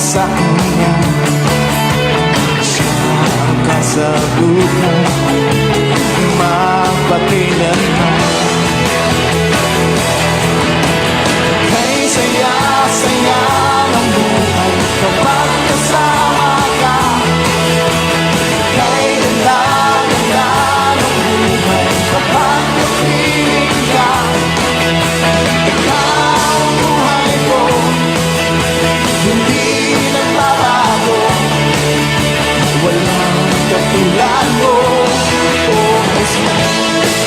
Sa kanya. Siya ang kasagutan magpakailanman. Kay saya-saya ng buhay kapag kasama ka. Kay ganda-ganda ng buhay kapag kapiling ka. Ikaw ang buhay ko, hindi nagbabago. Walang katulad mo, Oh Jesus.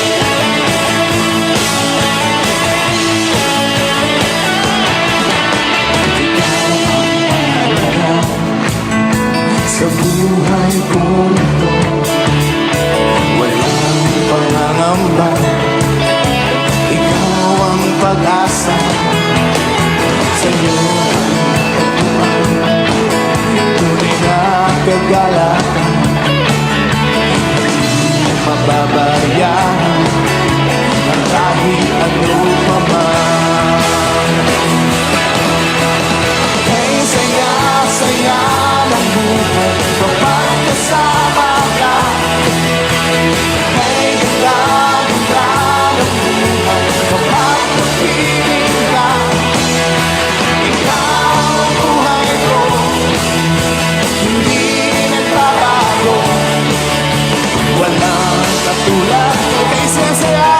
Ikaw ang mahalaga sa buhay kong ito. Walang pangangamba, ikaw ang pag-asa. Sa'yo ang natagpuan tunay na kagalakan. Hindi mababayaan ang kahit ano pa man. Kay saya-saya ng buhay kapag kasama ka. Kay ganda-ganda ng buhay kapag kapiling ka. Ikaw ang buhay ko, hindi nagbabago. Walang katulad mo. Kay saya-saya,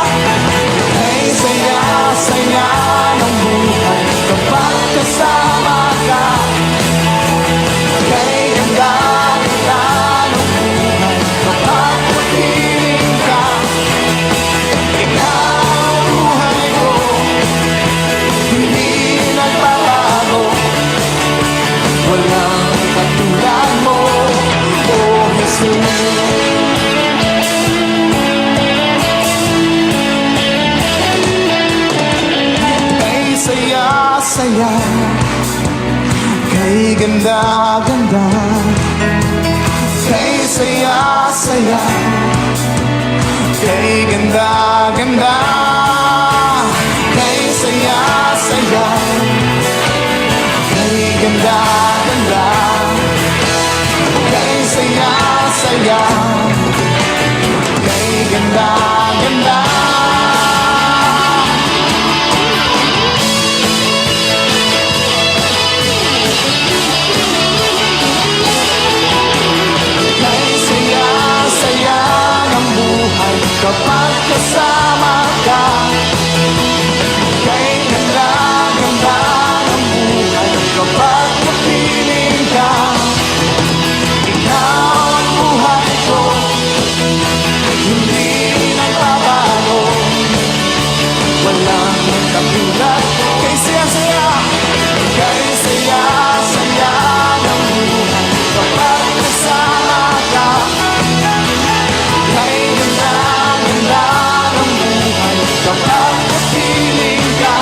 kay saya-saya ng buhay kapag kasama ka. Kay ganda-ganda ng buhay kapag kapiling ka. Ikaw ang buhay ko, hindi nagbabago. Walang katulad mo, Oh Jesus. Kay saya-saya, kay ganda-ganda. Kay saya-saya, kay ganda-ganda. Kay saya-saya, kay ganda-ganda. Kay saya-saya, kay ganda-ganda. Kay saya-saya ng buhay kapag kasama ka. Kay ganda-ganda ng buhay kapag kapiling ka. Ikaw ang buhay ko, hindi nagbabago. Walang katulad. Kay saya-saya, kay saya-saya ng buhay kapag kasama ka. Kay ganda-ganda ng buhay kapag kapiling ka.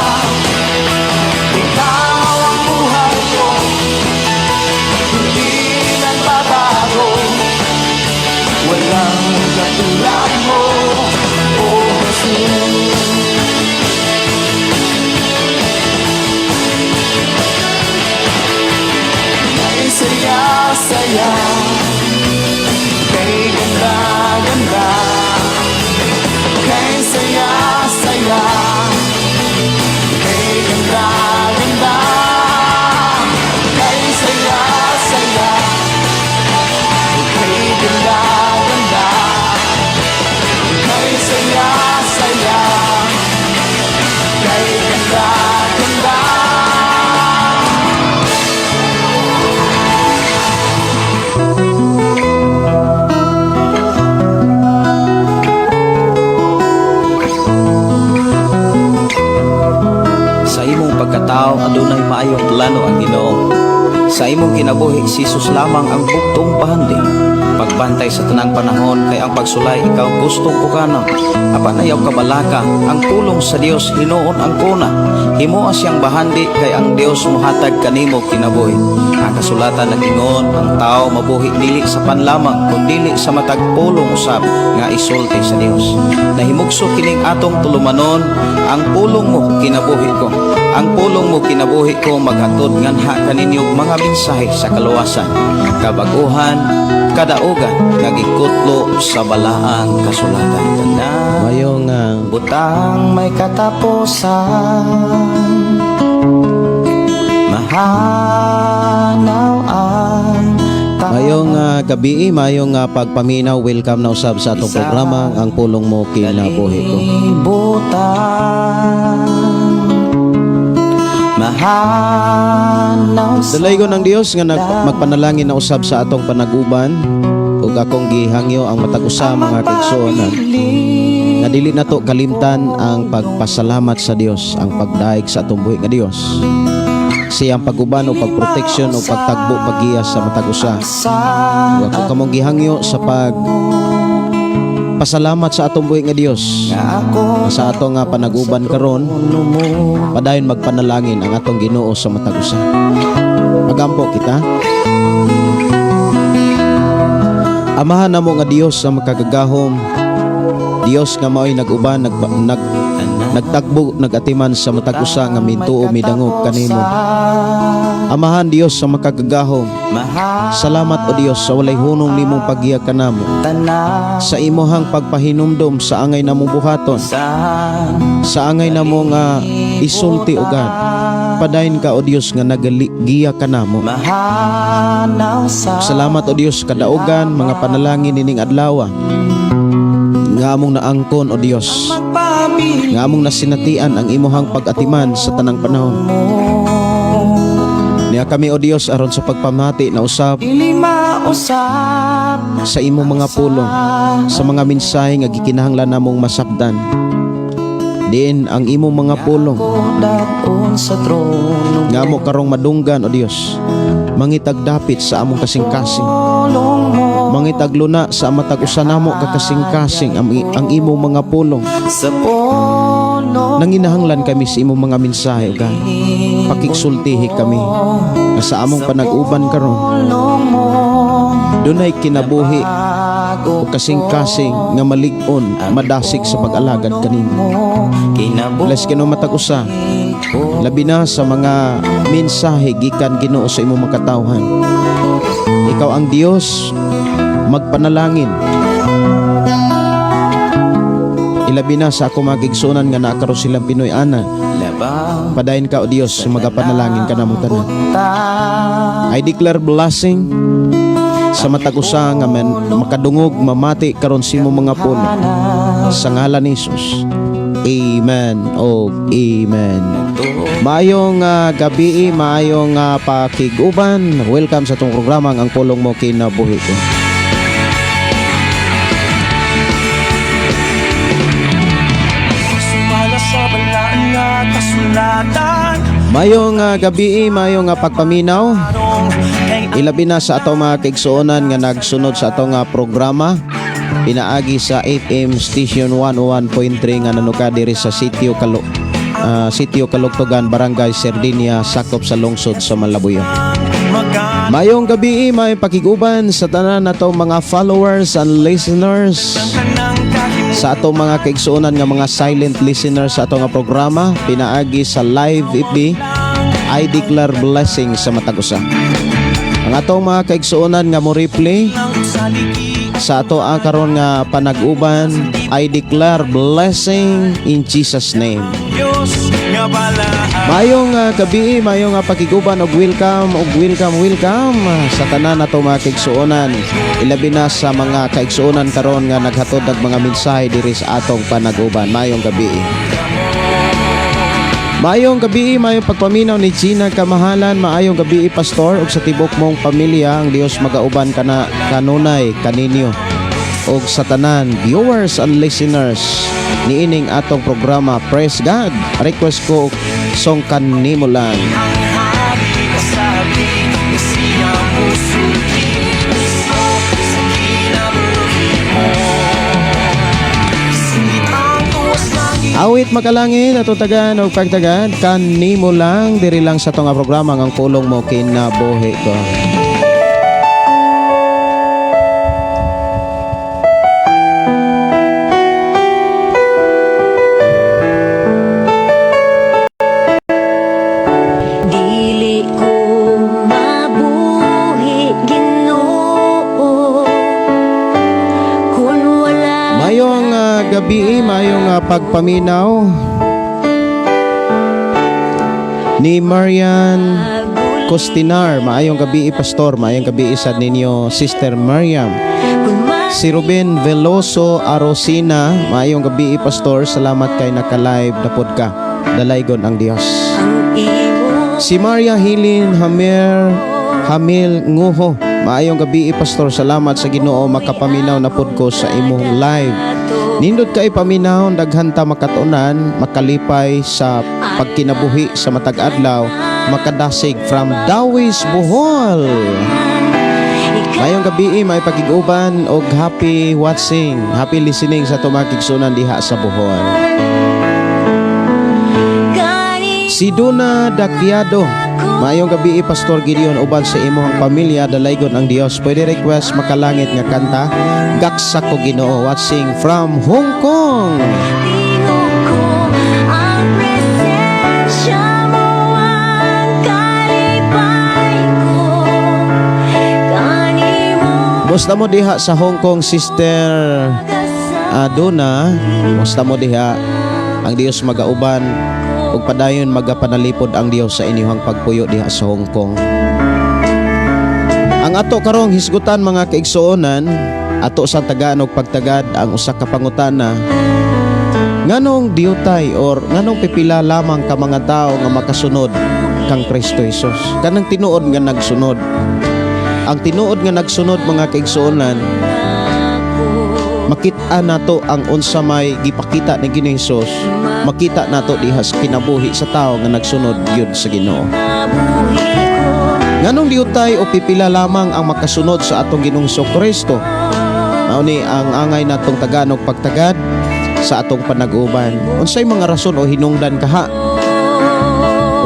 Ikaw ang buhay ko, hindi nagbabago. Walang katulad mo, Oh Jesus. Kay saya-saya, kay ganda-ganda. Kay saya-saya, kay ganda-ganda. Kay saya-saya, kay ganda-ganda. Kay saya-saya, kay ganda-ganda. Sa imong pagkatao, adunay maayong plano ang Ginoo. Sa imong kinabuhi, si Jesus lamang ang buktong pahandi. Pagbantay sa tanang panahon kay ang pagsulay ikaw gusto pukana. Apan ayaw kabalaka, ang pulong sa Dios hinuon ang kuna. Himoa siyang bahandi kay ang Dios mohatag kanimo kinabuhi. Ang kasulatan nag-ingon, ang tao mabuhi dili sa pan lamang kun dili sa matag pulong usab nga isulti sa Dios. Nahimugso kining atong tulumanon, ang pulong mo kinabuhi ko. Ang pulong mo kinabuhi ko maghatod nganha kaninyo mga mensahe sa kaluwasan, kabaguhan, kadaugan nga gikutlo sa balaang kasulatan. Tanan Mayong butang may katapusan, mahanaw ang Mayong gabi, mayong pagpaminaw, welcome na usab sa atong programa Ang Pulong Mo Kinabuhi Ko. Kalibutan, mahanaw sa Dalaygon ang Dios nga magpanalangin na usab sa atong panaguban ug akong gihangyo ang matag usa, mga kaigsuonan, nga dili nato kalimtan ang pagpasalamat sa Dios, ang pagdaig sa atong buhi nga Dios. Siyang pag-uban o pagproteksyon o pagtagbo, paggiya sa matag usa. Ug ako kamong gihangyo sa pag pasalamat sa atong buhi nga Dios. Sa ato nga panaguban karon, padayon magpanalangin ang atong Ginoo sa matag usa. Magampo kita. Amahan namo nga Dios sa makagagahom, Dios nga mao'y nag-uban, nagtagbo, nagatiman sa matag usa nga mintuo, midangop kanimo. Amahan Dios sa makagagahom, salamat o Dios sa walay hunong nimong paggiya kanamo, sa imuhang pagpahinumdom sa angay namong buhaton, sa angay namo nga isulti. O God, padayon ka o Dios nga nagagiya kanamo. Mahanaw sa Salamat o Dios kadaugan mga panalangin nining adlaw nga among naangkon, o Dios, magpabili nga among nasinatian ang imuhang pag-atiman sa tanang panahon. Niya kami o Dios aron sa pagpamati na usab dili mausap sa imong mga pulong, sa mga mensahe nga gikinahanglan namong masabdan. Diin ang imong mga pulong ko daton sa trono nga amo karong madunggan, o Dios, mangitag dapit sa among kasing-kasing, Pulong mo mangitag luna sa matag usa namo kakasing-kasing ang imong mga pulong. Sa pulong Nanginahanglan kami sa imong mga mensahe, o God. Pakigsultihi kami nga sa among panag-uban karon pulong mo dunay kinabuhi bago o kasing-kasing nga malig-on, madasig sa pag-alagad kanimo. Kinabuhi Bless Ginoo matag usa, labi na sa mga mensahe gikan Ginoo sa imong mga katawhan. Ikaw ang Dios magpanalangin. Ilabi na sa ako mga igsuonan nga naa karon silang Pinoy ana. Labaw Padayon ka o Dios magapanalangin ka namo tanan. ta I declare blessing sa matag usa nga man makadungog, mamati karon sa imong mga pulong. Sa ngalan ni Jesus. Amen o amen. Maayong gabi, maayong pakig-uban. Welcome sa atong programa Ang Pulong Mo Kinabuhi Ko. Sumala sa balaan nga kasulatan. Maayong gabi, maayong pagpaminaw. Anong kay Ilabi na sa atong mga kaigsuonan nga nagsunod sa atong programa pinaagi sa FM Station 101.3 nga nanuka diri sa Sitio Kalugtugan, Barangay Sardinia, sakop sa lungsod sa Malabuyo. Magkano Mayong gabi, may pakiguban sa tanan natong mga followers and listeners, ng kahim sa atong mga kaigsuonan nga mga silent listeners sa atong nga programa pinaagi sa live FB. I declare blessing sa matag usa. Ang atong mga kaigsuonan nga mo replay ng saliki sa ato ang karon nga panag-uban, I declare blessing in Jesus' name. Diyos nga balaan. Maayong gabi, maayong pakiguban og welcome og welcome, welcome sa tanan nato mga kaigsuonan. Ilabi na sa mga kaigsuonan karon nga naghatod og mga mensahe diri sa atong panag-uban. Maayong gabi. Maayong gabi, maayong pagpaminaw ni Gina Kamahalan, maayong gabi, pastor ug sa tibok mong pamilya, ang Dios magauban kana kanunay kaninyo ug sa tanan viewers and listeners niining atong programa. Praise God. Request ko song Kanimo Lang. Ang hari kasabi nga siya musulti. Gusto sa Awit Makalangit ato tagaan og pagtagad kanimo lang, diri lang sa atong programa ang Pulong Mo Kinabuhi Ko. Dili ko mabuhi, Ginoo, kun wala Mayong gabi, mayong pagpaminaw ni Marian Costinar. Maayong gabi, Pastor. Maayong gabi sad ninyo, Sister Mariam. Kun Si Ruben Veloso Arosina, maayong gabi, Pastor. Salamat kay naka-live na pod ka. Dalaygon ang Dios. Ang imo Si Maria Hilin Hamir Hamil Nguho, maayong gabi, Pastor. Salamat sa Ginoo, makapaminaw na pod ko sa imong live. Nindot kay paminaw, daghan ta makatunan, makalipay sa pagkinabuhi sa matag adlaw, makadasig from Dawis, Bohol. Mayong gabi, may pakig-uban og happy watching, happy listening sa tumakigsunan diha sa Bohol. Kani Si Duna Dakyado. Maayong gabi, Pastor Gideon, uban sa imong pamilya, dalaygon ang Dios. Pwede request Makalangit nga kanta, Gaksa Ko Ginoo, watching from Hong Kong. Tingog ko ang presensya mo, ang kalipay ko kanimo. Musta mo diha sa Hong Kong, Sister Duna? Musta mo diha? Ang Dios magauban ug padayon magapanalipod ang Dios sa inyong pagpuyo diha sa Hong Kong. Ang ato karong hisgutan, mga kaigsuonan, ato sa tagaan og pagtagad ang usa ka pangutana: nganong diutay or nganong pipila lamang ka mga tao nga makasunod kang Kristo Jesus? Kanang tinuod nga nagsunod. Ang tinuod nga nagsunod, mga kaigsuonan, makita nato ang unsa may gipakita ni Ginoong Hesus, makita nato diha sa kinabuhi sa tao nga nagsunod gyud sa Ginoo. Nganong diutay o pipila lamang ang makasunod sa atong Ginoong Kristo? Mao ni ang angay natong tagaan og pagtagad sa atong panag-uban. Unsay mga rason o hinungdan kaha?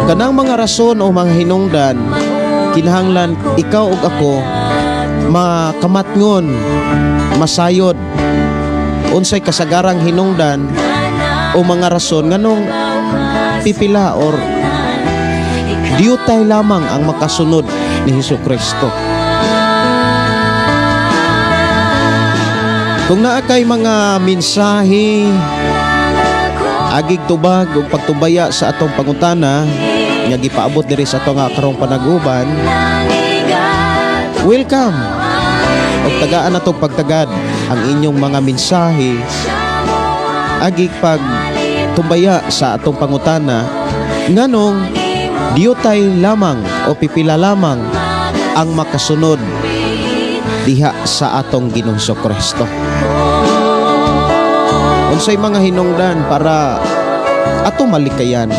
O kanang mga rason o mga hinungdan, kinahanglan ikaw ug ako makamatngon, masayod unsay kasagarang hinungdan o mga rason nganong pipila or diutay lamang ang makasunod ni Hesus Kristo. Kung naa kay mga mensahe, agig tubag ug pagtubaya sa atong pangutana nga gipaabot diri sa ato nga karong panaguban, welcome. Ug tagaan natong pagtagad ang inyong mga mensahe agig pag tumbaya sa atong pangutana, nganong diutay lamang o pipila lamang ang makasunod diha sa atong Ginoong Kristo. Unsay mga hinungdan para ato malikayan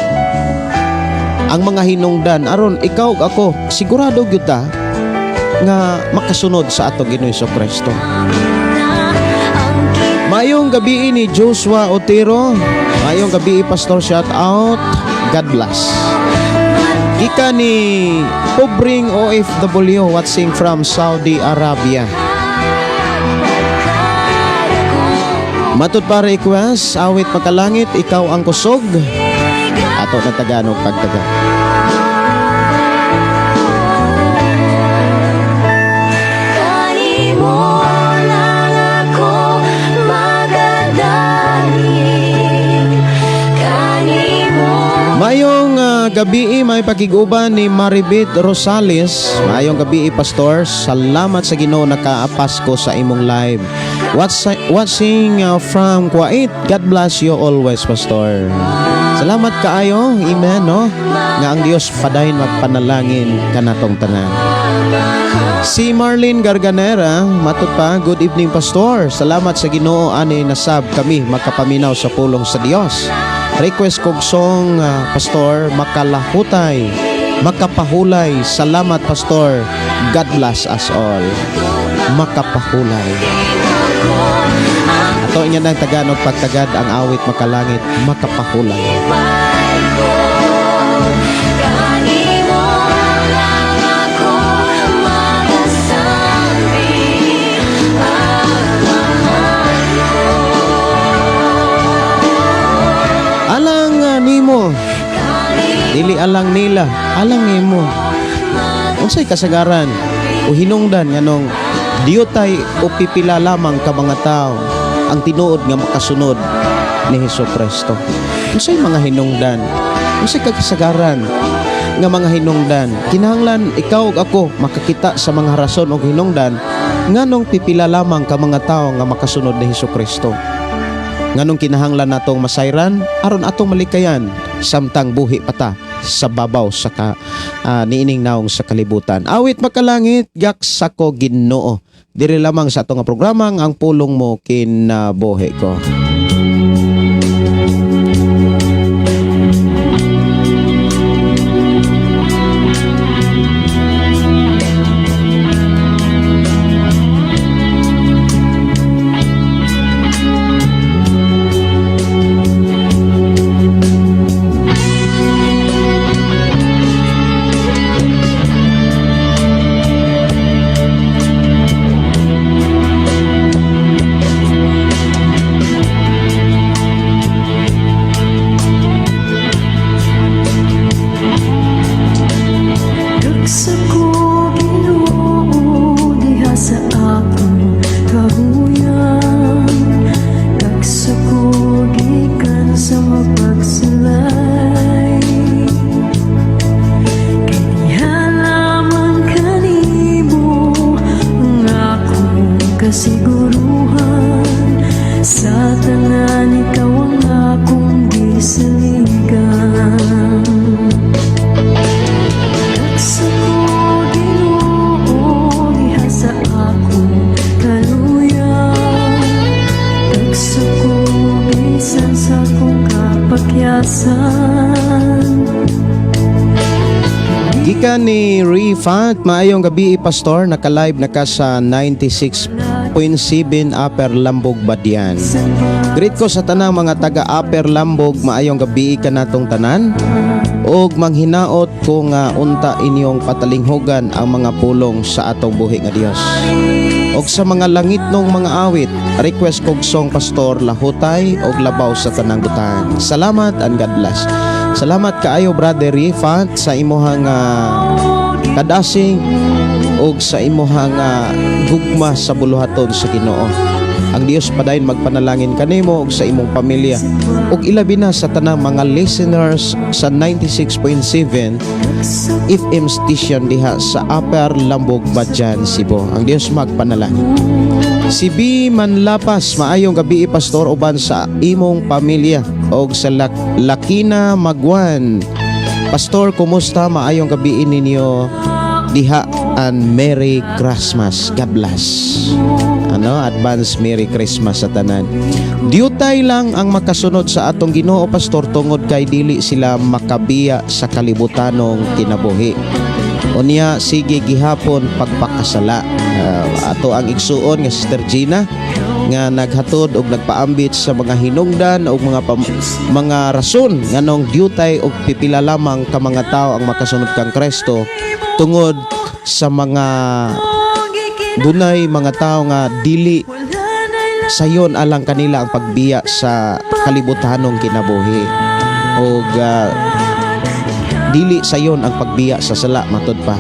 ang mga hinungdan aron ikaw ug ako sigurado gyud ta nga makasunod sa atong Ginoong Kristo? Mayong gabi ni Joshua Otero. Mayong gabi, Pastor, shout out. God bless. Gikan ni Pobring OFW watching from Saudi Arabia. Matud pa request, Awit Makalangit, Ikaw Ang Kusog. Ato na tagaan og pagtaga. Kanimo lang ako magadaig kanimo. Mayong gabi, may pakiguban ni Maribit Rosales. Mayong gabi, Pastor. Salamat sa Ginoo nakaapas ko sa imong live. Watching from Kuwait. God bless you always, Pastor. Salamat kaayo. Amen, no? Nga ang Dios padayon magpanalangin kanatong tanan. Si Marlene Garganera, matud pa, good evening, Pastor. Salamat sa Ginoo ani nasab kami makapaminaw sa pulong sa Dios. Request kog song, Pastor, Makalahutay, Makapahulay. Salamat, Pastor. God bless us all. Makapahulay. Ato nya nang tagaan og pagtagad ang awit "Makalangit Makapahulay". Ko kanimo lang ako magasambi, Amahan ko. Alang nimo, dili alang nila, alang nimo. Unsay kasagaran o hinungdan nganong diyutay o pipila lamang ka mga tao ang tinuod nga makasunod ni Hesus Kristo? Unsay mga hinungdan? Unsay kasagaran nga mga hinungdan? Kinahanglan ikaw ug ako makakita sa mga rason og hinungdan nganong pipila lamang ka mga tao nga makasunod ni Hesus Kristo. Nganong kinahanglan natong masayran aron atong malikayan samtang buhi pa ta sa babaw sa ka, niining naong sa kalibutan. Awit "Makalangit", "Gaksa ko Ginoo". Diri lamang sa atong nga programang "Ang Pulong Mo Kinabuhi Ko". Gaksa ko Ginoo diha sa akong kahuyan. Gaksa ko gikan sa mapagsulay. Kay diha lamang kanimo ang akong kasiguruhan. Sa tanan, ikaw ang akong gisaligan. Gaksa ko Ginoo diha sa akong kaluyan. Gaksa ko bisan sa akong kapakyasan. Gikan ni Rifat, maayong gabi, Pastor, naka-live na ka sa 96.7 Upper Lambog, Badian. Greet ko sa tanang mga taga Upper Lambog, maayong gabi kanatong tanan. Og manghinaot ko nga unta inyong patalinghugan ang mga pulong sa atong buhi nga Dios. Og sa mga langitnong mga awit, request kog song, Pastor, "Lahutay" og "Labaw sa Tanang Butang". Salamat and God bless. Salamat kaayo, Brother Rifat, sa imuhang kadasing og sa imuhang gugma sa buluhaton sa Ginoo. Ang Dios padayon magpanalangin kanimo ug sa imong pamilya ug ilabi na sa tanang mga listeners sa 96.7 FM station diha sa Upper Lambog, Badian, Cebu. Ang Dios magpanalangin. Si B. Manlapas, maayong gabi, Pastor, uban sa imong pamilya og sa Lakina Magwan. Pastor, kumusta? Maayong gabi ninyo diha and Merry Christmas. God bless. Ano, advance Merry Christmas sa tanan. Diutay lang ang makasunod sa atong Ginoo, Pastor, tungod kay dili sila makabiya sa kalibutanong kinabuhi. Unya sige gihapon pagpakasala. Ato ang igsuon nga Sister Gina nga naghatod og nagpaambit sa mga hinungdan og mga rason nganong diutay og pipila lamang ka mga tao ang makasunod kang Kristo tungod sa mga dunay mga tao nga dili sayon alang kanila ang pagbiya sa kalibutanong kinabuhi og dili sayon ang pagbiya sa sala, matud pa.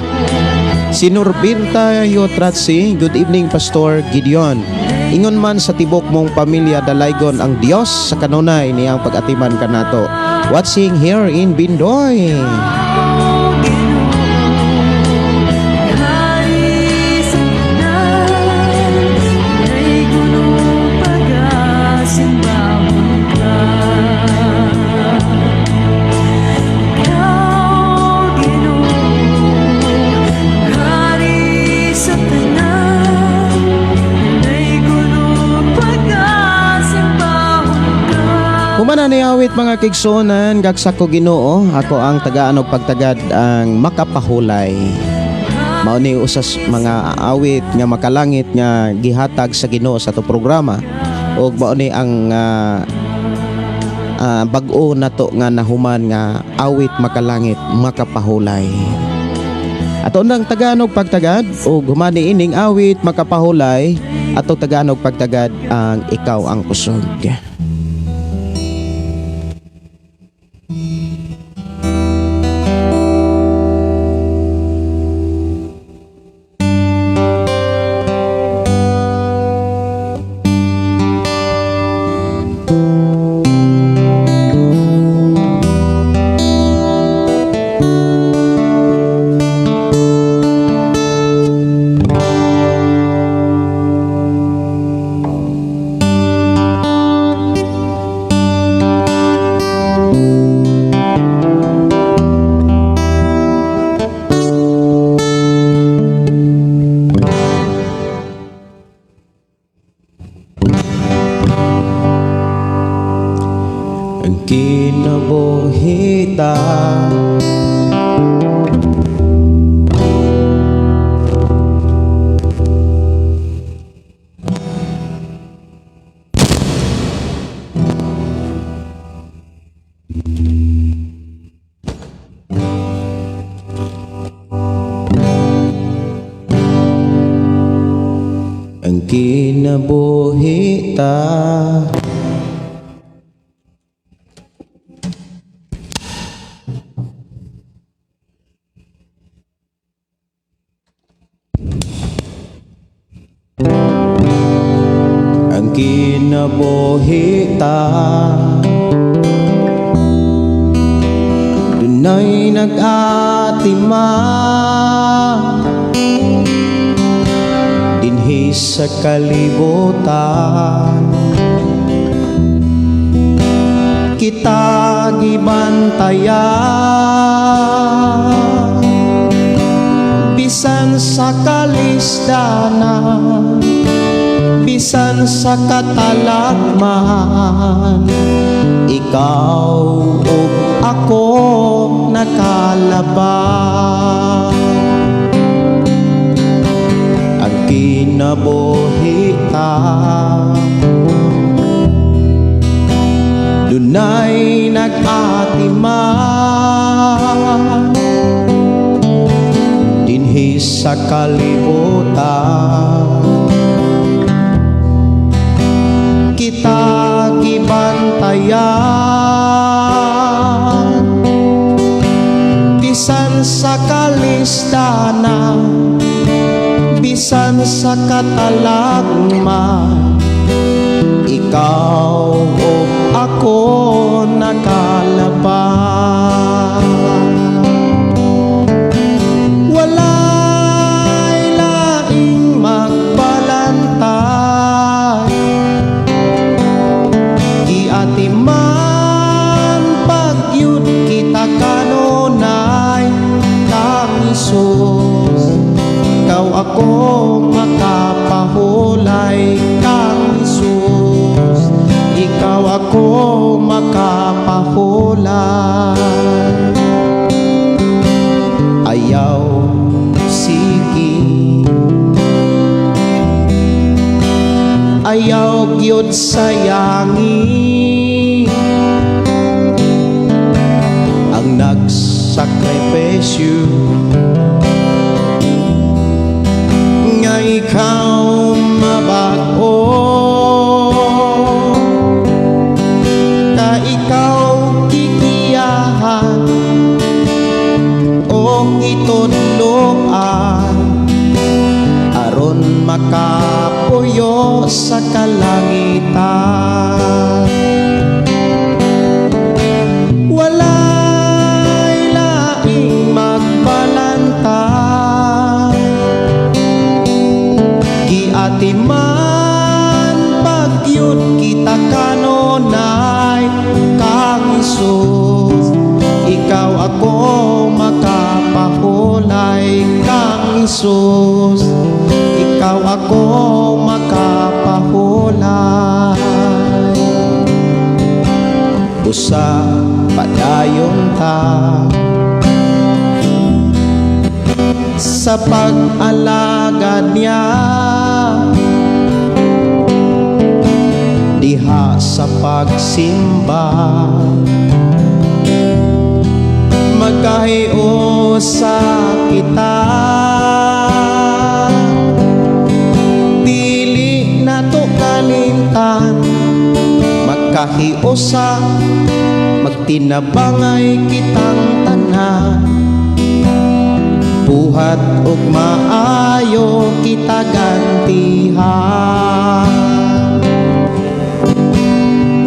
Si Norbinta Yotratsi, good evening, Pastor Gideon. Ingon man sa tibok mong pamilya, dalaygon ang Dios sa kanunay niyang pag-atiman kanato. Watching here in Bindoy. Hari sa tanan, ay kuno pagasimbahon ka. Ikaw, Ginoo, hari sa tanan, ay kuno pagasimbahon ka. Humana ni awit, mga kaigsuonan, "Gaksa ko Ginoo, ako ang tagaan og pagtagad ang makapahulay". Mao ni usas mga awit nga makalangit nga gihatag sa Ginoo sa ato programa. Ug mao ni ang bag-o nato nga nahuman nga awit makalangit makapahulay. Ato nang tagaan og pagtagad ug human niining awit makapahulay, ato tagaan og pagtagad ang Ikaw ang Kusog. Ang kinabuhita, ang kinabuhita, ang kinabuhita, dunay nag-atima dinhi sa kalibutan, kita gibantayan bisan sa kalisdanan, bisan sa katalagman, ikaw ug ako nakalaban. Ang kinabuhita, dunay nag-atima dinhi sa kalibutan, kita gibantayan bisan sa kalisdanan, bisan sa katalagman, ikaw ug ako nakalaban. Walay laing magbalantay, giatiman pagyud kita kanunay kang Hesus. Ikaw ako makapahulay kang Hesus. Ikaw ako makapahulay. Ayaw sige, ayaw gyud sayangi ang nagsakripisyo nga ikaw mabag-o, ka ikaw kikiyahan o itudloan aron makapuyo sa kalangitan. Walay laing magbalantay, giatiman pagyud kita kanunay kang Hesus. Ikaw ako makapahulay kang Hesus. Ikaw ako makapahulay. Usa padayon ta sa pag-alagad niya. Diha sa pagsimba, magkahiusa kita. Dili nato kalimtan, magkahiusa, magtinabangay kitang tanan. Buhat ug maayo kita gantihan.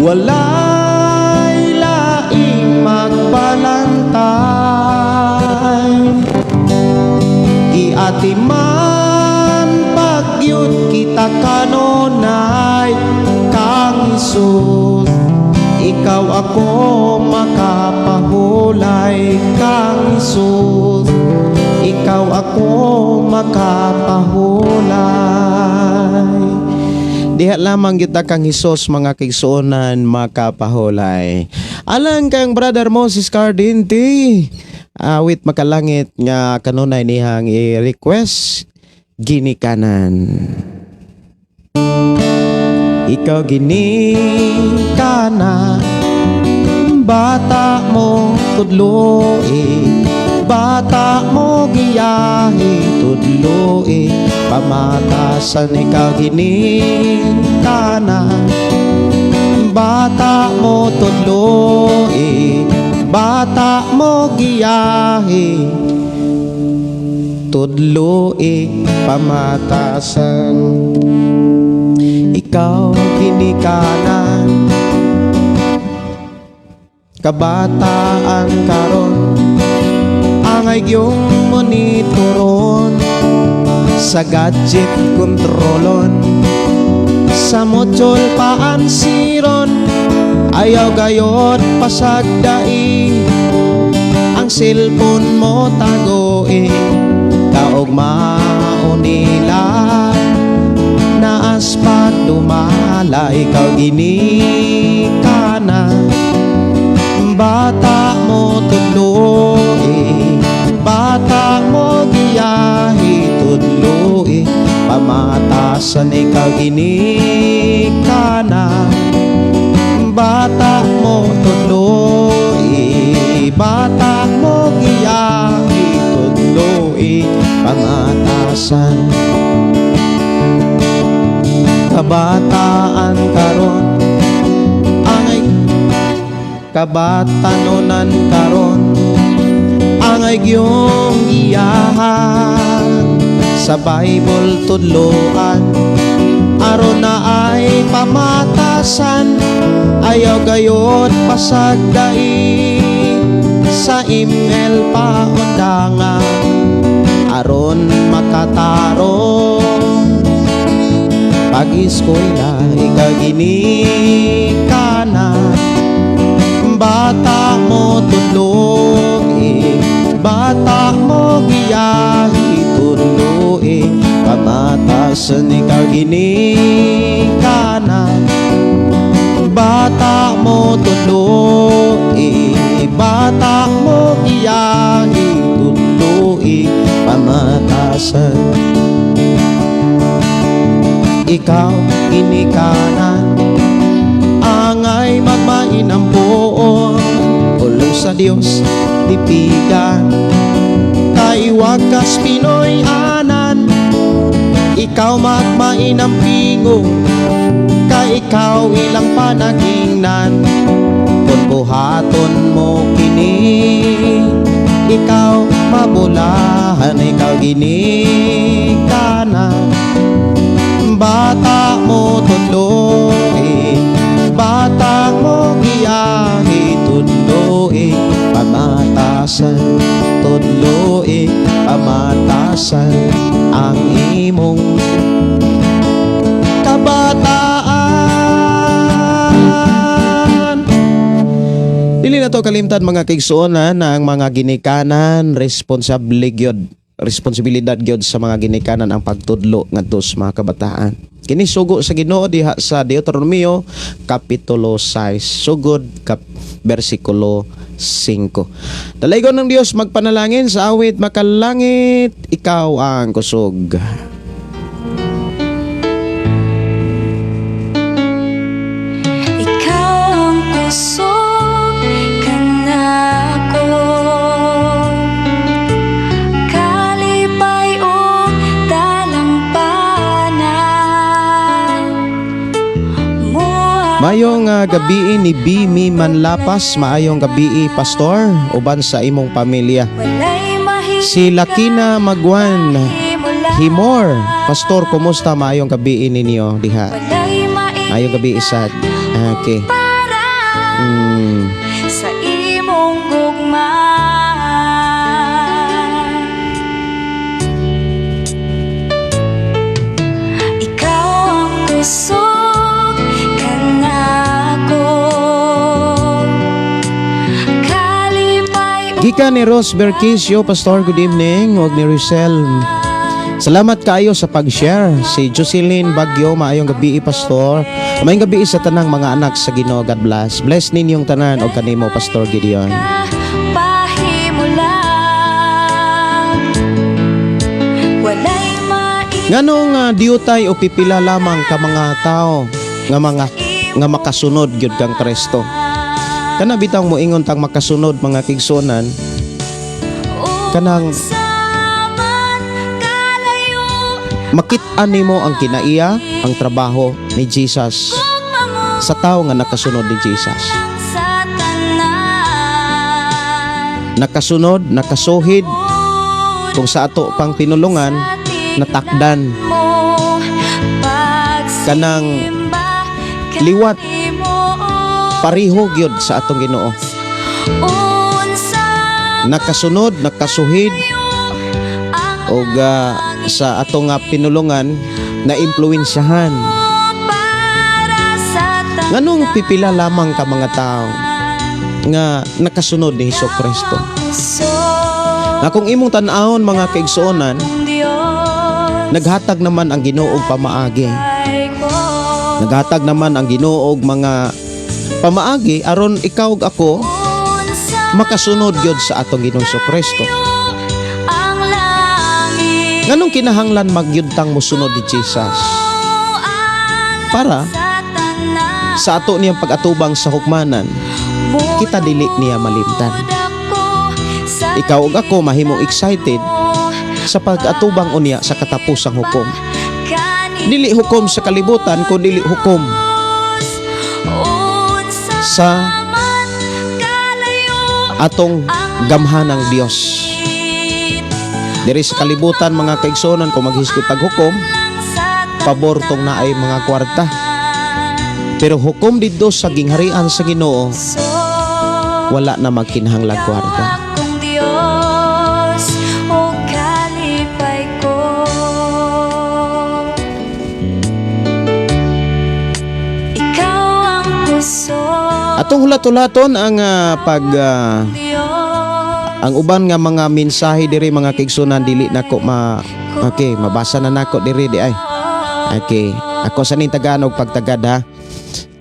Walay laing magbalantay, giatiman pagyud kita kanunay. Kang Hesus, ikaw ako makapahulay. Kang Hesus, ikaw ako makapahulay. Diha lamang kita kang Hesus, mga kaigsuonan, makapahulay. Alang kang Brother Moses Cardinti. Awit makalangit nga kanunay nihang i-request, "Ginikanan." Ikaw ginikana, bata mo tudloi, bata mo giyahi, tudloi pamatasan. Ikaw ginikana, bata mo tudloi, bata mo giyahi, tudloi pamatasan. Ikaw ginikanan, kabataan karon, angay gyung monitoron, sa gadget kontrolon, sa motsol paansiron. Ayaw gayod pasagdai, ang cellphone mo tagoi. Kaog mao nila naas pagdumala. Ikaw ginikana, bata mo tudloi, bata mo giyahi, tudloi pamatasan. Ikaw ginikana, bata mo tudloi, bata mo giyahi, tudloi pamatasan. Kabataan karon angay, kabatanonan karon, angay gyung iyahan, sa Bible tudloan, aron na ay pamatasan. Ayaw gayod pasagdai, sa email paundangan, aron makatarong pag-eskwela. Ikaw ginikana, bata mo tudloi, bata mo giyahi, tudloi pamatasan. Ikaw ginikana, bata mo tudloi, bata mo giyahi, tudloi pamatasan. Ikaw ginikanan, angay magmainampuon, pulong sa Dios tipigan, kay wakas Pinoy anan. Ikaw magmainampingo, kay ikaw ilang panagingnan. Kung buhaton mo kini, ikaw mabulahan. Ikaw ginikana, bata mo tudloi, bata mo giyahi, tudloi pamatasan, tudloi pamatasan ang imong kabataan. Dili na to kalimtan, mga kaigsuonan, na ang mga ginikanan responsable gyud, responsibilidad gyud sa mga ginikanan ang pagtudlo ngadto sa mga kabataan. Kini sugo sa Ginoo diha sa Deuteronomio kapitulo 6 sugod kap bersikulo 5. Dalaygon ng Dios, magpanalangin sa awit makalangit, "Ikaw ang Kusog." kusog kanako, kalipay ug dalampanan. Maayong gabii ni Bimi Manlapas, maayong gabii, Pastor, uban sa imong pamilya. Walay Si Lakina Magwan Himor, Pastor, kumusta? Maayong gabii ninyo diha. Walay Maayong gabii sad. Okay. maikumpara sa imong gugma. Ikaw ang kusog kanako, kalipay ug Gikan ni Rose Berquisio, Pastor, good evening. Ug ni Rosel. Salamat kaayo sa pag-share. Si Jocelyn Bagyo, maayong gabii, Pastor. Maayong gabii sa tanang mga anak sa Ginoo. God bless. Bless ninyong tanan og kanimo, Pastor Gideon. Pahimulag, walay Nganong diutay o pipila lamang ka mga tao nga mga nga makasunod gyud kang Kristo? Kana bitang moingon tang makasunod, mga kaigsuonan, kanang makit-an nimo ang kinaiya, ang trabaho ni Jesus sa tao nga nakasunod ni Jesus. Nakasunod, nakasuhid, kung sa ato pang pinulungan, natakdan. Kanang liwat pareho gyud sa atong Ginoo. Nakasunod, nakasuhid og sa atong nga pinulungan na impluwensyahan. Nganong pipila lamang ka mga tao nga nakasunod ni Hesus Kristo? Nga kung imong tan-awon, mga kaigsuonan, naghatag naman ang Ginoo og pamaagi. Naghatag naman ang Ginoo og mga pamaagi aron ikaw ug ako makasunod gyud sa atong Ginoong Kristo. Nganong kinahanglan magyud tang mosunod ni Jesus? Para sa ato niyang pag-atubang sa hukmanan, kita dili niya malimtan. Ikaw ug ako mahimong excited sa pag-atubang unya sa katapusang hukom. Dili hukom sa kalibutan, kun dili hukom sa atong gamhanang Dios. Diri sa kalibutan, mga kaigsuonan, kung maghisgot tag hukom, pabor tong naay mga kwarta. Pero hukom didto sa gingharian sa Ginoo, wala na magkinahanglan kwarta. Akong Diyos, o kalipay ko. Ikaw ang kusog, Atong hulat-hulaton ang pag Diyos. Ang uban nga mga mensahe diri, mga kaigsuonan, dili nako ma okay, mabasa na nako diri di ay. Okay, ako sa ning tagaan og pagtagad ha.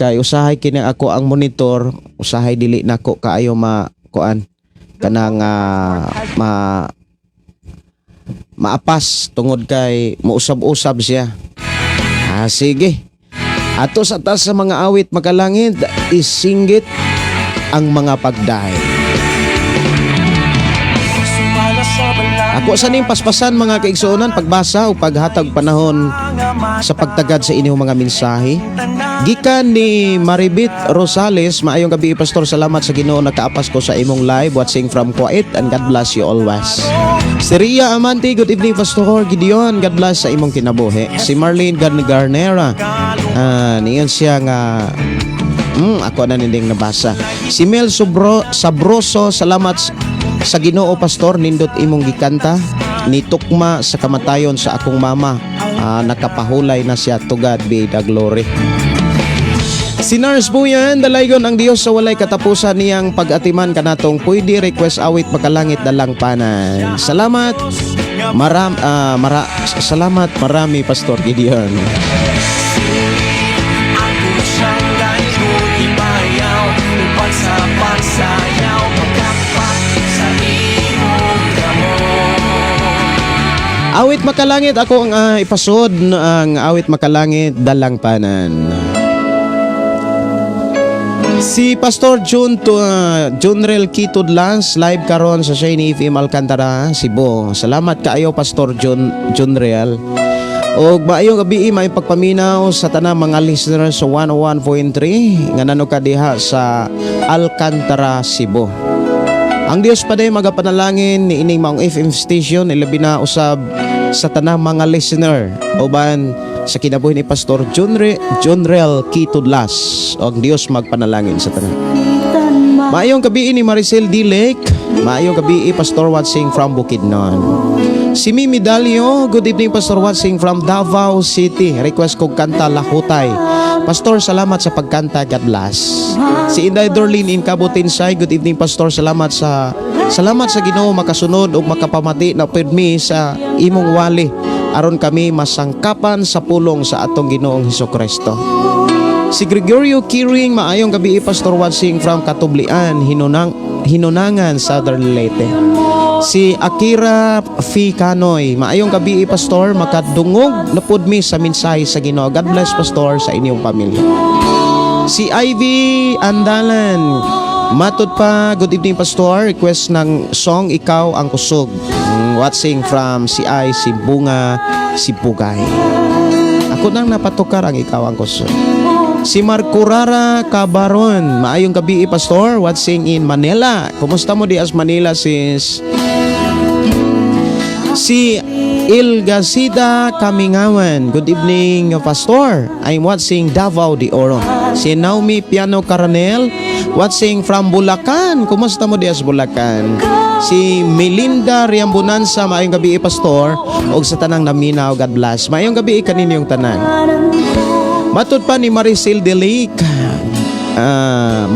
Kay usahay kini ako ang monitor, usahay dili nako kaayo ma kuan kanang ma maapas tungod kay muusab-usab siya. Ah, sige. Ato sa taas sa mga awit makalangit, isinggit ang mga pagdahay. Sumala sa balangit. Ako sa ning paspasan, mga kaigsuonan, pagbasa o paghatag panahon sa pagtagad sa inyong mga mensahe. Gikan ni Maribit Rosales, "Maayong gabi, Pastor, salamat sa Ginoo nakaapas ko sa imong live, watching from Kuwait and God bless you always." Si Ria Amante, "Good evening, Pastor Gideon, God bless sa imong kinabuhi." Si Marlene Garnera, niyon siya nga ako na ninding nabasa. Si Mel Sobro, Sabroso, "Salamat sa Ginoo, Pastor, nindot imong gikanta. Ni tukma sa kamatayon sa akong mama. Nakapahulay na siya. To God be the glory." Si Nars Buyan, "Dalaygon ang Diyos sa walay katapusan niyang pag-atiman kanatong. Pwede request awit makalangit, Dalangpanan. Salamat. Maram ah, mara salamat marami, Pastor Gideon." Ako siyang laygo ibayaw uban sa pagsayaw, pagkapak sa imong kamot. Awit makalangit, ako ang ipasod ang awit makalangit, Dalangpanan. Si Pastor June to, Junrel Kitudlas live karon sa Shiny FM Alcantara, Cebu. Salamat kaayo, Pastor Jun Junrel. Og maayong gabi, may pagpaminaw sa tanang mga listeners sa 101.3 nga nano ka diha sa Alcantara, Cebu. Ang Dios paday magapanalangin ni ining maong FM station, ilabi na usab sa tanang mga listener uban sa kinabuhi ni Pastor Junrel Kitudlas. Og Dios magpanalangin sa tanan. Maayong gabi ni Maricel D. Lake. Maayong gabi, Pastor Watsing from Bukidnon. Si Mimi Dalio, good evening, Pastor Watsing from Davao City. Request kong kanta, "Lahutay." Pastor, salamat sa pagkanta. God bless. Si Inday Dorlene in Kabutinsay, good evening, Pastor. Salamat sa Ginoo, makasunod ug makapamati na pud mi sa imong wali aron kami masangkapan sa pulong sa atong Ginoong Hesukristo. Si Gregorio Kiring, maayong gabi, Pastor Watsing from Katublian, Hinunangan, Southern Leyte. Si Akira F. Kanoy, maayong gabi, Pastor, makadungog na pud mi sa mensahe sa Ginoo. God bless, Pastor, sa inyong pamilya. Si Ivy Andalan, matod pa, good evening, Pastor, request ng song "Ikaw ang Kusog." Watching from si I, si Bunga, si Bugay. Ako nang napatukar ang "Ikaw ang Kusog." Si Marcurara Cabaron, maayong gabi, Pastor, watching in Manila. Kumusta mo di as Manila, sis? Si Ilgasida Kamingawan, good evening, Pastor. I'm watching Davao de Oro. Si Naomi Piano Caranel, watching from Bulacan. Kumusta mo di as Bulacan? Si Melinda Riambonanza, maayong gabi, Pastor. Og sa tanang naminaw, God bless. Maayong gabi kaninyong tanan. Matod pa ni Maricel Delic,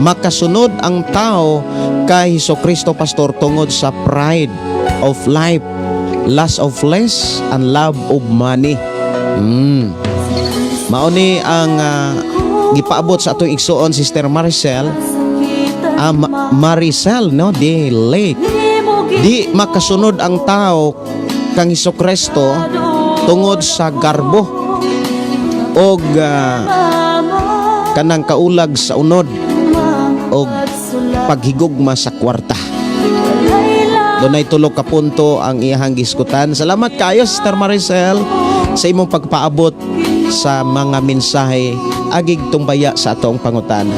makasunod ang tao kay Hesus Kristo, Pastor, tungod sa pride of life, lust of flesh, and love of money. Mao ni ang gipaabot sa atong igsuon, Sister Maricel, Maricel, no, de Lake. Di makasunod ang tao kang Hesus Kristo tungod sa garbo og kanang kaulag sa unod og paghigugma sa kwarta. Dunay tulo ka punto ang iyahang giskutan. Salamat kayo, Sister Maricel, sa imong pagpaabot sa mga mensahe agig tumbaya sa atong pangutana.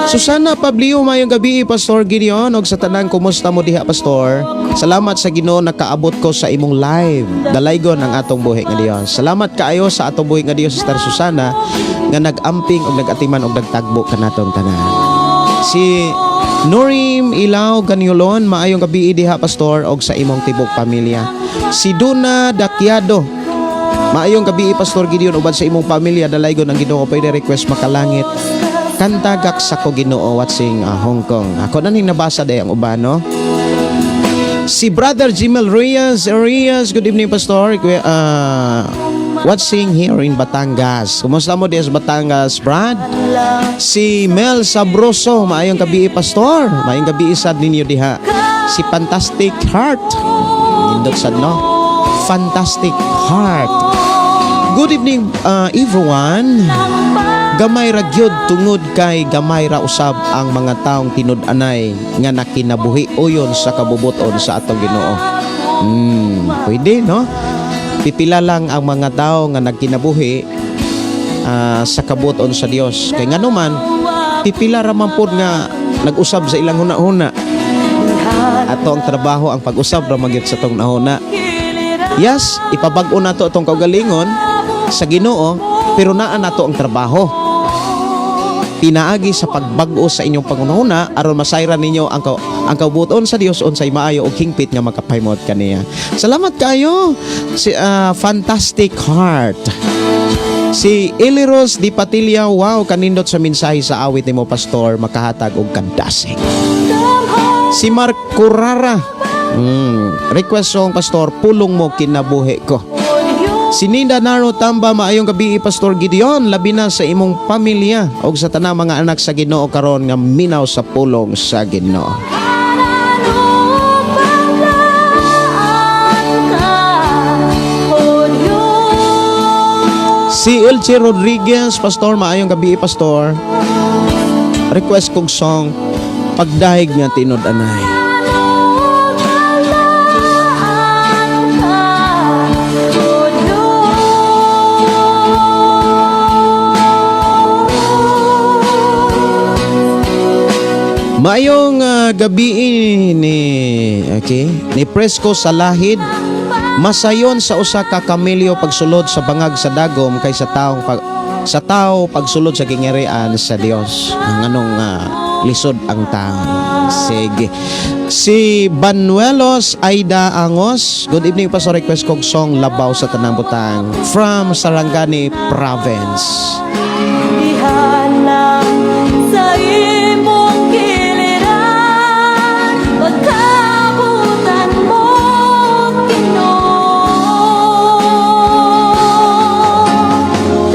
Susana Pablio, mayong gabi, Pastor Gideon, og sa tanang kumusta mo diha, Pastor. Salamat sa Ginoo, nakaabot ko sa imong live. Dalaygon ang atong buhi nga Dios. Salamat kaayo sa atong buhi nga Dios, Sister Susana, nga nag-amping og nag-atiman og nagtagbo kanatong tanan. Si Norim Ilaw Ganyulon, maayong gabi diha, Pastor, og sa imong tibok pamilya. Si Duna Dakyado, maayong gabi, Pastor Gideon, uban sa imong pamilya, dalaygon ang Ginoo. Pwede request "Makalangit." Kanta "Gaksa Ko Ginoo," watching Hong Kong. Ako na ning nabasa day ang uban, no? Si Brother Jimel Reyes Reyes, good evening, Pastor. Watching here in Batangas. Kumusta mo diya sa Batangas, Brad? Si Mel Sabroso, maayong gabi, Pastor. Maayong gabi sad ninyo diha. Si Fantastic Heart. Nindot sad, no? Fantastic Heart. Good evening, everyone. Gamay ra gyud tungod kay gamay ra usab ang mga taong tinud-anay nga nakinabuhi uyon sa kabubuton sa atong Ginoo. Pwede, no? Pipila lang ang mga tao nga nagkinabuhi sa kabuton sa Dios. Kay ngano man, pipila ra man pod nga nag-usab sa ilang huna-huna. Ato ang trabaho ang pag-usab ra man gyud sa atong nahuna. Yes, ipabag-o nato atong kaugalingon sa Ginoo, pero naa nato ang trabaho. Pinaagi sa pagbag-o sa inyong pangunahuna aron masayran ninyo ang kaubuton sa Dios, unsay maayo ug hingpit nga makapahimot kaniya. Salamat kayo si Fantastic Heart. Si Eliros Di Patilla, wow, kanindot sa mensahe sa awit nimo, Pastor, makahatag og kadasig. Si Mark Curara, request song, Pastor, "Pulong Mo Kinabuhi Ko." Si Ninda Naro Tamba, maayong gabi, Pastor Gideon, labi na sa imong pamilya og sa tanang mga anak sa Ginoo karon nga minaw sa pulong sa Ginoo. Palaan ka, O Diyos. Si Elche Rodriguez, Pastor, maayong gabi, Pastor. Request kog song "Pagdahig nga Tinud-anay." Balaan ka, O Diyos. Maayong gabi ni, okay, ni Presco Salahid. Masayon sa usa ka kamelyo pagsulod sa bangag sa dagom kaysa taong pag, sa tao pagsulod sa gingharian sa Dios. Ang anong lisod ang tao. Sige. Si Banuelos Aida Angos, good evening, Pastor, request kog song "Labaw sa Tanang Butang" from Sarangani Province. Ihanap sa imong giliran, pagkabutan mo, Ginoo,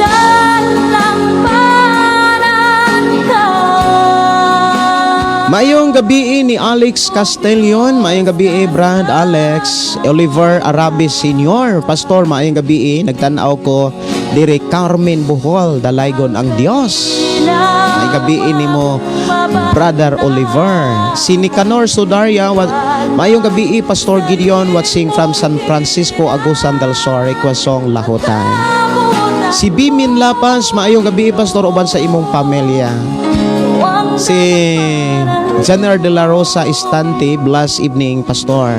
Dalamparan ka. Maayong gabi ni Alex Castellon, maayong gabi, Brad Alex, Oliver Arabi Senior, Pastor, maayong gabi, nagtan-aw ko diri Carmen Bohol, dalaygon ang Dios. Maayong gabi nimo, Brother Oliver. Si Nicanor Sudaria, maayong gabi, Pastor Gideon, watching from San Francisco, Agusan del Sur, request song "Lahutay." Si Bimin Lapas, maayong gabi, Pastor, uban sa imong pamilya. Si Jenner de la Rosa Estante, blessed evening, Pastor.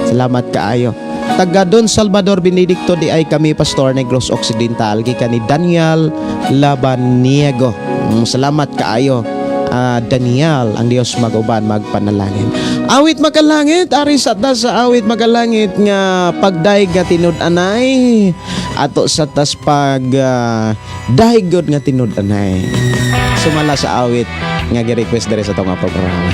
Salamat kaayo. Taga Don Salvador Benedicto di ay kami, Pastor, Negros Occidental, gikan ni Daniel Labaniego. Salamat kaayo. Ah, Daniel, ang Dios mag-uban, magpanalangin. Awit Makalangit, ari sa ta sa Awit Makalangit nga "Pagdahig nga Tinud-anay." Ato sa tas pag dahig gud nga tinud-anay. Sumala sa awit nga gi-request diri sa atong nga programa.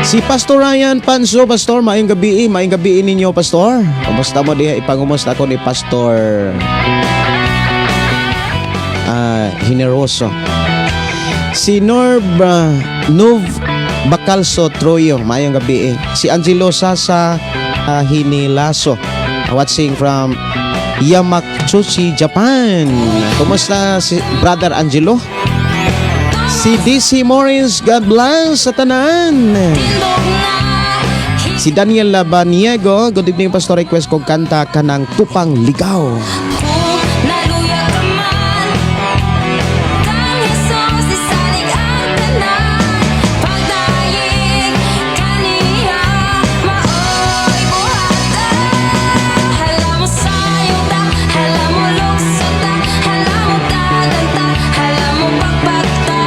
Si Pastor Ryan Panso, Pastor, maayong gabi, maayong gabi ninyo, Pastor. Kumusta mo diha? Ipangumusta ako ni Pastor Generoso. Si Norb Nov Bacalso Troyo, maayong gabi. Si Angelo Sasa Hinilaso, watching from Yamakchuchi, Japan. Kumusta si Brother Angelo? Si DC Morris, God bless sa tanan. Si Daniel Labaniego, good evening, Pastor, request kog kanta kanang "Tupang Ligaw." Kung naluya ka man, kang Jesus isalig ang tanan. Pagdayeg kaniya, maoy buhata. Hala mo sayo ta, hala mo lukso ta, hala mo taganta, hala mo pakpakta.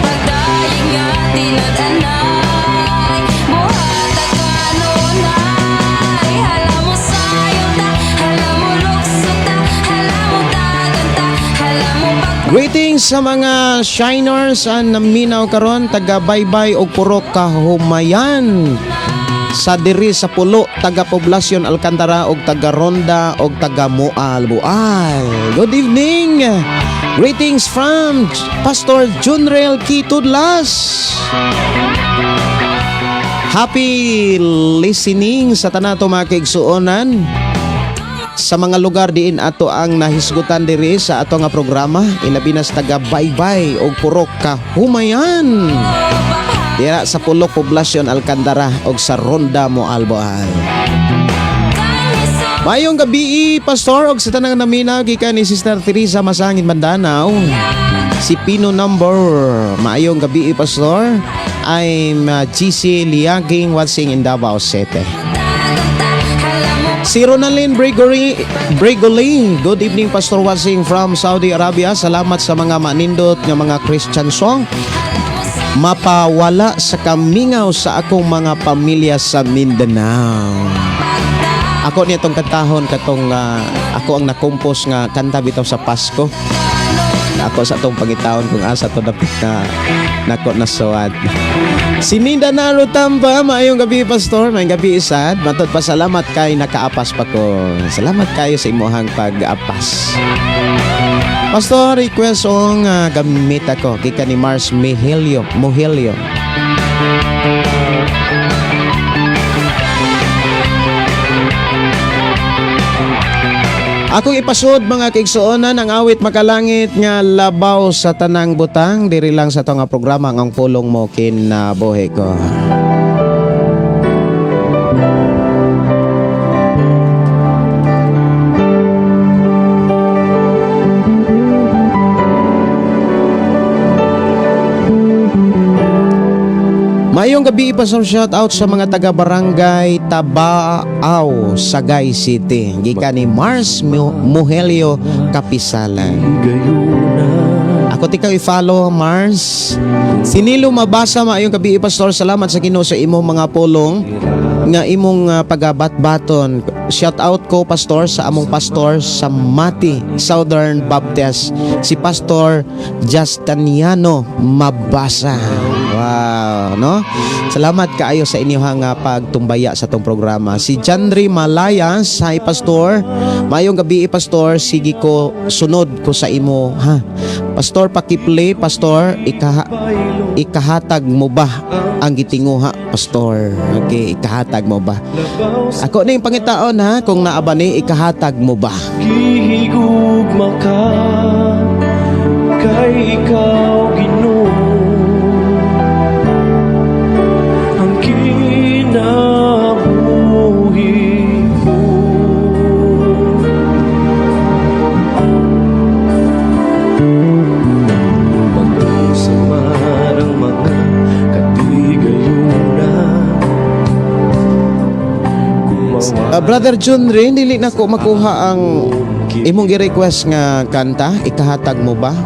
Pagdayeg nga tinud-anay, buhata kanunay. Hala mo sayo ta, hala mo lukso ta, hala mo taganta, hala mo pakpakta. Greetings sa mga shiners ang naminaw karon, taga Baybay og Purok Kahumayan. Sa diri sa Pulo, taga Poblasyon Alcantara og taga Ronda og taga Moal Bual. Good evening. Greetings from Pastor Junrel Kitudlas. Happy listening sa tanan ato mga kaigsuonan sa mga lugar diin ato ang nahisgutan diri sa ato nga programa, ilabi na sa taga Baybay og Purok Kahumayan dira sa Pulok, Poblasyon Alcantara og sa Ronda, Moalboal. Maayong gabi, Pastor, og sa tanang naminaw, gikan ni Sister Teresa Masangin Mandanao. Si Pino Number, maayong gabi, Pastor. I'm GC Liaging watching in Davao City. Si Ronaldin Gregory Bregoli, good evening, Pastor, watching from Saudi Arabia. Salamat sa mga manindot nga mga Christian song. Mapawala sa kamingaw sa akong mga pamilya sa Mindanao. Ako niya tong kantahon katong ako ang nakompose nga kanta bitaw sa Pasko. Ako sa atong pangitaon kung asa to dapit na nako nasuwat. Si Ninda Naro Tamba, maayong gabi, Pastor, maayong gabi isad. Matod pa salamat kay nakaapas pa ko. Salamat kayo sa imuhang pag-apas. Pastor, request song "Gamit Ako" gikan ni Mars Mihilio, Mohilio. Akong ipasud, mga kaigsuonan, ang awit "Makalangit" nga labaw sa tanang butang diri lang sa nga programa ng Pulong Mo Kinabuhi Ko. Maayong gabi, ipasong shout out sa mga taga Barangay Tabaao, Sagay City. Gikan ni Mars Muhelio Kapisalan. Ako tikaw i-follow, Mars. Sinilo Mabasa, maayong gabi, Pastor. Salamat sa Ginoo sa imong mga pulong nga imong pagabatbaton. Shout out ko, Pastor, sa among pastor sa Mati Southern Baptist, si Pastor Justiniano Mabasa. Wow, no? Salamat kaayo sa inyong pagtumbaya sa tong programa. Si Jandri Malayas, hi Pastor. Maayong gabi, Pastor, sige ko sunod ko sa imo ha. Pastor, paki-play, Pastor, ikahatag mo ba ang gitinguha, Pastor? Okay, ikahatag mo ba? Ako na yung pangitaon ha, kung naa ba ni ikahatag mo ba? Gihigugma ka kay ikaw, Ginoo, ang kinabuhi ko. Mag-unsa man ang mga katigayunan. Brother John Ray, dili na ko makuha ang imong gi-request nga kanta, "Ikahatag Mo Ba?"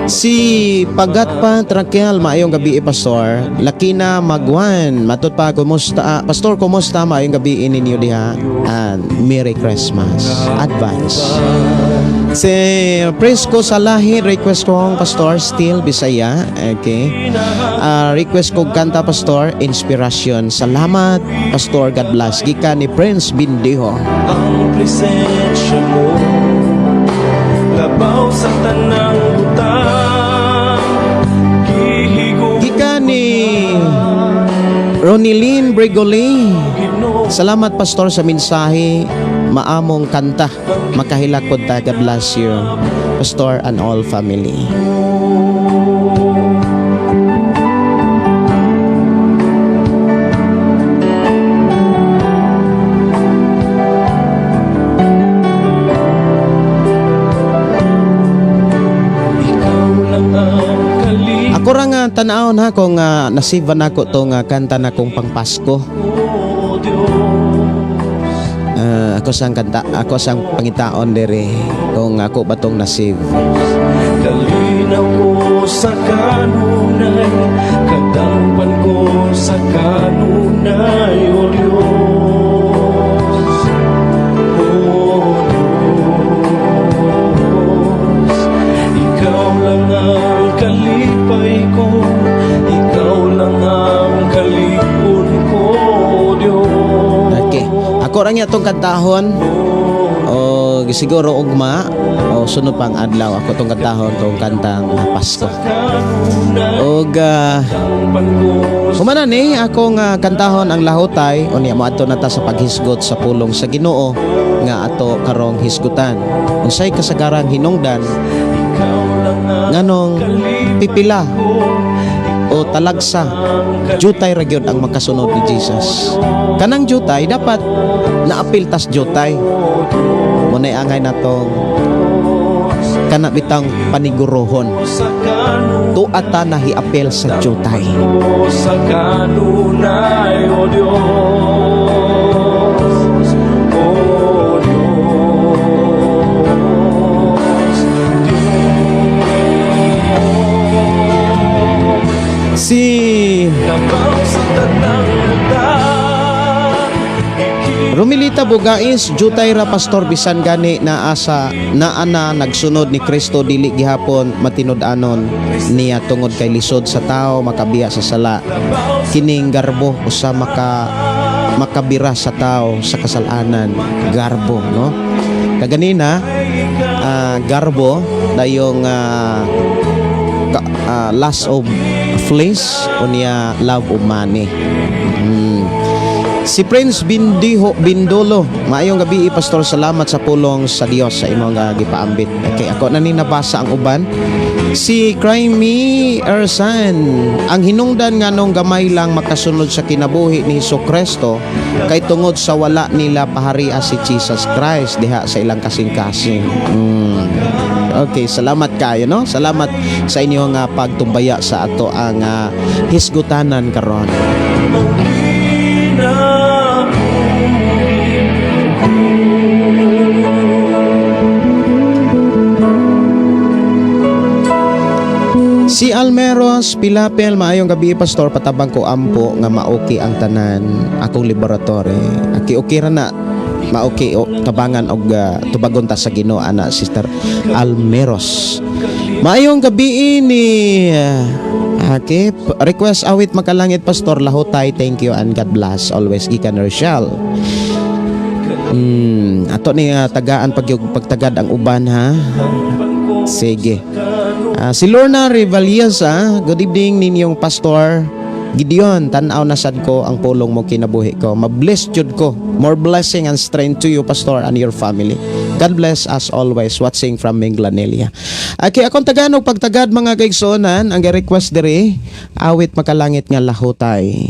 Si Pagat pa Trakel, maayong gabi, Pastor. Lakina Magwan, matut pa kumusta, Pastor, kumusta, maayong gabi ninyo diha and Merry Christmas advance. Si Prisco Salahi, request ko ang Pastor, still Bisaya. Okay. Request ko kanta, Pastor, "Inspiration." Salamat, Pastor, God bless. Gikan ni Prince Bindiho. Ang presensya mo labaw sa tanang butang. Gihigugma Gikan ni Ronilyn Brigoli. Ginoo. Salamat, Pastor, sa mensahe. Maamong kanta. Makahilak pod ta. God bless you, Pastor and all family. Ikaw lang ang kalit Ako ra nga tan-awon ha kung nasiba nako tong kanta na kong pangpasko. ko, Diyos. Ako sang kanta, ako sang pangitaon dere kung ako ba tong na-save. Kalinaw ko sa kanunay, kadangpan ko sa kanunay, O Diyos, O Diyos. Ikaw lang ang kalipay ko, ikaw lang ang kalipon ko, O Diyos. Okay. Ako ra niya tong kantahon. O siguro ugma o sunod pang adlaw ako tong kantahon tong kantang Pasko. Og humana ni akong kantahon ang "Lahutay", unya moadto na ta sa paghisgot sa pulong sa Ginoo nga ato karong hisgutan. Unsay kasagarang hinungdan nganong pipila o talagsa jutay ra gyud ang makasunod ni Jesus? Kanang jutay dapat naapil tas jutay. Muna'y angay natong kana bitang panigurohon. Tuata ta na hiapil sa jutay. Sa kanunay, O Diyos, O Diyos, Diyos. Si Labaw sa tanang butang, Romilita Bugais, jutay ra, Pastor, bisan gani naa sa naa na nagsunod ni Kristo dili gihapon matinud-anon niya tungod kay lisod sa tao makabiya sa sala. Kining garbo usa makabira sa tao sa kasalanan. Garbo, no? Kaganina garbo dayong lust of flesh unya love of money. Si Prince Bindiho Bindolo, maayong gabi, Pastor, salamat sa pulong sa Dios sa imong gipaambit. Okay, ako na ni nabasa ang uban. Si Crimey Ersan, ang hinungdan nganong gamay lang makasunod sa kinabuhi ni Hesus Kristo kay tungod sa wala nila paharia si Jesus Christ diha sa ilang kasing-kasing. Okay, salamat kayo, no? Salamat sa inyong pagtumbaya sa ato ang hisgutanan karon. Si Almeros Pilapel, maayong gabi, Pastor, patabang ko ampo nga maoki ang tanan akong laboratory. Aki okay ra na maoki o tabangan og tubagon ta sa Ginoo ana, Sister Almeros. Maayong gabi ni okay, request awit makalangit, Pastor, Lahutay. Thank you and God bless always, gikan Rochelle. Ato ni tagaan pag pagtagad ang uban, ha. Sige. Si Lorna Rivalias, good evening ninyong Pastor Gideon, tan-aw na sad ko ang pulong mo kinabuhi ko. Ma-bless jud ko. More blessing and strength to you, Pastor, and your family. God bless us always, watching from Minglanilla. Okay, akong taganog pagtagad, mga kaigsuonan, ang request diri, awit makalangit nga Lahutay.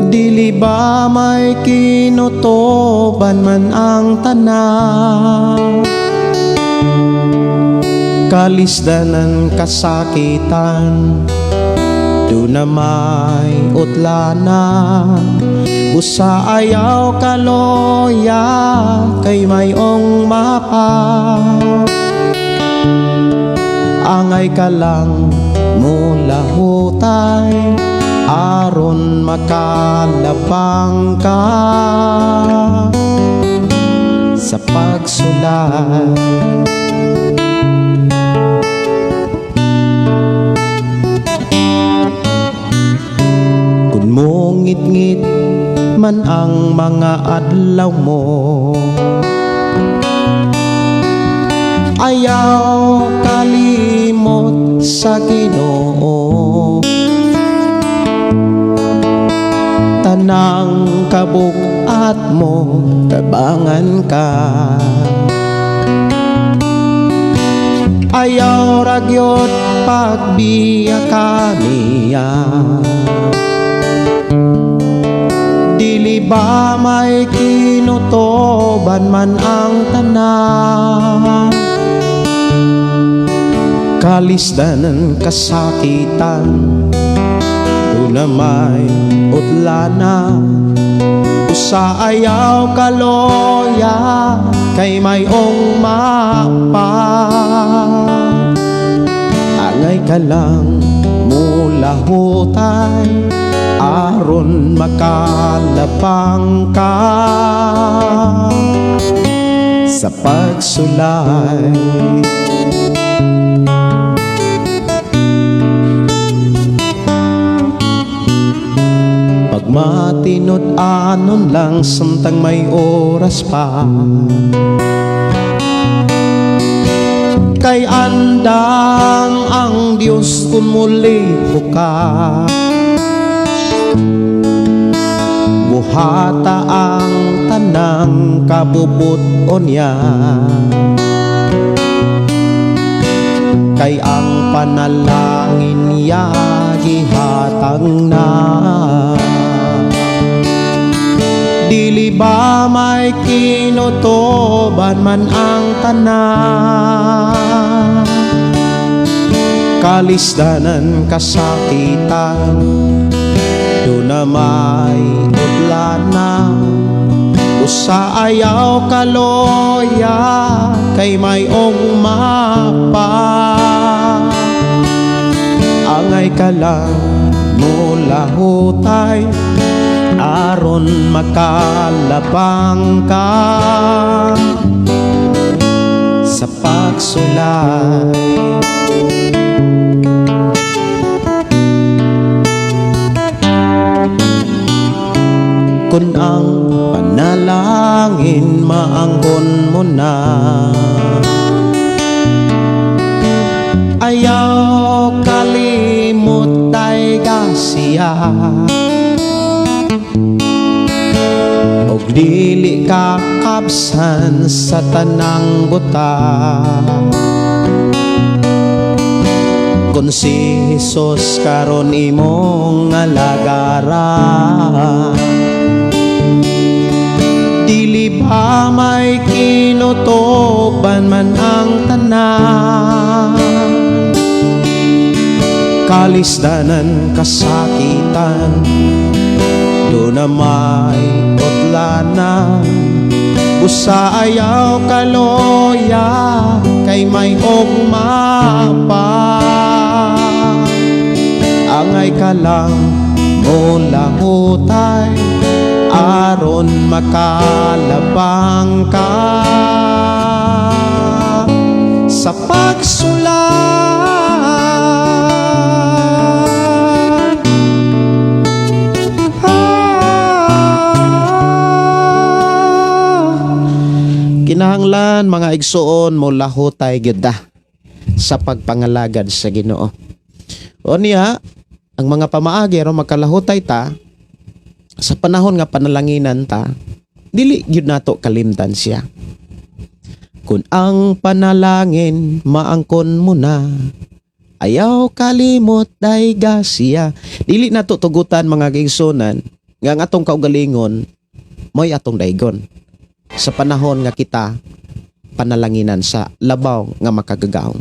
Dili ba may kinutuban man ang tanan, kalisdanan, kasakitan, duna may utlana? Busa ayaw kaloya kay mayong mapa. Angay ka lang mulahutay aron makalabang ka sa pagsulay. Kung mongit-ngit man ang mga adlaw mo, ayaw kalimot sa Ginoo. Tanang kabukat mo, tabangan ka. Ayaw ragyot pagbiya ka niya. Dili ba may kinutoban man ang tanan, kalisdanan, kasakitan, duna may utlana? Usa ayaw kaloya kay mayong mapa. Angay ka lang mulahutay aron makalabang ka sa pagsulay. Pagmatinud-anon lang samtang may oras pa, kay andang ang Diyos kung muliho ka. Buhata ang tanang kabubuton niya, kay ang panalangin niya gihatag na. Dili ba may kinutoban man ang tanan, kalisdanan, kasakitan, duna may utlana? Usa ayaw kaloya kay mayong mapa. Angay ka lang mulahutay. Aron makalabang ka sa pagsulay. Kung ang panalangin maangkon mo na, ayaw kalimot ay siya, og dili ka kabsan sa tanang buta. Kung si Jesus karon imong alagaran, dili ba may kinutuban man ang tanan? Kalisdanan, kasakitan, do na may utlanan. Busa ayaw kaloya kay may ugma pa. Angay ka lang mulahutay aron makalabang ka sa pagsulay. Ah. Kinahanglan, mga igsuon, mo lahutay gyud ta sa pagpangalagad sa Ginoo. O niya, ang mga pamaagi aron makalahutay ta sa panahon nga panalanginan ta, dili gyud nato kalimtan siya. Kung ang panalangin maangkon mo na, ayaw kalimot dayga siya. Dili nato tugutan, mga kaigsuonan, nga ang atong kaugalingon mo'y atong daygon sa panahon nga kita panalanginan sa labaw nga makagagahom.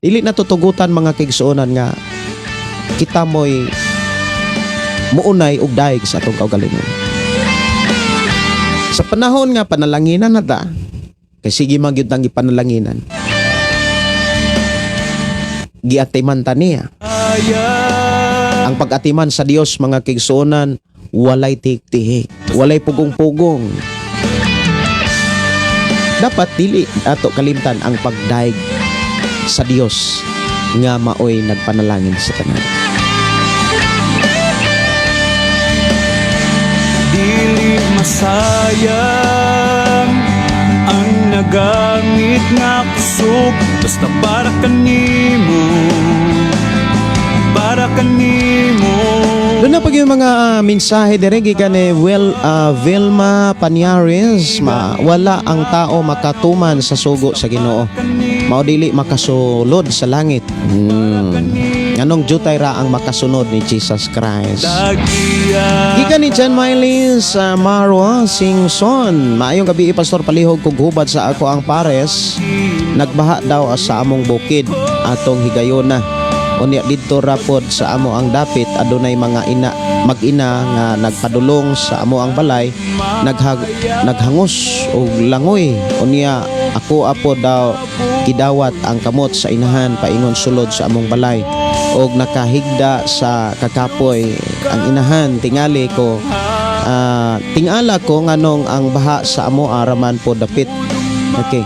Dili nato tugutan, mga kaigsuonan, nga kita mo'y muunay og daig sa atong kaugalingon. Sa panahon nga panalanginan na ta, kay sige man gyud tang ipanalanginan. Giatiman ta niya. Ang pag-atiman sa Dios, mga kaigsuonan, walay tihik-tihik, walay pugong-pugong. Dapat dili ato kalimtan ang pagdaig sa Dios nga maoy nagpanalangin sa tanan. Dili masayang ang nagamit nga kusog basta para kanimo, para kanimo. Doon na pag yung mga mensahe dire gikan ni Vilma Paniares, wala ang tao makatuman sa sugo sa Ginoo. Mao dili makasulod sa langit. Anong jutay ra ang makasunod ni Jesus Christ? Dagiya. Gikan ni John Miley sa Marwa Singson. Maayong gabi, Pastor, palihog kog hubad sa ako ang pares. Nagbaha daw sa among bukid atong higayona. Unya didto rapod sa amo ang dapit adunay mga ina mag-ina nga nagpadulong sa amo ang balay, naghangos og langoy. Unya ako apo daw gidawat ang kamot sa inahan paingon sulod sa among balay og nakahigda sa kakapoy ang inahan. Tingali ko tingala ko nganong ang baha sa amo araman po dapit. Okay,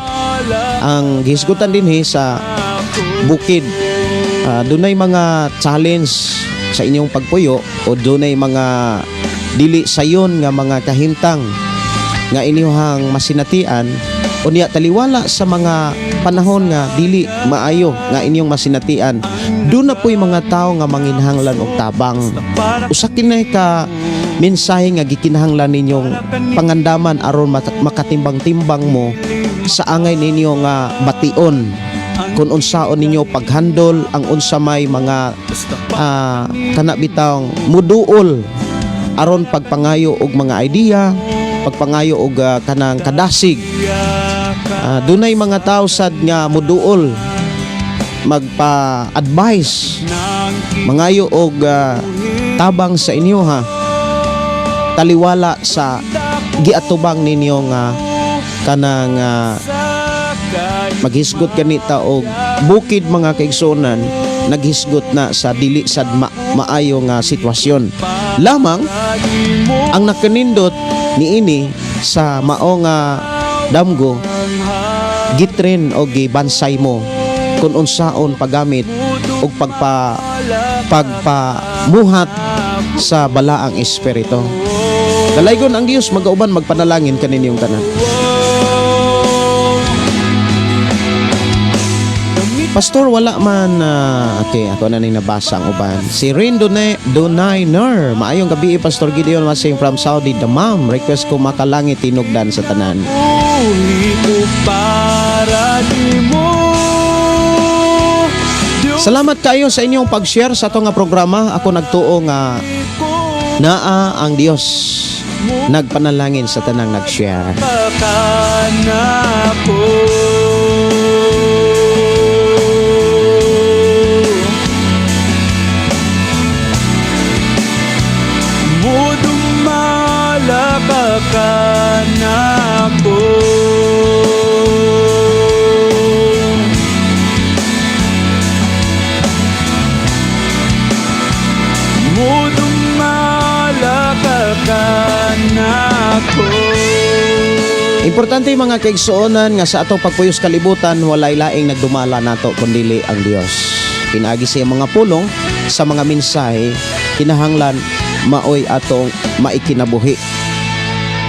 ang gihisgutan dinhi sa bukid, dunay mga challenge sa inyong pagpuyo o dunay mga dili sayon nga mga kahimtang nga inyuhang masinatian. Unya taliwala sa mga panahon nga dili maayo nga inyong masinatian, doon na po'y mga tao nga manginhanglan og tabang. Usa kini ka mensahe nga gikinahanglan ninyong pangandaman aron makatimbang-timbang mo sa angay ninyo nga bation kung unsaon ninyo paghandol ang unsa may mga kana bitawng muduol aron pagpangayo og mga idea, pagpangayo og kanang kadasig. Dunay mga tao sad nga muduol magpa-advise, mangayo og tabang sa inyo ha, taliwala sa giatubang ninyo nga kanang maghisgot ganita og bukid, mga kaigsuonan, naghisgot na sa dili sad maayo nga sitwasyon lamang. Nimo Ang nakanindot niini sa mao nga damgo, gi-train o gibansay mo kung unsaon paggamit og pagpamuhat sa Balaang Espiritu. Dalaygon ang Dios, magauban, magpanalangin kaninyong tanan. Pastor, wala man okay, ako na ning nabasa ang uban. Si Rin Donayner, maayong gabi, Pastor Gideon Masing from Saudi Damam. Request ko "Makalangit Tinugdan" sa tanan. Buhi ko para nimo, Diyos. Salamat kayo sa inyong pag-share sa ato nga programa. Ako nagtuo nga ko naa ang Dios nagpanalangin sa tanang nag-share. Ka nako. Mudumala ka kanako. Mudumala ka kanako. Importante, mga kaigsuonan, nga sa atong pagpuyos kalibutan, walay laing nagdumala nato kundili ang Dios. Pinaagi sa iyang mga pulong, sa mga mensahe, kinahanglan maoy atong maikinabuhi.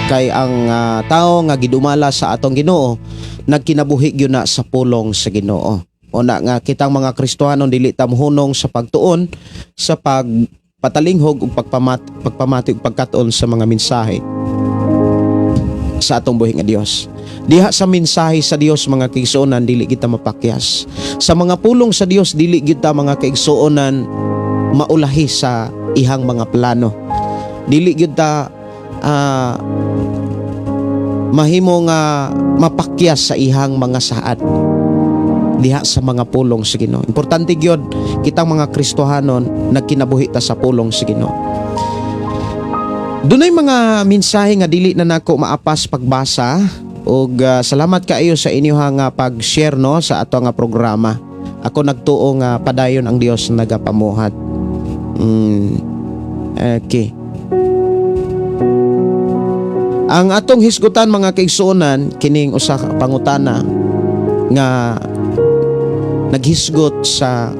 Kay ang tao nga gidumala sa atong Ginoo, nagkinabuhi gyud na sa pulong sa Ginoo. Una nga kitang mga Kristohanon, dili ta mohunong sa pagtuon, sa pagpatalinghog ug pagpamati ug pagkat-on sa mga mensahe sa atong buhi nga Dios. Diha sa mensahe sa Dios, mga kaigsuonan, dili kita mapakyas. Sa mga pulong sa Dios, dili kita, mga kaigsuonan, maulahi sa ihang mga plano. Dili gyud ta mahimo nga mapakyas sa ihang mga saad diha sa mga pulong sa Ginoo. Importante gyud kitang mga Kristohanon, nagkinabuhi ta sa pulong sa Ginoo. Dunay mga mensahe nga dili na nako maapas pagbasa ug salamat kaayo sa inyo nga pag-share, no, sa ato nga programa. Ako nagtuo nga padayon ang Dios nagapamuhat. Okay. Ang atong hisgutan, mga kaigsuonan, kining usa ka pangutana nga naghisgot sa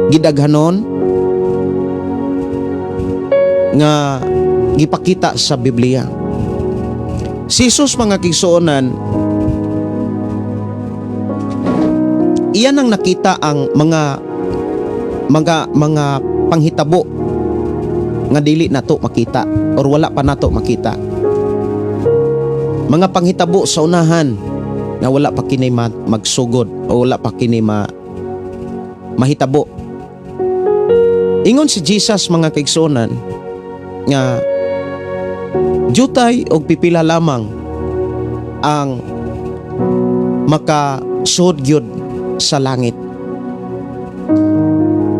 gidaghanon nga gipakita sa Biblia. Si Jesus, mga kaigsuonan, iyan ang nakita ang mga panghitabo nga dili nato makita or wala pa nato makita. Mga panghitabo sa unahan nga wala pa kini magsugod o wala pa kini mahitabo. Ingon si Jesus, mga kaigsuonan, nga jutay og pipila lamang ang makasuod gyud sa langit.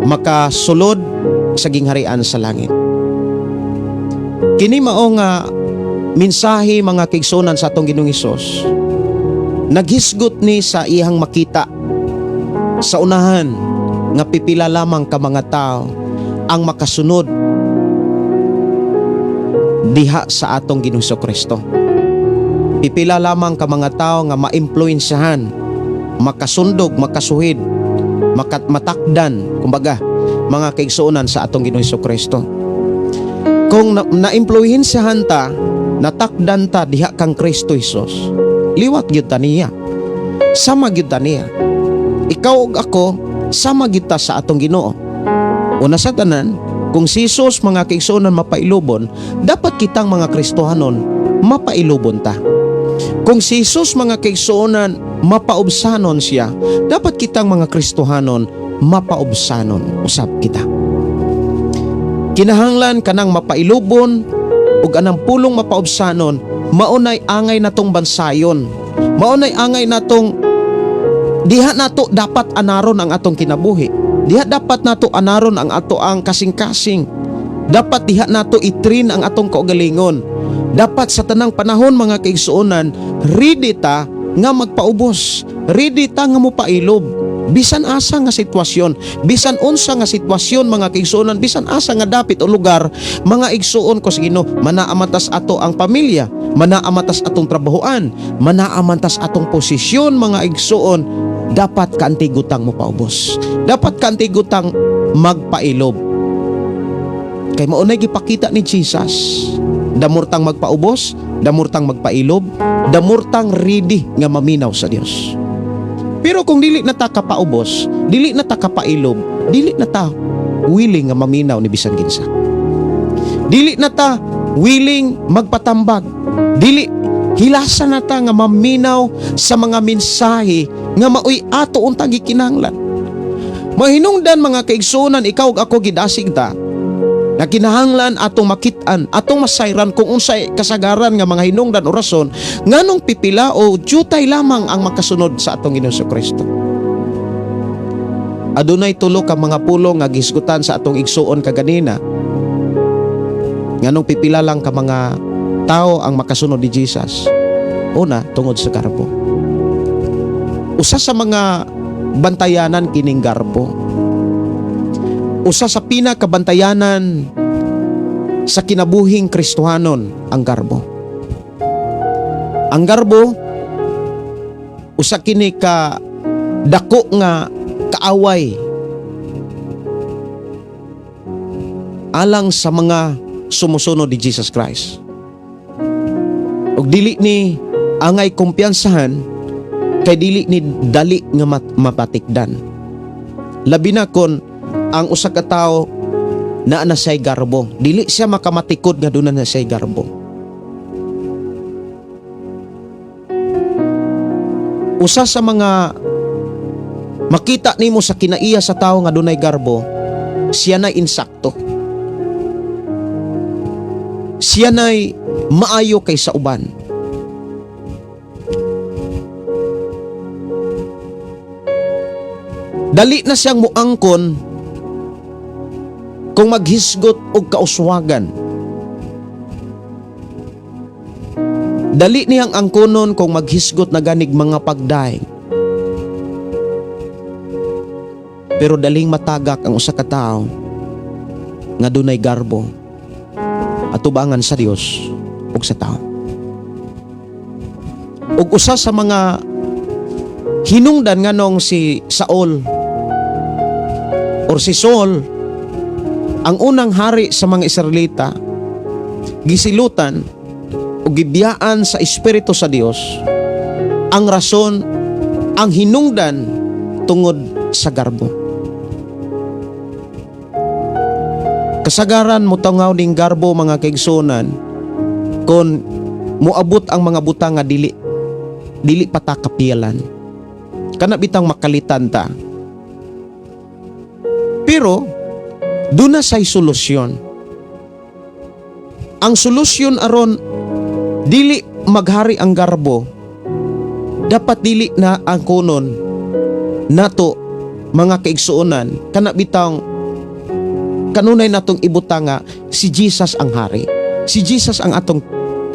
Makasulod sa gingharian sa langit. Kini mao nga mensahe, mga kaigsuonan, sa atong Ginoong Hesus. Naghisgot ni sa iyang makita sa unahan nga pipila lamang ka mga tao ang makasunod diha sa atong Ginoong Kristo. Pipila lamang ka mga tao nga maimpluwensyahan, makasundog, makasuhid, matakdan, kumbaga, mga kaigsuonan, sa atong Ginoong Kristo. Kung naimpluwensyahan ta, natakdan ta diha kang Kristo Hesus, liwat gyud ta niya. Sama gyud ta niya. Ikaw ug ako, sama gyud ta sa atong Ginoo. Una sa tanan, kung si Jesus, mga kaigsuonan, mapailubon, dapat kitang mga Kristohanon mapailubon ta. Kung si Jesus, mga kaigsuonan, mapaubsanon siya, dapat kitang mga Kristohanon mapaubsanon usab kita. Kinahanglan kanang mapailubon ug anang pulong mapaubsanon, maunay angay natong bansayon. Maunay angay natong diha nato dapat anaron ang atong kinabuhi. Diha dapat nato anaron ang ato ang kasing-kasing. Dapat diha nato i-train ang atong kaugalingon. Dapat sa tanang panahon, mga kaigsuonan, ready ta nga magpaubos. Ready ta nga mopailob. Bisan asa nga sitwasyon, bisan unsa nga sitwasyon, mga kaigsuonan, bisan asa nga dapit o lugar, mga igsuon ko sa Ginoo, manaa man tas ato ang pamilya, manaa man tas atong trabahoan, manaa man tas atong posisyon, mga igsuon, dapat kaantigutang mo paubos. Dapat kaantigutang magpailob. Kay maunay gipakita ni Jesus. Damurtang magpaubos, damurtang magpailob, damurtang ready nga maminaw sa Dios. Pero kung dili na ta kapaubos, dili na ta kapailob, dili na ta willing nga maminaw ni bisan kinsa. Dili na ta willing magpatambag. Dili hilasa na ta nga maminaw sa mga mensahe nga maoy ato untang gikinahanglan. Mahinungdan, mga kaigsuonan, ikaw ug ako gidasig ta na kinahanglan atong makit-an, atong masayran kung unsay kasagaran nga mga hinungdan o rason nganong pipila o jutay lamang ang makasunod sa atong Ginoong Kristo. Adunay tulo ka mga pulong nga gihisgutan sa atong igsuon kaganina. Nganong pipila lang ka mga tao ang makasunod ni Jesus. Una, tungod sa garbo. Usa sa mga bantayanan kining garbo. Usa sa pinakabantayanan sa kinabuhing Kristohanon ang garbo. Ang garbo, usa kini ka dako nga kaaway alang sa mga sumusunod ni Jesus Christ. Ug dili ni angay kumpiyansahan kay dili ni dali nga mapatikdan. Labi na kon ang usa ka tawo naa na siya'y garbo. Dili siya makamatikod nga duna na siya'y garbo. Usa sa mga makita nimo sa kinaiya sa tawo nga dunay garbo, siya na insakto. Siya na'y maayo kaysa uban. Dali na siyang muangkon kung maghisgot og kauswagan. Dali niyang angkonon kung maghisgot na ganig mga pagdaing. Pero daling matagak ang usa ka tawo nga dunay garbo atubangan sa Dios ug sa tao. Ug usa sa mga hinungdan nganong si Saul or si Saul, ang unang hari sa mga Israelita, gisilutan o gibiyaan sa Espiritu sa Dios, ang rason, ang hinungdan tungod sa garbo. Kasagaran mo tangaw ning garbo, mga kaigsunan, kon moabot ang mga butang nga dili pa ta kapiyalan. Kana bitang makalitan ta. Pero duna say solusyon. Ang solusyon aron dili maghari ang garbo, dapat dili na ang kunon nato, mga kaigsuonan, kana bitang kanunay natong ibutang nga si Jesus ang hari. Si Jesus ang atong,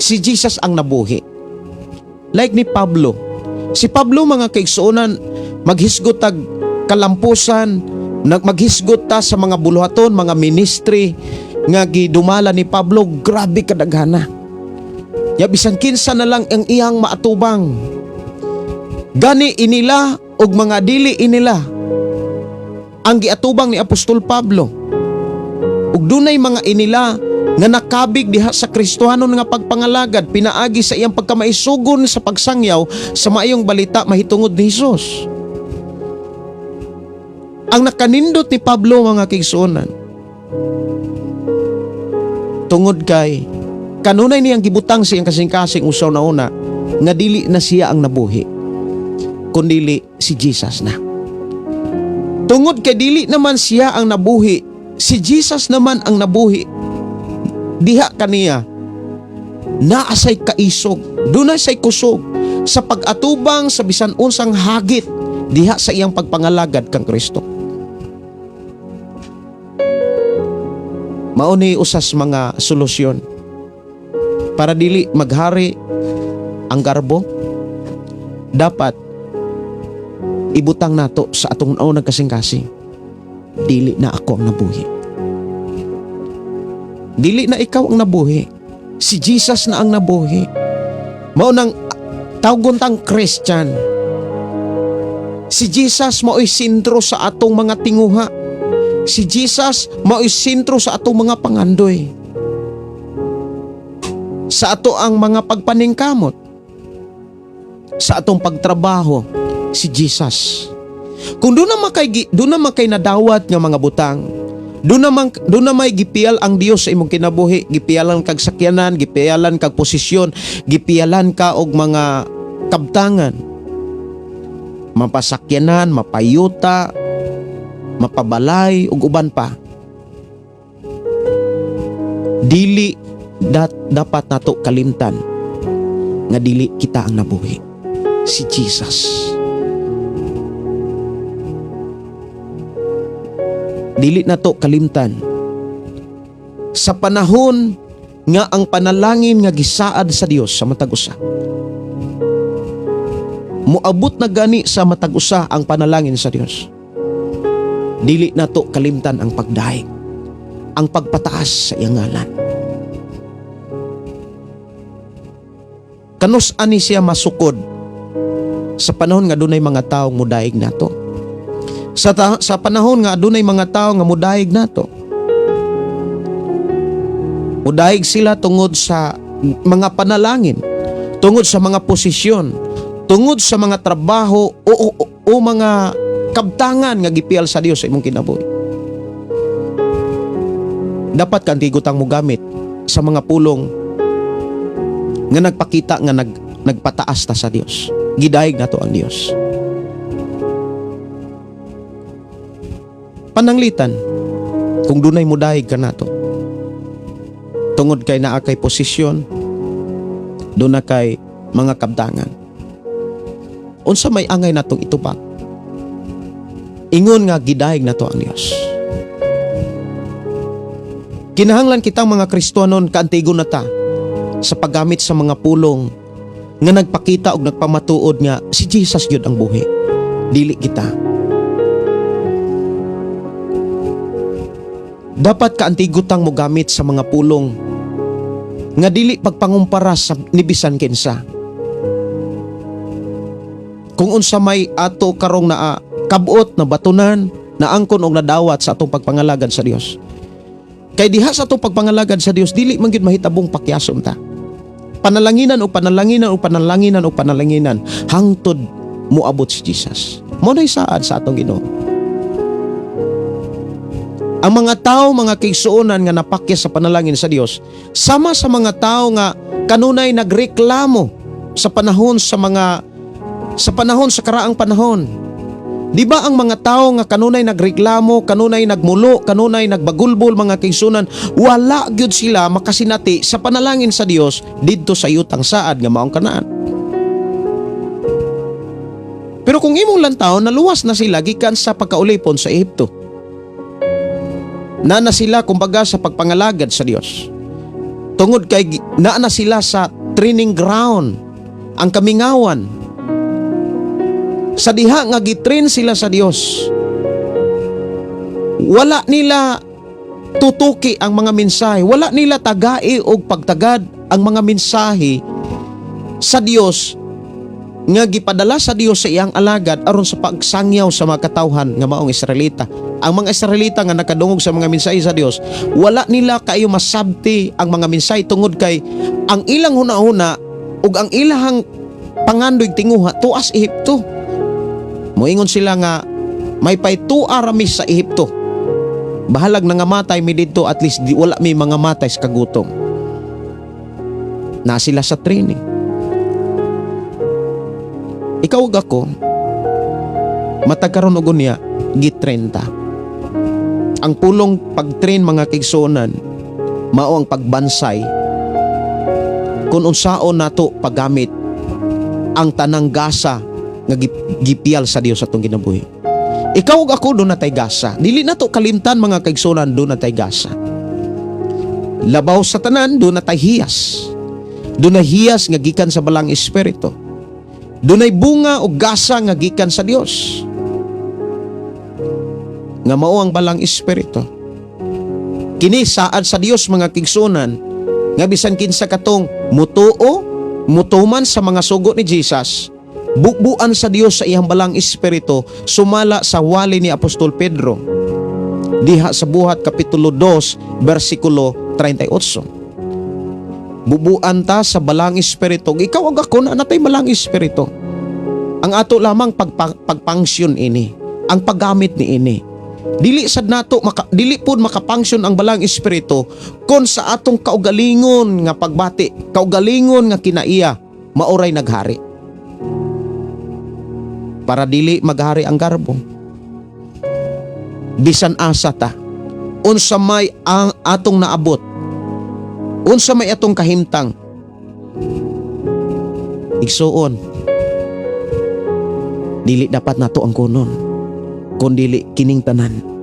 si Jesus ang nabuhi. Like ni Pablo. Si Pablo, mga kaigsuonan, maghisgot tag kalampusan, maghisgot ta sa mga buluhaton, mga ministry nga gidumala ni Pablo, grabe kadaghana. Ya bisan kinsa na lang ang iyang maatubang. Gani inila og mga dili inila ang giatubang ni Apostol Pablo. Ug dunay mga inila nga nakabig diha sa Kristohanon nga pagpangalagad pinaagi sa iyang pagkamaisugon sa pagsangyaw sa maayong balita mahitungod ni Hesus. Ang nakanindot ni Pablo, mga kaigsuonan, tungod kay kanunay niyang gibutang sa iyang kasing-kasing usaw na una nga dili na siya ang nabuhi kundili si Jesus na. Tungod kay dili naman siya ang nabuhi, si Jesus naman ang nabuhi diha kaniya, naa say kaisog, dunay say kusog sa pag-atubang sa bisan unsang hagit diha sa iyang pagpangalagad kang Kristo. Mao ni usas mga solusyon para dili maghari ang garbo. Dapat Ibutang nato sa atong naunang kasing-kasing. Dili na ako ang nabuhi. Dili na ikaw ang nabuhi. Si Jesus na ang nabuhi. Mao nang tawgon tang Christian. Si Jesus mao'y sentro sa atong mga tinguha. Si Jesus mao'y sentro sa atong mga pangandoy. Sa ato ang mga pagpaningkamot. Sa atong pagtrabaho, si Jesus. Kung duna man kay nadawat nga mga butang, duna may gipial ang Dios sa imong kinabuhi, gipialan kag sakyanan, gipialan kag posisyon, gipialan ka og mga kabtangan. Mapasakyanan, mapayuta, mapabalay ug uban pa. Dili dapat nato kalimtan nga dili kita ang nabuhi. Si Jesus. Dili nato kalimtan sa panahon nga ang panalangin nga gisaad sa Dios sa matag usa. Moabot na gani sa matag usa ang panalangin sa Dios. Dili nato kalimtan ang pagdaig, ang pagpataas sa iyang ngalan. Kanus ani siya masukod sa panahon nga dunay mga tawo mudaig nato. Sa panahon nga adunay mga tawo nga mudaig nato. Mudaig sila tungod sa mga panalangin, tungod sa mga posisyon, tungod sa mga trabaho o mga kabtangan nga gipial sa Dios sa imong kinabuhi. Dapat kantigutang mogamit sa mga pulong nga nagpakita nga nagpataas ta sa Dios. Gidaig nato ang Dios. Pananglitan kung dunay mudaig ka nato tungod kay naa kay posisyon, duna kay mga kabtangan, unsa may angay natong itubag? Ingon nga gidaig nato ang Dios. Kinahanglan kitang mga Kristohanon kaantigo na ta sa paggamit sa mga pulong nga nagpakita og nagpamatuod nga si Jesus gyud ang buhi, dili kita. Dapat kaantigutang mogamit sa mga pulong nga dili pagpangumpara sa nibisan kinsa. Kung unsa may ato karong naa kabot na batunan, naangkon og nadawat sa atong pagpangalagad sa Dios. Kay diha sa atong pagpangalagad sa Dios, dili man gyud mahitabong pakyason ta. Panalanginan o panalanginan o panalanginan o panalanginan hangtod moabot si Jesus. Mao nay saad sa atong Ginoo. Ang mga tao, mga kaigsuonan nga napakyas sa panalangin sa Dios, sama sa mga tao nga kanunay nagreklamo sa panahon sa mga sa panahon sa karaang panahon. Di ba ang mga tao nga kanunay nagreklamo, kanunay nagmulo, kanunay nagbagulbol, mga kaigsuonan, wala gyud sila makasinati sa panalangin sa Dios didto sa yutang saad nga maong Kanaan. Pero kung imong lantaw, naluwas na sila gikan sa pagkaulipon sa Ehipto. Naa na sila kumbaga sa pagpangalagad sa Dios. Tungod kay naa na sila sa training ground, ang kamingawan. Sa diha nga gitrain sila sa Dios, wala nila tutuki ang mga mensahe, wala nila tagai og pagtagad ang mga mensahe sa Dios nga gipadala sa Dios sa iyang alagad aron sa pagsangyaw sa mga katawhan nga maong Israelita. Ang mga Israelita nga nakadungog sa mga mensahe sa Dios, wala nila kaayo masabti ang mga mensahe tungod kay ang ilang hunahuna ug ang ilahang pangandoy tinguha tuas Ehipto. Moingon sila nga may paytua ra mi sa Ehipto. Bahalag nangamatay mi didto, at least di, wala mi mga matay sa kagutom. Na sila sa training. Ikaw ug ako, matag karon og unya, gitrenta. Ang pulong pag-train, mga kaigsuonan, mao ang pagbansay kung unsaon nato paggamit ang tanang gasa nga gipial sa Dios atong kinabuhi. Ikaw ug ako, duna tay gasa. Dili nato kalimtan, mga kaigsuonan, duna tay gasa. Labaw sa tanan, duna tay hiyas. Duna hiyas nga gikan sa balang espiritu. Dunay bunga o gasa nga gikan sa Dios, nga mao ang Balang Espiritu. Kini saad sa Dios, mga kaigsuonan, nga bisan kinsa katong mutuo, mutuman sa mga sugo ni Jesus, bubuan sa Dios sa iyang Balang Espiritu, sumala sa wali ni Apostol Pedro diha sa Buhat kapitulo 2 bersikulo 38. Bubuan ta sa Balang Espiritu. Ikaw ug ako na natay Balang Espiritu. Ang ato lamang pagpangsyon ini, ang paggamit ni ini. Dili sad nato maka, dili pud makapangsyon ang Balang Espiritu kon sa atong kaugalingon nga pagbati, kaugalingon nga kinaiya maoray naghari. Para dili maghari ang garbo, bisan asa ta, unsa may ang atong naabot, unsa may atong kahimtang, igsuon, dili dapat nato ang kunon, kun dili kining tanan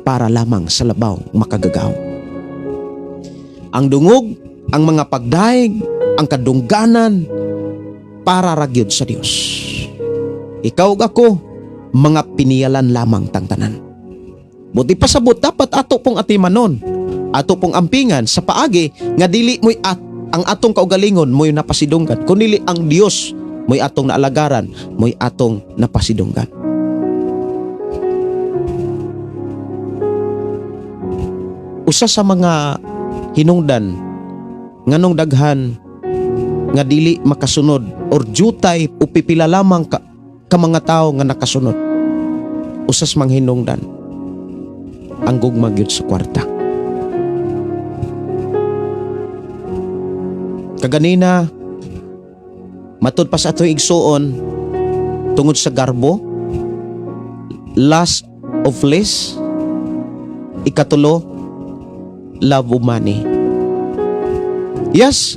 para lamang sa labaw makagagahom. Ang dungog, ang mga pagdaig, ang kadungganan, para ra gyud sa Dios. Ikaw ug ako, mga piniyalan lamang tang tanan. Buti pasabot, dapat ato pong atimanon, ato pong ampingan sa paagi nga dili mo'y at ang atong kaugalingon mo'y napasidunggan, kundi ang Dios mo'y atong naalagaran, mo'y atong napasidunggan. Usa sa mga hinungdan nganong daghan nga dili makasunod or jutay o pipila lamang ka mga tao nga nakasunod, usas mang hinungdan, ang gugma gyud sa kwarta. Kaganina, matud pa sa atong igsuon, tungod sa garbo, lust of flesh, ikatulo, love of money. Yes,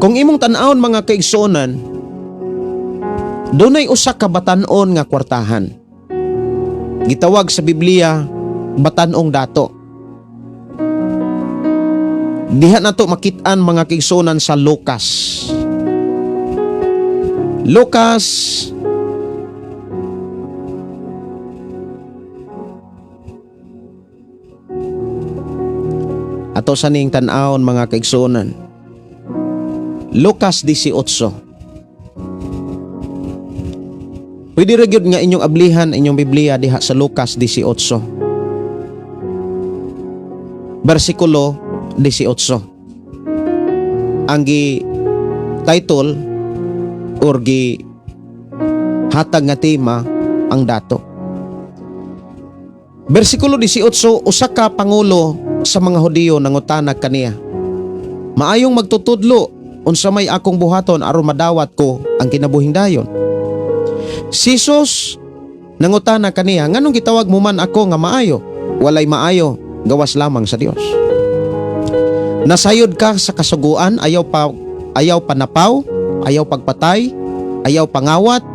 kung imong tan-awon, mga kaigsuonan, dunay usa ka batan-on nga kwartahan. Gitawag sa Biblia batan-ong dato. Diha nato makit-an, mga kaigsuonan, sa Lucas. Lucas ato sa ning tan-awon, mga kaigsuonan. Lucas 18. Pwede ra gyud nga inyong ablihan inyong Biblia diha sa Lucas 18. Bersikulo 18. Ang gi title or gi hatag nga tema, ang dato. Bersikulo 18, usa ka pangulo sa mga Hudiyo nangutana kaniya: "Maayong magtutudlo, unsa may akong buhaton aron madawat ko ang kinabuhing dayon?" Si Jesus nangutana kaniya, "Nganong gitawag mo man ako nga maayo? Walay maayo, gawas lamang sa Dios. Nasayod ka sa kasuguan: ayaw panapaw, ayaw pagpatay, ayaw pangawat,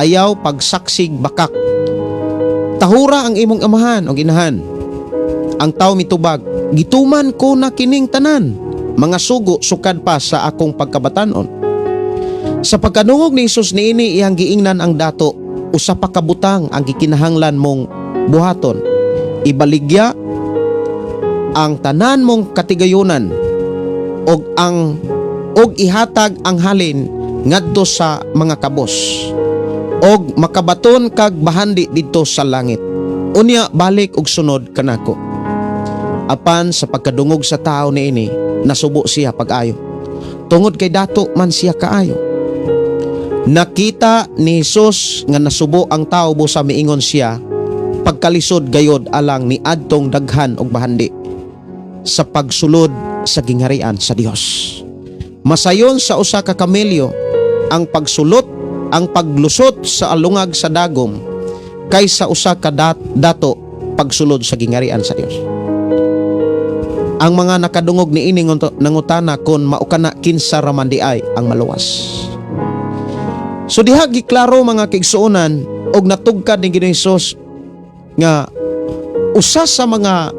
ayaw pagsaksig bakak. Tahura ang imong amahan o ginahan." Ang tao mitubag, "Gituman ko na kining tanan mga sugo sukad pa sa akong pagkabatanon." Sa pagkadungog ni Jesus niini, iyang giingnan ang dato, "Usa pa ka butang ang gikinahanglan mong buhaton. Ibaligya ang tanan mong katigayunan og ihatag ang halin ngadto sa mga kabos og makabaton kag bahandi didto sa langit. Unya balik og sunod kanako." Apan sa pagkadungog sa tao niini, nasubo siya pag-ayo, tungod kay dato man siya kaayo. Nakita ni Jesus nga nasubo ang tao, busa miingon siya, "Pagkalisod gayod alang ni adtong daghan og bahandi sa pagsulod sa gingharian sa Dios. Masayon sa usa ka kamelyo ang paglusot sa alungag sa dagom kaysa usa ka dato pagsulod sa gingharian sa Dios." Ang mga nakadungog niini nangutana kon mao kana, kinsa raman di ay ang maluwas? So diha giklaro, mga kaigsuonan, og natugkad ni Ginoong Hesus nga usa sa mga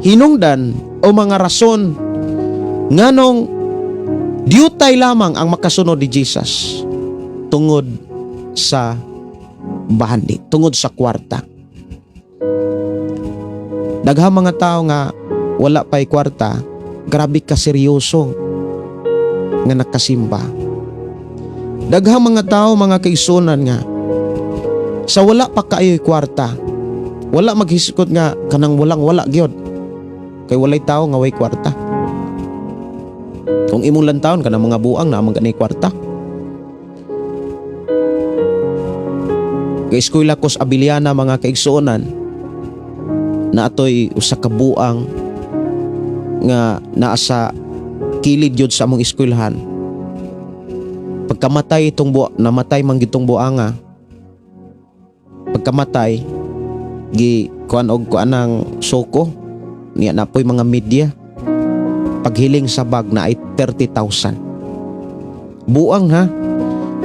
hinungdan o mga rason nganong dili Diutay lamang ang makasunod ni Jesus tungod sa bahandi, tungod sa kwarta. Daghang mga tao nga wala pa'y kwarta, grabe ka seryoso nga nakasimba. Daghang mga tao, mga kaigsuonan, nga sa wala pa kaayo'y kwarta, wala maghisgot nga kanang walang wala gyud. Kay walay tao nga way kwarta. Kung imong lantawon, kanang mga buang na man gani kwarta. Kay eskwela ko sa Abiliana, mga kaigsuonan, na atoy usa ka buang nga naa sa kilid yun sa among eskwelahan. Pagkamatay itong bu namatay man gitong buanga. Pagkamatay, gi kuan og kuan ang soko niya na po'y mga media. Paghiling sa bag na ay 30,000. Buang ha,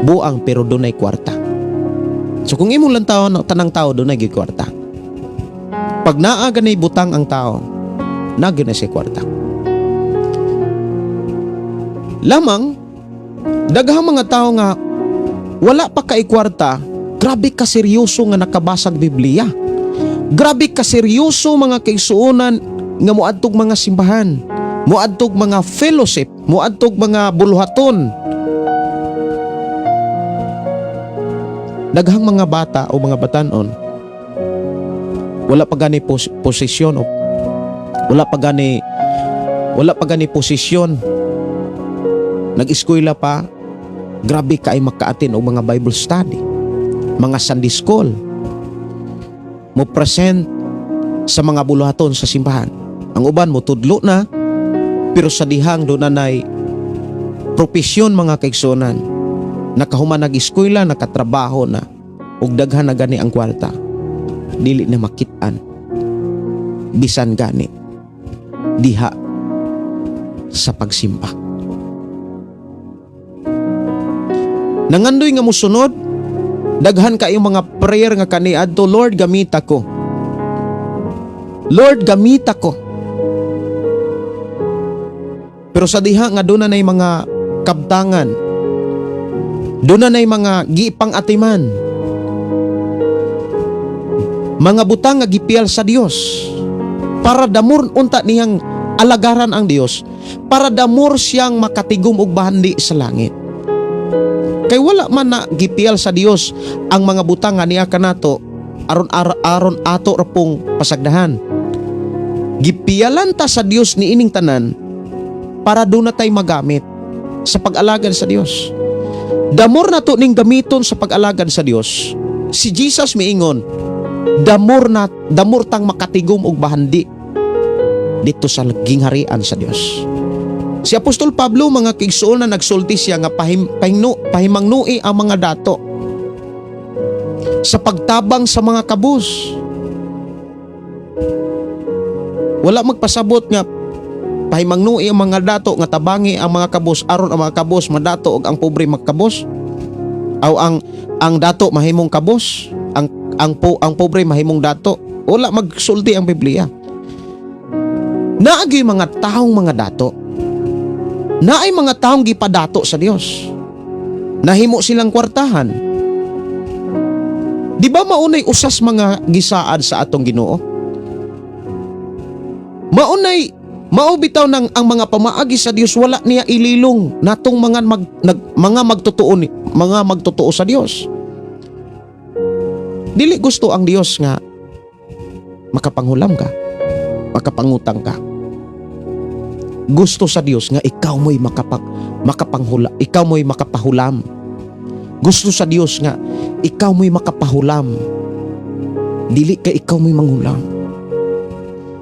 buang, pero dunay kwarta. So kung imong lang tao, tanang tao dunay gyud kwarta. Pag naa gani butang ang tao, naa gyud na siya kwarta. Lamang daghang mga tao nga wala pa kay kwarta, grabe ka seryoso nga nakabasag Biblia. Grabe ka seryoso, mga kaigsuonan, nga moadtog mga simbahan, moadtog mga fellowship, moadtog mga buluhaton. Daghang mga bata o mga batanon wala pa gani posisyon o wala pa gani posisyon, nag-eskwela pa, grabe kay maka-attend og mga Bible study, mga Sunday school, mo present sa mga buluhaton sa simbahan. Ang uban mo tudlo na, pero sa dihang doon na propesyon, mga kaigsuonan, nakahuman nag-eskwela, nakatrabaho na ug daghan na gani ang kwarta, dili na makit-an bisan gani diha sa pagsimba. Nangandoy nga musunod, daghan kayong mga prayer nga kaniadto, "Lord, gamita ko. Lord, gamita ko." Pero sa diha nga doon na mga kabtangan, doon na mga gipang atiman, mga butang nga gipiyal sa Dios para damor unta niyang alagaran ang Dios, para damor siyang makatigom og bahandi sa langit. Kay wala man na gipiyal sa Dios ang mga butang nga niya kanato aron aron ato ra pong pasagdahan. Gipiyalan ta sa Dios ni ining tanan para doon na tay magamit sa pag-alagad sa Dios. Damor na to ning gamiton sa pag-alagad sa Dios. Si Jesus miingon, damor na damor tang makatigom og bahandi dito sa gingharian sa Dios. Si Apostol Pablo, mga kaigsuon, na nagsulti siya nga pahimangnui ang mga dato sa pagtabang sa mga kabus. Wala magpasabot nga pahimangnui ang mga dato nga tabangi ang mga kabus aron ang mga kabus madato ug ang pobre magkabos. Aw ang dato mahimong kabos, ang pobre mahimong dato. Wala magsulti ang Biblia. Naagi mga taong mga dato. Naay mga taong gipadato sa Dios. Nahimo silang kwartahan. Di ba maunay usas mga gisaad sa atong Ginoo? Maunay mao bitaw nang ang mga pamaagi sa Dios wala niya ililong natong mga magtotoo ni mga magtotoo sa Dios. Dili gusto ang Dios nga makapanghulam ka, makapangutang ka. Gusto sa Dios nga ikaw mo'y makapanghula, ikaw mo'y makapahulam. Gusto sa Dios nga ikaw mo'y makapahulam. Dili ka ikaw mo'y manghulam.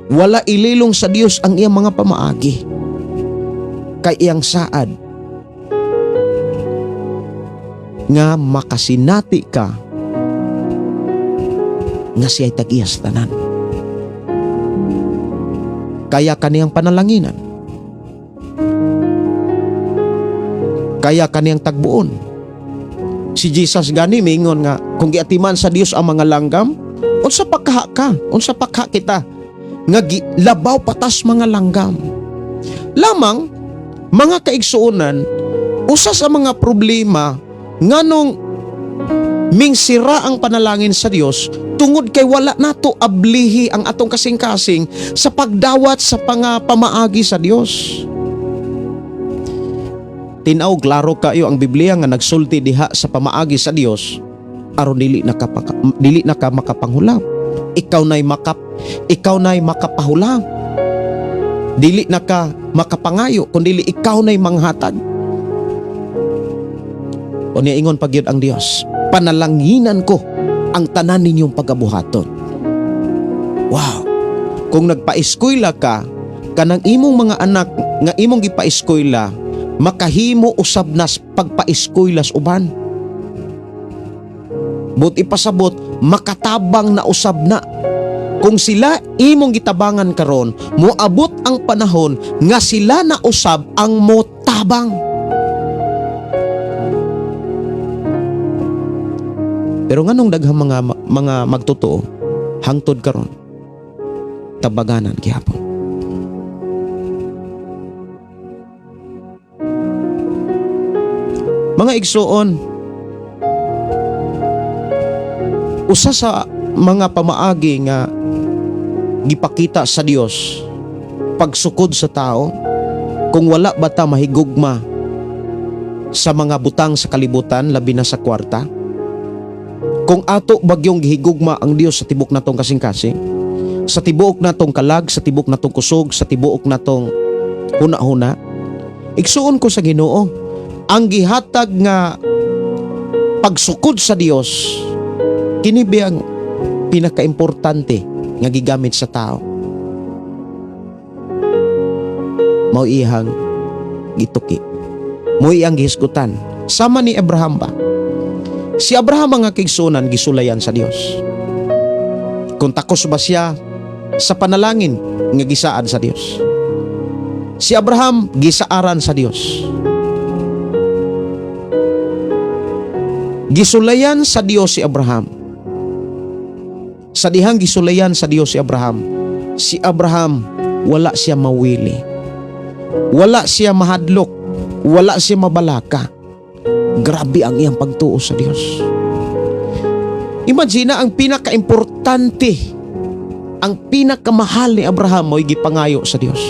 Wala ililong sa Dios ang iyang mga pamaagi. Kay iyang saad nga makasinati ka nga siya'y tag-iyas tanan. Kaya kaniyang panalanginan. Kaya kaniyang tagbuon. Si Jesus gani mingon nga kung giatiman sa Dios ang mga langgam, unsa pagkaha ka, unsa pagkaha kita nga labaw patas mga langgam. Lamang Mga kaigsuonan, usa sa mga problema nganong mingsira ang panalangin sa Dios tungod kay wala nato ablihi ang atong kasing-kasing sa pagdawat sa pamaagi sa Dios. Tinaw, klaro kayo ang Biblia nga nagsulti diha sa pamaagi sa Dios aron dili na ka makapanghulam. Ikaw na'y makapahulam. Dili na ka makapangayo kun dili ikaw na'y manghatag. Unya ingon pa gyud ang Dios, "Panalanginan ko ang tanan ninyong pagabuhaton." Wow. Kung nagpaeskwela ka, kanang imong mga anak nga imong gipaeskwela, makahimo usab nas pagpaeskwela sa uban. But ipasabot, makatabang na usab na. Kung sila imong gitabangan karon, moabot ang panahon nga sila na usab ang motabang. Pero nganong daghang mga magtotoo hangtod karon tabaganan gihapon? Mga igsuon, usa sa mga pamaagi nga gipakita sa Dios pagsukod sa tao kung wala ba ta mahigugma sa mga butang sa kalibutan, labi na sa kwarta, kung ato bagyong gihigugma ang Dios sa tibok natong kasing-kasing, sa tibuok natong kalag, sa tibok natong kusog, sa tibuok natong huna-huna. Igsuon ko sa Ginoo, ang gihatag nga pagsukod sa Dios kini ba ang pinakaimportante nga gigamit sa tao, mao iyang gituki, mao iyang gihisgutan, sama ni Abraham ba. Si Abraham, mga kaigsuonan, gisulayan sa Dios. Kung takos ba siya sa panalangin nga gisaad sa Dios, si Abraham gisaaran sa Dios. Gisulayan sa Dios si Abraham. Sa dihang gisulayan sa Dios si Abraham, si Abraham wala siya mawili. Wala siya mahadlok, wala siya mabalaka. Grabe ang iyang pagtuo sa Dios. Imagine na ang pinakaimportante, ang pinakamahal ni Abraham mo'y gipangayo sa Dios.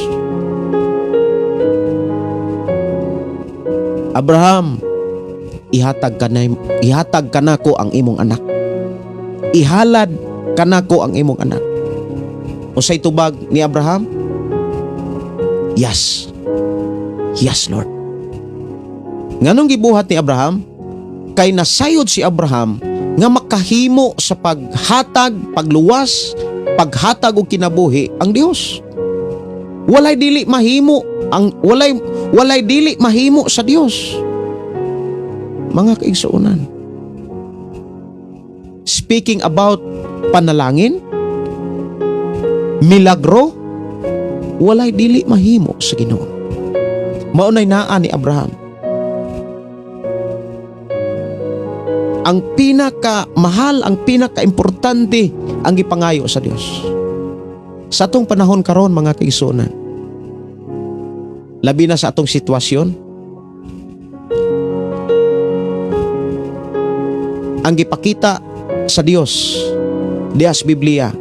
"Abraham, ihatag ka nako ang imong anak. Ihalad kanako ang imong anak." Unsay tubag ni Abraham? "Yes. Yes, Lord." Nganong gibuhat ni Abraham? Kay nasayod si Abraham nga makahimo sa paghatag, pagluwas, paghatag og kinabuhi ang Dios. Walay dili mahimo sa Dios. Mga kaigsuonan. Speaking about panalangin, milagro, walay dili mahimo sa Ginoo. Maunay naa ni Abraham. Ang pinaka mahal, ang pinaka-importante ang gipangayo sa Dios. Sa atong panahon karon, mga kaigsuonan, labi na sa atong sitwasyon, ang gipakita sa Dios diha sa Biblia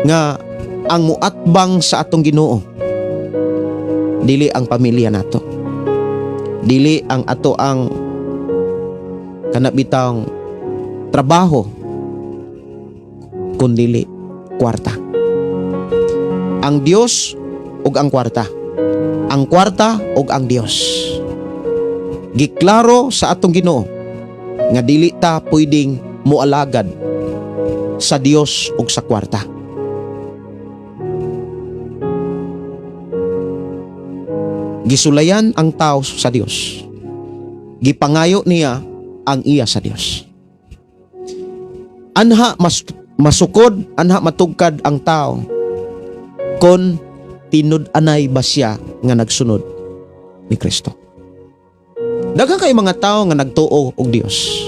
nga ang muatbang sa atong Ginoo dili ang pamilya nato, dili ang ato ang kanabitang trabaho, kundili kwarta. Ang Dios ug ang kwarta, ang kwarta ug ang Dios. Giklaro sa atong Ginoo nga dili ta pwedeng mualagad sa Dios ug sa kwarta. Gisulayan ang tao sa Dios. Gipangayo niya ang iya sa Dios. Anha mas masukod, anha matugkad ang tao kon tinud-anay ba siya nga nagsunod ni Kristo. Daghan kay mga tao nga nagtuo og Dios.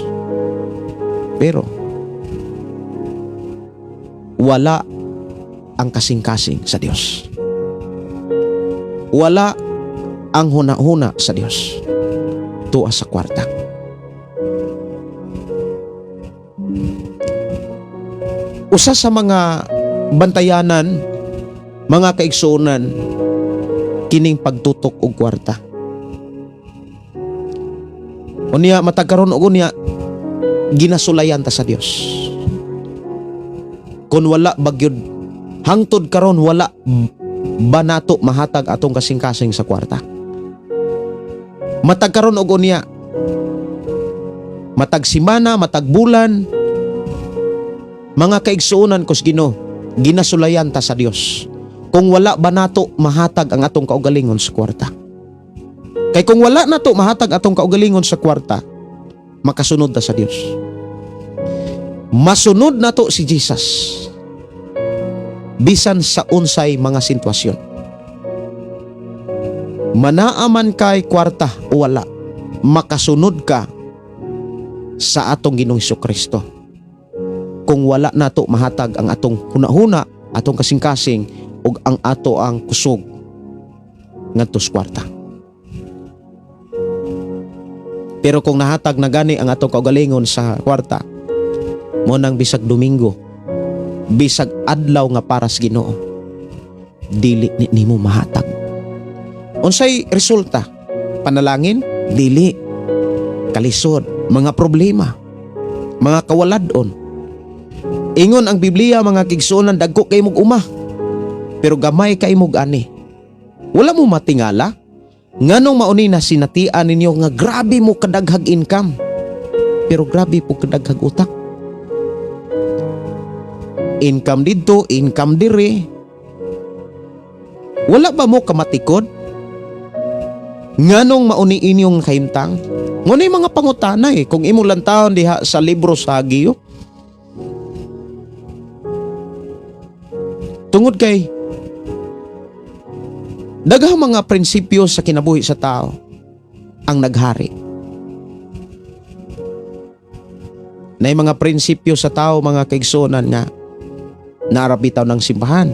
Pero wala ang kasing-kasing sa Dios. Wala Ang huna-huna sa Dios tuwa sa kwarta. Usa sa mga bantayanan, mga kaigsuonan, kining pagtutok og kwarta. Unya matag karon og unya ginasulayan ta sa Dios. Kung wala bagyod hangtod karon, wala ba nato mahatag atong kasing-kasing sa kwarta? Matag karon og unya, matag simana, matag bulan, mga kaigsuonan kos Ginoo, ginasulayan ta sa Dios. Kung wala ba nato mahatag ang atong kaugalingon sa kwarta? Kay kung wala nato mahatag atong kaugalingon sa kwarta, makasunod ta sa Dios. Masunod nato si Jesus bisan sa unsay mga sitwasyon. Manaaman kay kwarta o wala, makasunod ka sa atong Ginoong Kristo. Kung wala nato mahatag ang atong hunahuna, atong kasing-kasing ug ang ato ang kusog ngadto sa kwarta. Pero kung nahatag na gani ang atong kaugalingon sa kwarta, mo nang bisag Domingo, bisag adlaw nga para sa Ginoo, dili ni nimo mahatag. Unsay resulta? Panalangin? Dili. Kalisod, mga problema, mga kawaladon. Ingon ang Biblia, mga kaigsuonan, dagko kay mog uma, pero gamay kay mog ani. Wala mo matingala? Nganong mauni na sinatian ninyo nga grabe mo kadaghag income, pero grabe po kadaghag utak. Income didto, income dire. Wala ba mo kamatikod? Nganong mauni inyong kahimtang? Ngunay mga pangutana kung imo lantawon diha sa libro sa Hageo. Tungod kay daghang mga prinsipyo sa kinabuhi sa tao ang naghari. Nay mga prinsipyo sa tao, mga kaigsuonan, nga naara bitaw ng simbahan.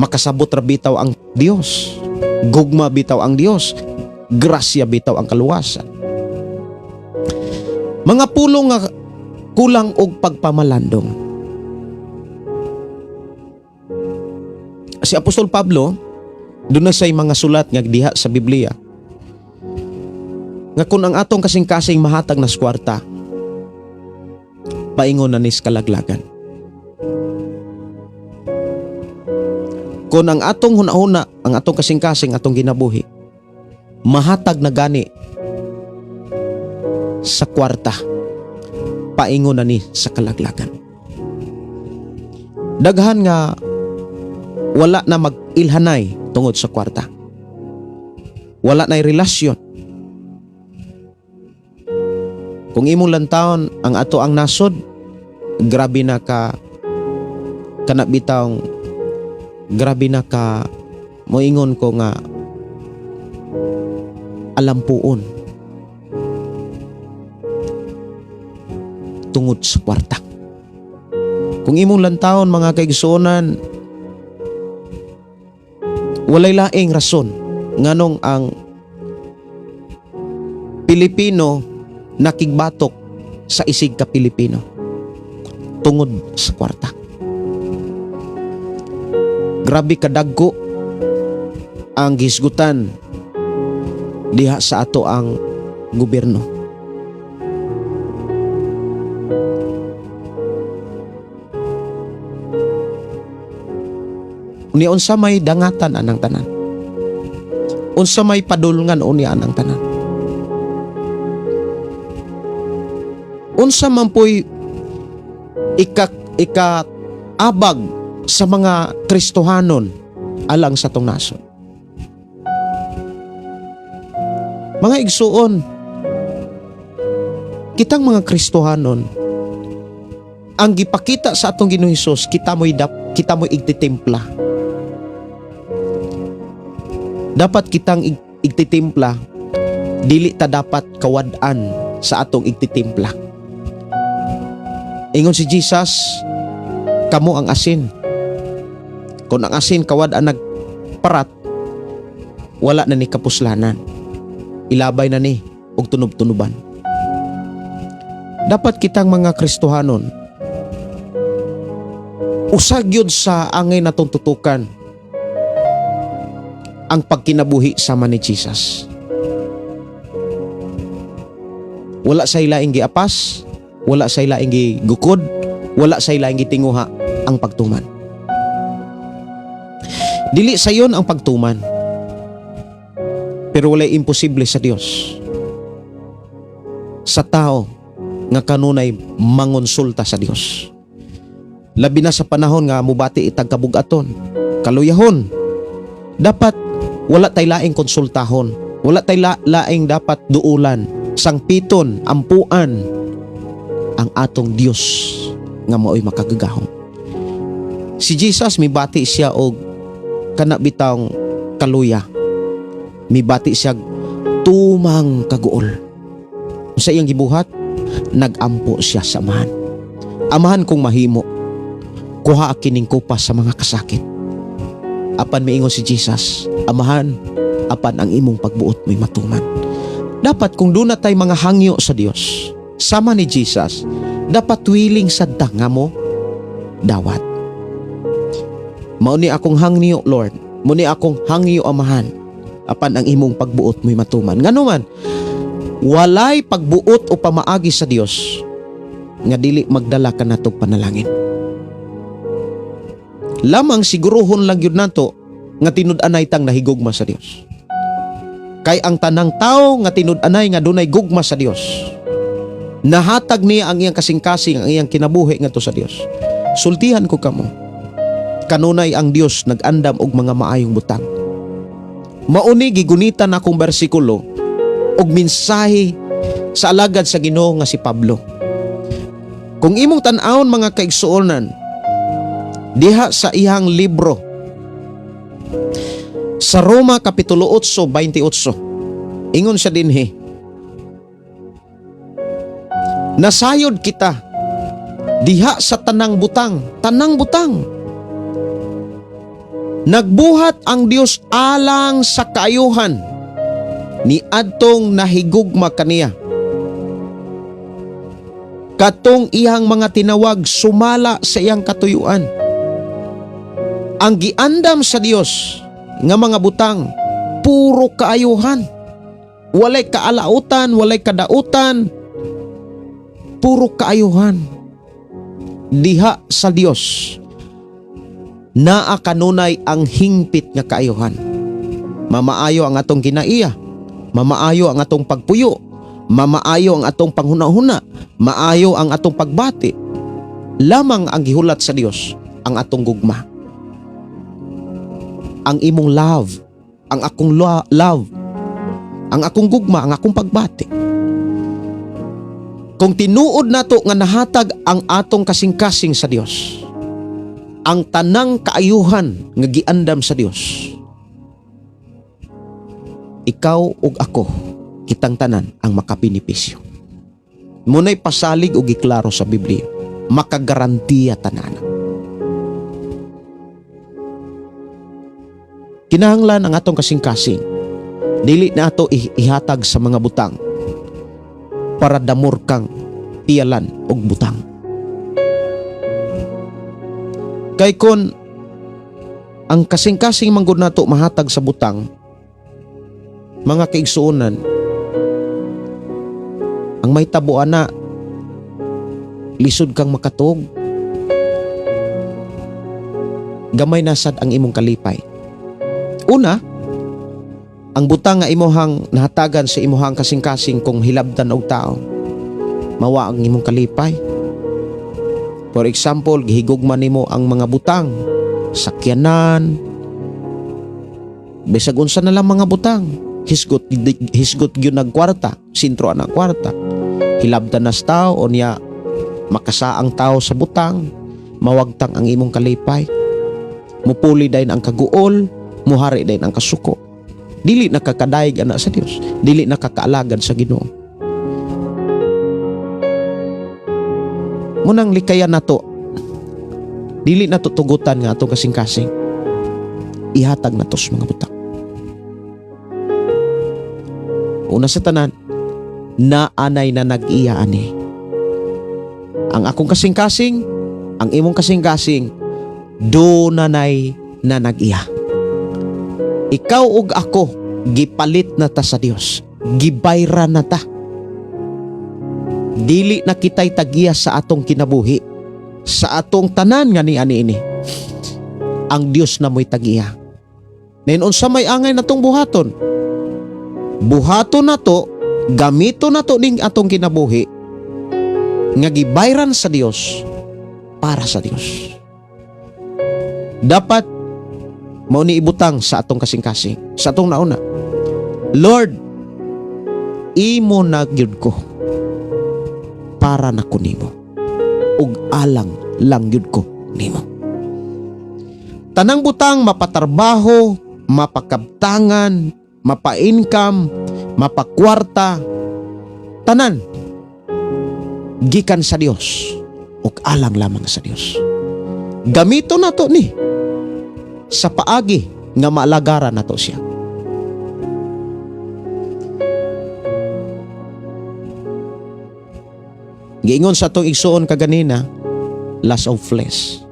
Makasabot ra bitaw ang Dios. Gugma bitaw ang Dios. Grasya bitaw ang kaluwasan. Mga pulong nga kulang og pagpamalandong. Si Apostol Pablo, doon na siya'y mga sulat nga diha sa Biblia nga kung ang atong kasing-kasing mahatag na kwarta, paingon na nis kalaglagan. Kung ang atong hunahuna, ang atong kasing-kasing, atong ginabuhi, mahatag na gani sa kwarta, paingon na ni sa kalaglagan. Daghan nga wala na mag-ilhanay tungod sa kwarta. Wala na'y relasyon. Kung imong lantawon ang ato ang nasod, grabe na ka kana bitawng grabe na ka moingon ko nga alampuon tungod sa kwarta. Kung imong lantawon, mga kaigsuonan, walay laing rason nganong ang Pilipino nakigbatok sa isig ka Pilipino tungod sa kwarta. Grabe kadagko ang gisgutan diha sa ato ang gobyerno. Unya unsa may dangatan anang tanan? Unsa may padulngan unya anang tanan? Unsa man po'y ika-abag sa mga Kristohanon alang sa tong nasod? Mga igsuon, kitang mga Kristohanon, ang gipakita sa atong Ginoong Hesus, kita mo'y igtitimpla. Dapat kitang igtitimpla, dili ta dapat kawad-an sa atong igtitimpla. Ingon si Jesus, kamo ang asin. Kung ang asin kawad-an nagparat, Wala na ni kapuslanan. Ilabay na ni og tunob-tunoban. Dapat kitang mga Kristohanon, usag yun sa angay natong tutukan ang pagkinabuhi sama ni Jesus. Wala sa ilaing giapas, wala sa ilaing gigukod, wala sa ilaing gitinguha ang pagtuman. Dili sayon ang pagtuman. Pero walay imposible sa Dios. Sa tao nga kanunay mangonsulta sa Dios. Labi na sa panahon nga mubati itag kabugaton, kaluyahon. Dapat wala tay laing konsultahon, wala tay laing dapat duulan, sangpiton, ampuan ang atong Dios nga mao'y makagagahom. Si Jesus, mibati siya og kana bitawng kaluya. Mibati siya tumang kaguol. Sa iyang gibuhat, nagampo siya sa Amahan. "Amahan, kung mahimo, kuha kining kupas sa mga kasakit." Apan miingon si Jesus, "Amahan, apan ang imong pagbuot mo'y matuman." Dapat kung duna tay mga hangyo sa Dios, sama ni Jesus, dapat willing sad ta nga mo dawat. "Mao ni akong hangyo, Lord. Mao ni akong hangyo, Amahan. Apan ang imong pagbuot mo'y matuman." Ngano man, walay pagbuot o pamaagi sa Dios nga dili magdala kanatog panalangin. Lamang siguruhon lang yun nato nga tinud-anay tang nahigugma sa Dios. Kay ang tanang tao nga tinud-anay nga dunay gugma sa Dios, nahatag niya ang iyang kasing-kasing, ang iyang kinabuhi ngadto sa Dios. Sultihan ko kamo, kanunay ang Dios nag-andam og mga maayong butang. Mauni gigunitan akong bersikulo og mensahe sa alagad sa Ginoo nga si Pablo. Kung imong tan-awon, mga kaigsuonan, diha sa iyang libro sa Roma Kapitulo 8:28, ingon siya dinhi, "Nasayod kita diha sa tanang butang, tanang butang. Nagbuhat ang Dios alang sa kaayuhan ni adtong nahigugma kaniya. Katong iyang mga tinawag sumala sa iyang katuyuan." Ang giandam sa Dios nga mga butang, puro kaayuhan. Walay kaalautan, walay kadautan. Puro kaayuhan. Diha sa Dios naa kanunay ang hingpit nga kaayuhan. Mamaayo ang atong kinaiya, mamaayo ang atong pagpuyo, mamaayo ang atong panghuna-huna, maayo ang atong pagbati. Lamang ang gihulat sa Dios ang atong gugma. Ang imong love, ang akong love, ang akong gugma, ang akong pagbati. Kung tinuod nato nga nahatag ang atong kasing-kasing sa Dios, ang tanang kaayuhan nga giandam sa Dios, ikaw ug ako, kitang tanan ang makabenepisyo. Muna'y pasalig og giklaro sa Biblia, makagarantiya tanan. Kinahanglan ang atong kasing-kasing dili na ato ihatag sa mga butang para damor kang piyalan og butang. Kay kon ang kasing-kasing manggod nato mahatag sa butang, mga kaigsuonan, ang may tabuan na lisod kang makatug. Gamay na sad ang imong kalipay. Una, ang butang nga imuhang nahatagan sa imuhang kasing-kasing, kung hilabdan og tao, mawa ang imong kalipay. For example, gihigugma nimo ang mga butang, sakyanan, bisag unsa na lang mga butang, hisgot hisgot gyud nag kwarta, sentro ang kwarta. Hilabdan na sa tao o niya makasaang tao sa butang, mawagtang ang imong kalipay. Mupuli dayon ang kaguol, muhari dayon ang kasuko. Dili nakakadayeg ana sa Dios, dili nakakaalagad sa Ginoo. Munang likayan nato, dili nato tugutan nga atong kasing-kasing ihatag nato sa mga butang. Una sa tanan, naanay na nag-iya ani. Ang akong kasing-kasing, ang imong kasing-kasing, dunanay na nag-iya. Ikaw ug ako, gipalit na ta sa Dios. Gibayra na ta. Dili na kita'y tagiya sa atong kinabuhi, sa atong tanan nga ni ani ini. Ang Dios na mo'y tagiya. Nen unsa may angay natong buhaton? Buhaton nato, gamito nato ning atong kinabuhi nga gibayran sa Dios para sa Dios. Dapat mao ni ibutang sa atong kasing-kasing, sa atong nauna. Lord, imo na gyud ko para na ko nimo ug alang lang gyud ko nimo. Tanang butang mapatarbaho, mapakabtangan, mapa-income, mapakwarta, tanan gikan sa Dios ug alang lamang sa Dios. Gamito nato ni sa paagi nga maalagaran nato siya. Giingon sa atong igsuon kaganina, lust of flesh.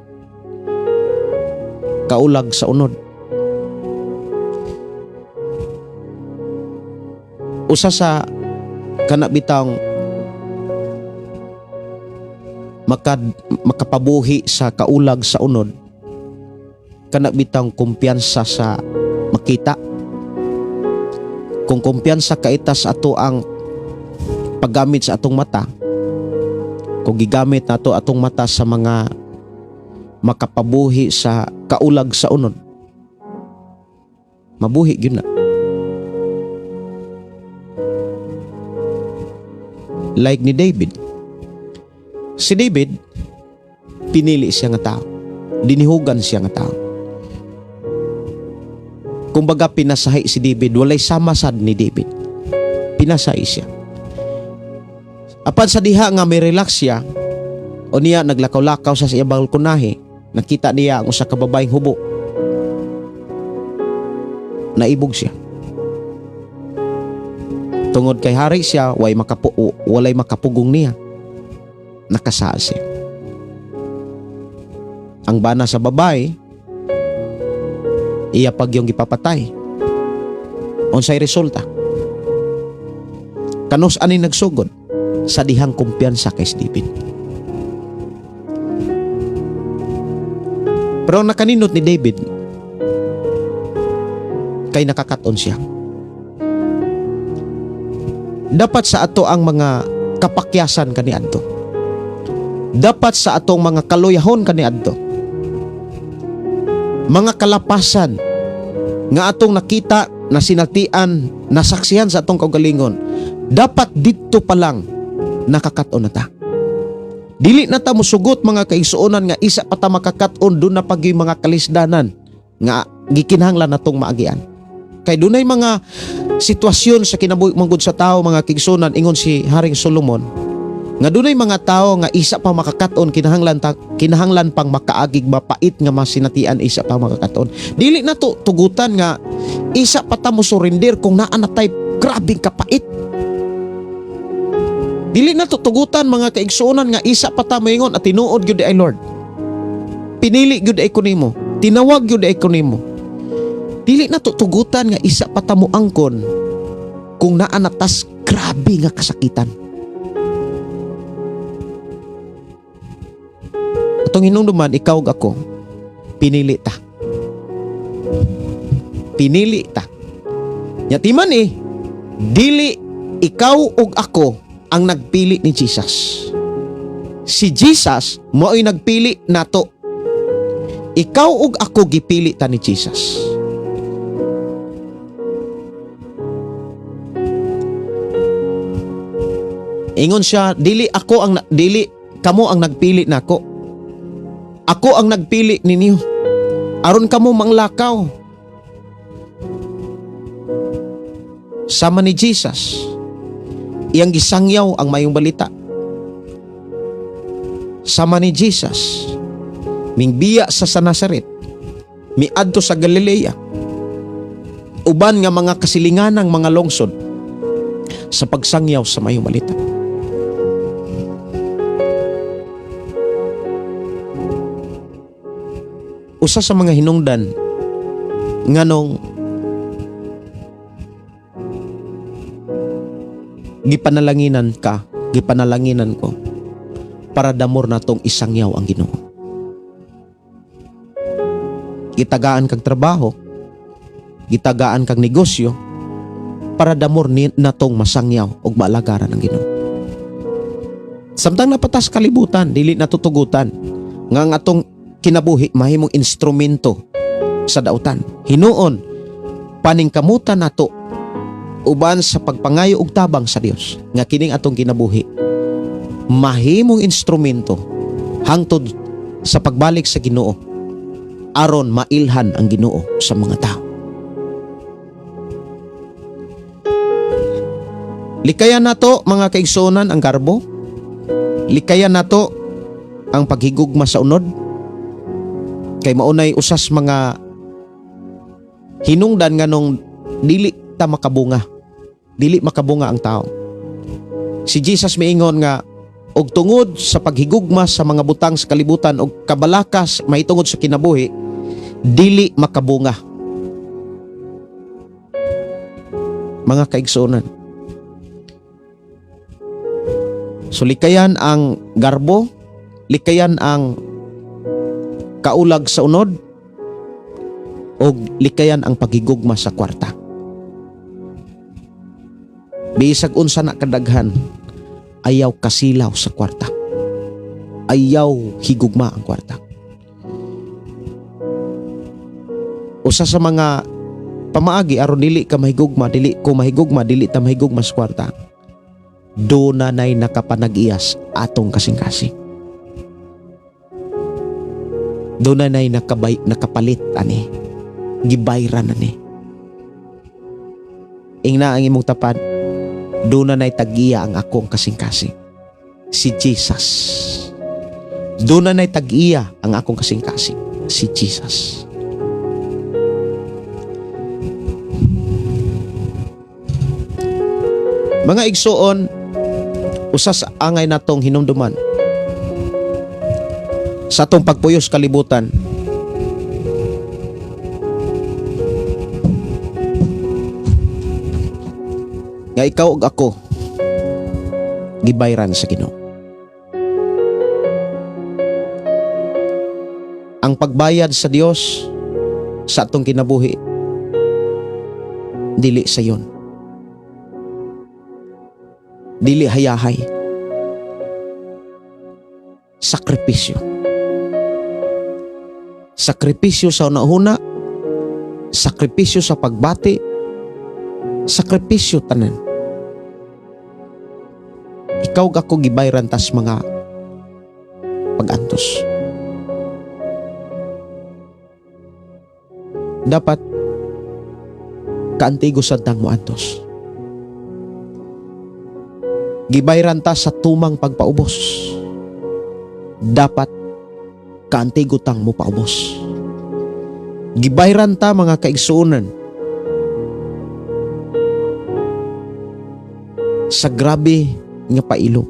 Kaulag sa unod. Usa sa kana bitang makapabuhi sa kaulag sa unod, kana bitang kumpiyansa sa makita. Kung kumpiyansa kaita sa ato ang paggamit sa atong mata, kung gigamit nato atong mata sa mga makapabuhi sa kaulag sa unod, mabuhi gyud na. Like ni David. Si David, pinili siya nga tao. Dinihugan siya nga tao. Kumbaga pinasahi si David, walay samasad ni David. Pinasahi siya. Apan sa diha nga may relax siya, o niya naglakaw-lakaw sa iya balkonahe, nakita niya ang usa ka babaeng hubo. Naibog siya. Tungod kay hari siya, walay makapugong niya. Nakasaa siya. Ang bana sa babae, iya pag yung gipapatay. Unsay resulta? Kanus ani nagsugod sa dihang kumpiyansa kay David. Pero ang nakaninot ni David, kay nakakaton siya. Dapat sa ato ang mga kapakyasan kaniadto. Dapat sa atong mga kaluyahon kaniadto. Mga kalapasan nga atong nakita, nasinatian, nasaksihan sa atong kaugalingon, dapat didto pa lang nakakaton na ta. Dili na ta mosugot, mga kaigsuonan, nga isa pa ta makakaton, doon na pag yung mga kalisdanan nga gikinahanglan natong maagian. Kay dunay mga sitwasyon sa kinabuhi manggod sa tao, mga kaigsuonan, ingon si Haring Solomon nga dunay mga tao nga isa pa makakaton kinahanglan pang makaagig mapait nga masinatian isa pa makakaton. Dili na to tugutan nga isa pa ta mo surrender kung naa na tay grabeng kapait. Dili na to tugutan, mga kaigsuonan, nga isa pa ta moingon at tinuod gyud ay Lord. Pinili gyud ay ko nimo. Tinawag gyud ay ko nimo. Dili na to tugutan nga isa pa ta mo angkon kung naa na tas grabe nga kasakitan. Atong hinumduman, ikaw ug ako, pinili ta. Pinili ta. Nya timan dili ikaw ug ako ang nagpili ni Jesus. Si Jesus mao'y nagpili nato. Ikaw ug ako gipili ta ni Jesus. Ingon siya, dili ako ang dili kamo ang nagpili nako. Ako ang nagpili ninyo. Aron kamo manglakaw sama ni Jesus. Iyang gisangyaw ang mayong balita. Sama ni Jesus, mingbiya sa sa Nazaret, miadto sa Galilea, uban nga mga kasilinganang mga lungsod. Sa pagsangyaw sa mayong balita. Usa sa mga hinungdan nganong gipanalanginan ka, gipanalanginan ko para damor natong isangyaw ang Ginoo. Gitagaan kag trabaho, gitagaan kag negosyo para damor ni natong masangyaw og maalagaran ang Ginoo. Samtang napatas kalibutan, dili natutugutan nga ang atong kinabuhi mahimong instrumento sa dautan. Hinuon paningkamutan nato uban sa pagpangayo og tabang sa Dios nga kining atong kinabuhi mahimong instrumento hangtod sa pagbalik sa Ginoo aron mailhan ang Ginoo sa mga tao. Likayan nato, mga kaigsuonan, ang garbo. Likayan nato ang paghigugma sa unod. Kay maunay usas mga hinungdan nganong dili ta makabunga. Dili makabunga ang tao. Si Jesus miingon nga og tungod sa paghigugma sa mga butang sa kalibutan og kabalakas mahitungod sa kinabuhi, dili makabunga. Mga kaigsuonan, so likayan ang garbo, likayan ang kaulag sa unod, og likayan ang paghigugma sa kwarta. Bisag unsa na kadaghan, ayaw kasilaw sa kwarta. Ayaw higugma ang kwarta. Usa sa mga pamaagi aron dili ka mahigugma, dili ko mahigugma, dili ta mahigugma sa kwarta, doon na nay nakapanag-iyas atong kasing-kasing. Doon na nay nakapalit ani, gibayran ani. Ingna ang imong tapad, doon na nay tag-iya ang akong kasing-kasing, si Jesus. Doon na nay tag-iya ang akong kasing-kasing, si Jesus. Mga igsuon, usa sa angay natong hinumduman sa atong pagpuyos kalibutan, nga ikaw ug ako gibayran sa Ginoo. Ang pagbayad sa Dios sa atong kinabuhi dili sayon, dili hayahay, sakripisyo. Sakripisyo sa unahuna, sakripisyo sa pagbati, sakripisyo tanan. Ikaw ug ako gibayran tas mga pag-antos. Dapat kaantigo sa dang mo antos. Gibayran ta sa tumang pagpaubos. Dapat kaantigo tang mo paubos. Gibayran ta, mga kaigsuonan, sa grabe nga pailob.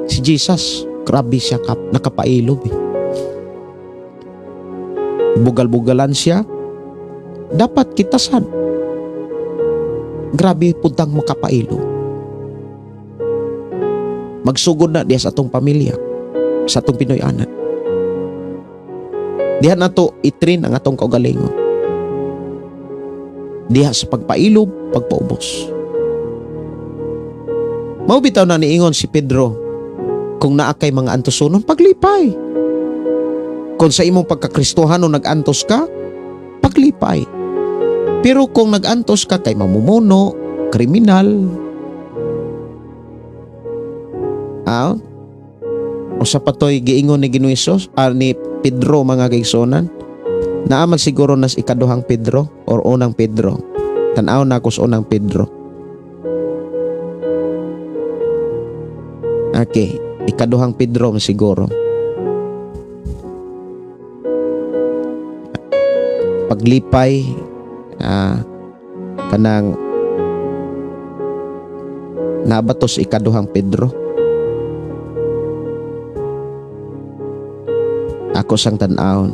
Si Jesus, grabe siya nakapailob. Bugal-bugalan siya. Dapat kita sad. Grabe pud tang makapailob. Magsugod na diya sa atong pamilya, sa atong Pinoy-anan. Diha nato i-train ang atong kaugalingon. Diha sa pagpailob, pagpaubos. Mao bitaw na niingon si Pedro, kung naa kay mga antosonon, paglipay. Kung sa imong pagkakristohano nag-antos ka, paglipay. Pero kung nag-antos ka kay mamumuno, kriminal, usa pa to'y giingon ni Ginoo Hesus, ni Pedro, mga kaigsuonan. Naaman siguro nas ikaduhang Pedro or unang Pedro. Tan-aw na ako sa unang Pedro. Okay, ikaduhang Pedro man siguro. Paglipay, kanang Nabatos Ikaduhang Pedro. Ako sang tan-awon.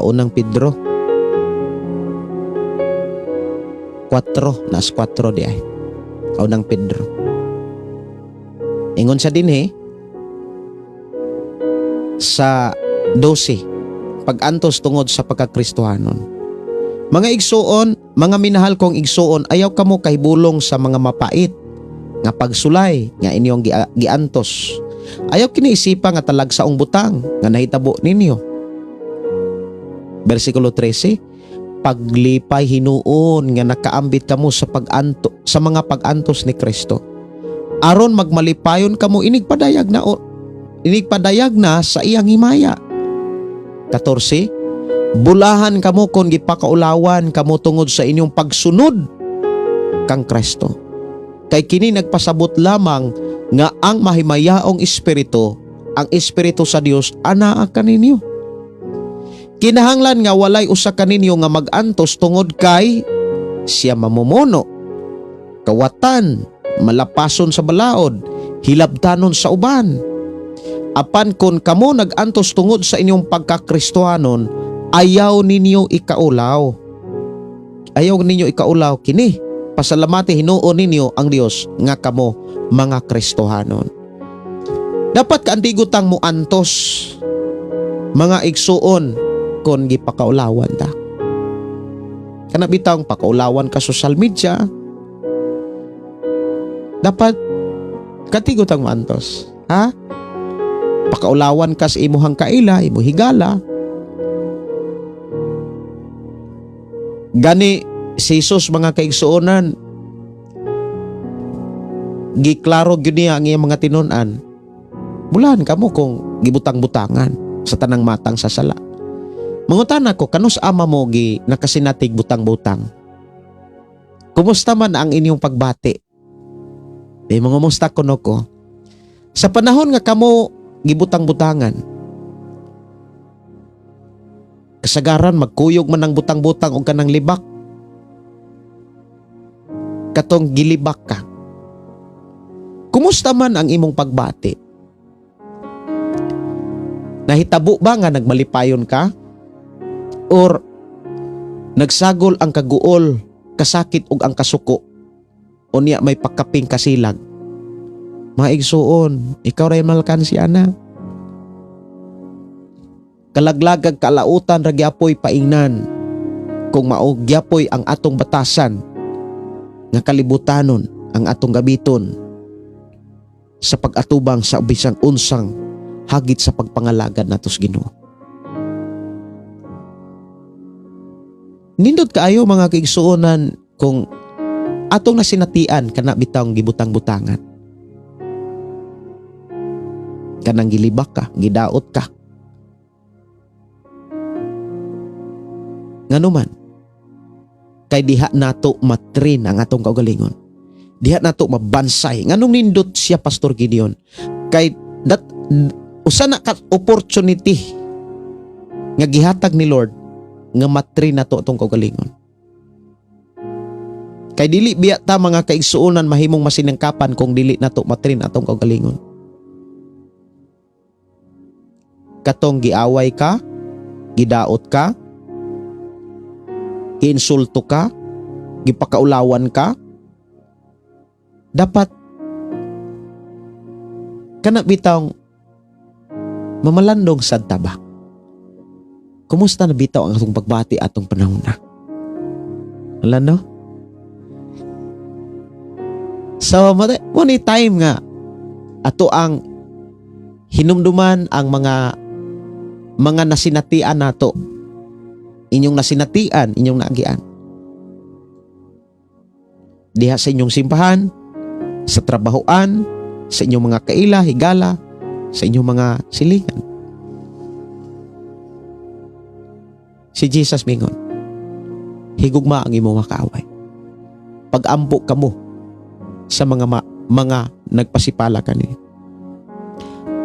Unang Pedro 4, nas 4 di ay. Unang Pedro. Ingon sa dinhi sa 12, pag-antos tungod sa pagkakristohanon. Mga igsuon, mga minahal kong igsuon, ayaw kamo kahibulong sa mga mapait nga pagsulay nga inyong giantos. Ayaw kiniisipa nga talagsaong butang nga nahitabo ninyo. Versikulo 13, paglipay hinuon nga nakaambit kamo sa pag-anto, sa mga pag-antos ni Kristo. Aron magmalipayon kamo inigpadayag na sa iyang himaya. 14, bulahan kamo kon gipakaulawan kamo tungod sa inyong pagsunod kang Kristo. Kay kini nagpasabot lamang nga ang mahimayaong espiritu, ang espiritu sa Dios, anaa kaninyo. Kinahanglan nga walay usa kaninyo nga mag-antos tungod kay siya mamumuno, kawatan, malapason sa balaod, hilabtanon sa uban. Apan kon kamo nag-antos tungod sa inyong pagkakristohanon, ayaw ninyo ikaulaw. Ayaw ninyo ikaulaw kini. Pasalamati hinuon ninyo ang Dios nga kamo mga Kristohanon. Dapat kaantigutang mo antos mga igsuon kon gipakaulawan ta. Kana bitawng pakaulawan ka social media, dapat katigutang moantos. Ha? Pakaulawan ka sa imuhang kaila, imo higala. Gani si Jesus mga kaigsuonan, giklaro gyud niya ang iyang mga tinun-an. Bulahan kamo kung gibutang-butangan sa tanang matang sa sala. Mangutana ko, kanus ama mo gi nakasinatig butang-butang? Kumusta man ang inyong pagbati? Di mangumusta kuno ko. Sa panahon nga kamo gibutang-butangan, kasagaran magkuyog man ang butang-butang og kanang libak. Katong gilibak ka. Kumusta man ang imong pagbati? Nahitabo ba nga nagmalipayon ka? Or nagsagol ang kaguol, kasakit ug ang kasuko? Unya may pakaping kasilag. Maigsuon, ikaw ray malkan si ana. Kalaglagag kalautan ra gyapoy paingnan. Kung mao gyapoy ang atong batasan nga kalibutanon ang atong gabiton sa pag-atubang sa bisang unsang hagit sa pagpangalagad natos Ginoo. Nindot kaayo mga kaigsuonan kung atong nasinatian kana bitawng gibutang-butangan. Kanang gilibak ka, gidaot ka. Nganuman, kay diha nato matrin ang atong kaugalingon. Diha nato mabansay. Nganong nindot siya Pastor Gideon? Kay that usa na ka opportunity nga gihatag ni Lord nga matrin nato atong kaugalingon. Kay dili biya ta mga kaigsuonan mahimong masinangkapan kung dili nato matrin atong kaugalingon. Katong giaway ka, gidaot ka, giinsulto ka, gipakaulawan ka, dapat kana bitawng mamalandong sad ta ba? Kumusta na bitaw ang atong pagbati atong panahon na? Wala no? So, mo ni time nga ato ang hinumduman ang mga nasinatian nato. Inyong nasinatian, inyong naagian. Diha sa inyong simbahan, sa trabahoan, sa inyong mga kaila, higala, sa inyong mga silingan. Si Jesus mingon, higugma ang imong mga kaaway. Pag-ampo kamo sa mga nagpasipala kani,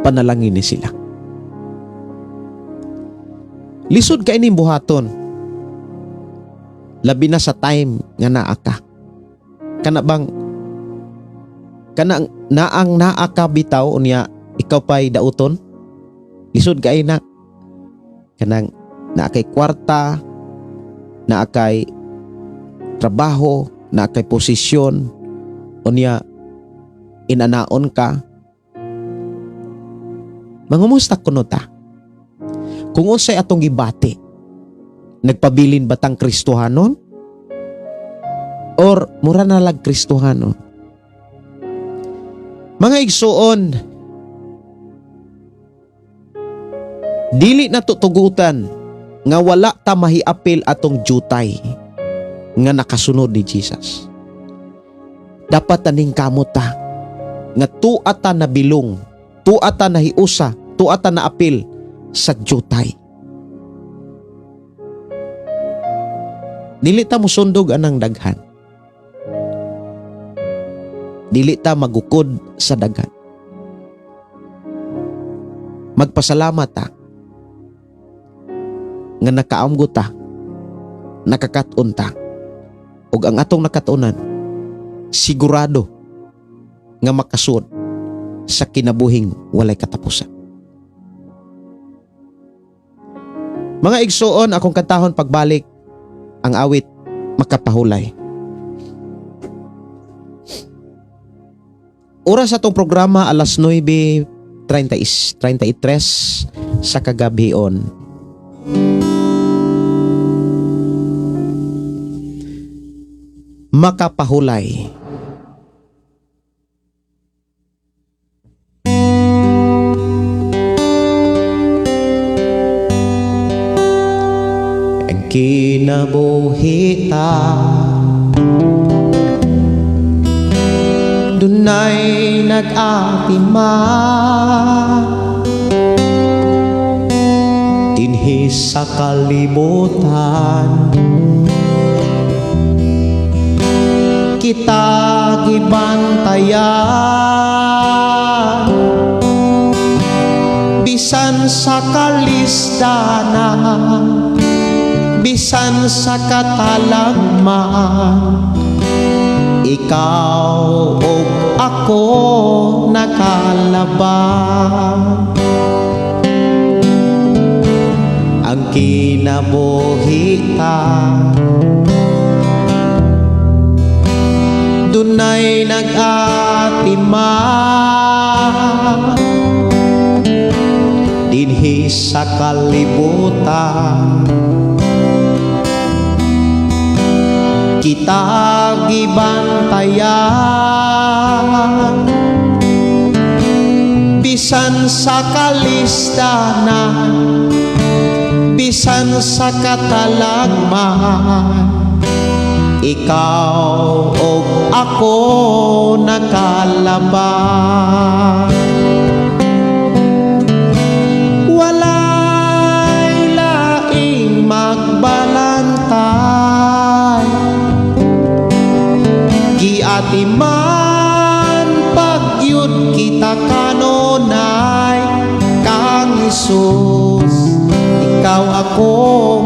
panalangin ni sila. Lisod kay ning buhaton. Labi na sa time nga naa ka. Kana bang kanang naang naa ka bitaw, unya ikaw pa'y dauton? Lisod kay na. Kanang naa kay kwarta, naa kay trabaho, naa kay posisyon, unya inanaon ka. Mangumusta kuno ta? Kung unsay atong gibati, nagpabilin ba tang Kristohanon? Or mura na lag Kristohanon? Mga igsuon, dili na tutugutan nga wala ta mahiapil atong jutay nga nakasunod ni Jesus. Dapat taning kamot ta nga tuwa ta nabilong, tuwa ta nahiusa, tuwa ta naapil sa jutay. Dili ta musundog anang daghan. Dili ta magukod sa daghan. Magpasalamat ta nga nakaamgo ta, nakakat-on ta, ug ang atong nakatunan sigurado nga makasud sa kinabuhing walay katapusan. Mga igsuon, akong kantahon pagbalik ang awit Makapahulay. Oras atong programa alas 9:33 sa kagabhion. Makapahulay. Ang kinabuhi ta dunay nag-atima dinhi sa kalibutan, kita gibantayan bisan sa kalisdanan, bisan sa katalagman, ikaw ug ako nakalaban. Ang kinabuhi ta dunay nag-atima dinhi sa kalibutan, kita gibantayan bisan sa kalisdanan, bisan sa katalagman, ikaw ug ako nakalaban. Walay laing magbalantay, giatiman pagyud kita kanunay kang Hesus. Ikaw ako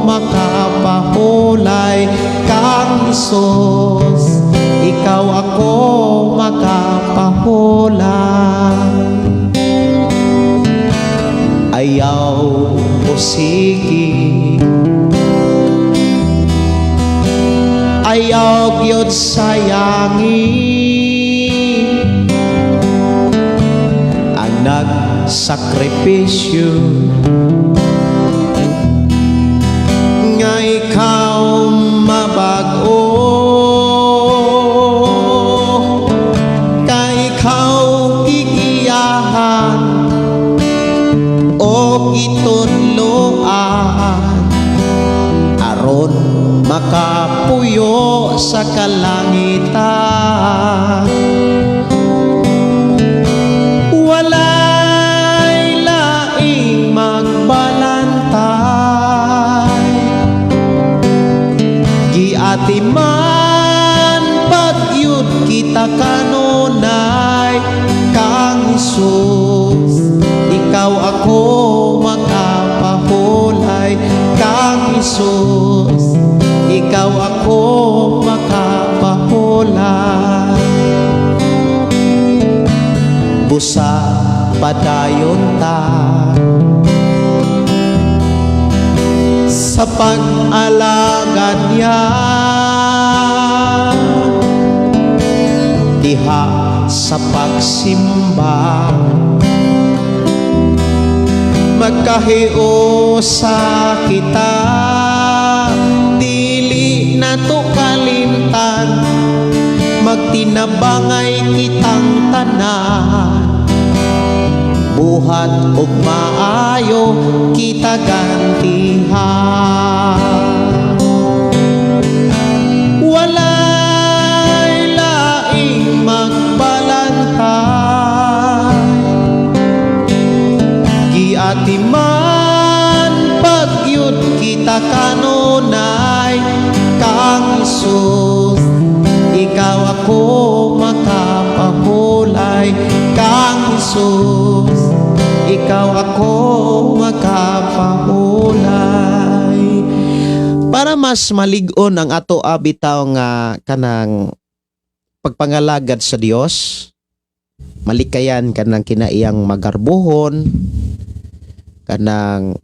makapahulay kang Hesus. Ikaw ako makapahulay. Ayaw usiki, ayaw gyud sayangi ang nagsakripisyo nga ikaw mabag-o, kay ikaw gigiyahan o gitudloan aron makapuyo sa kalangitan. Walay laing magbalantay, giatiman pagyud kita kanunay kang Hesus. Ikaw ako makapahulay kang Hesus. Ikaw ako ako makapahulay. Busa padayon ta sa pag-alagad niya diha sa pagsimba. Magkahiusa kita, dili nato kalimtan, magtinabangay kitang tanan, buhat og maayo kita gantihan. Walay laing magbalantay, giatiman pagyud kita kanunay. Kang Hesus, ikaw ako makapahulay. Kang Hesus, ikaw ako makapahulay. Para mas malig-on ang ato bitaw nga kanang pagpangalagad sa Dios, malikayan kanang kinaiyang magarbuhon, kanang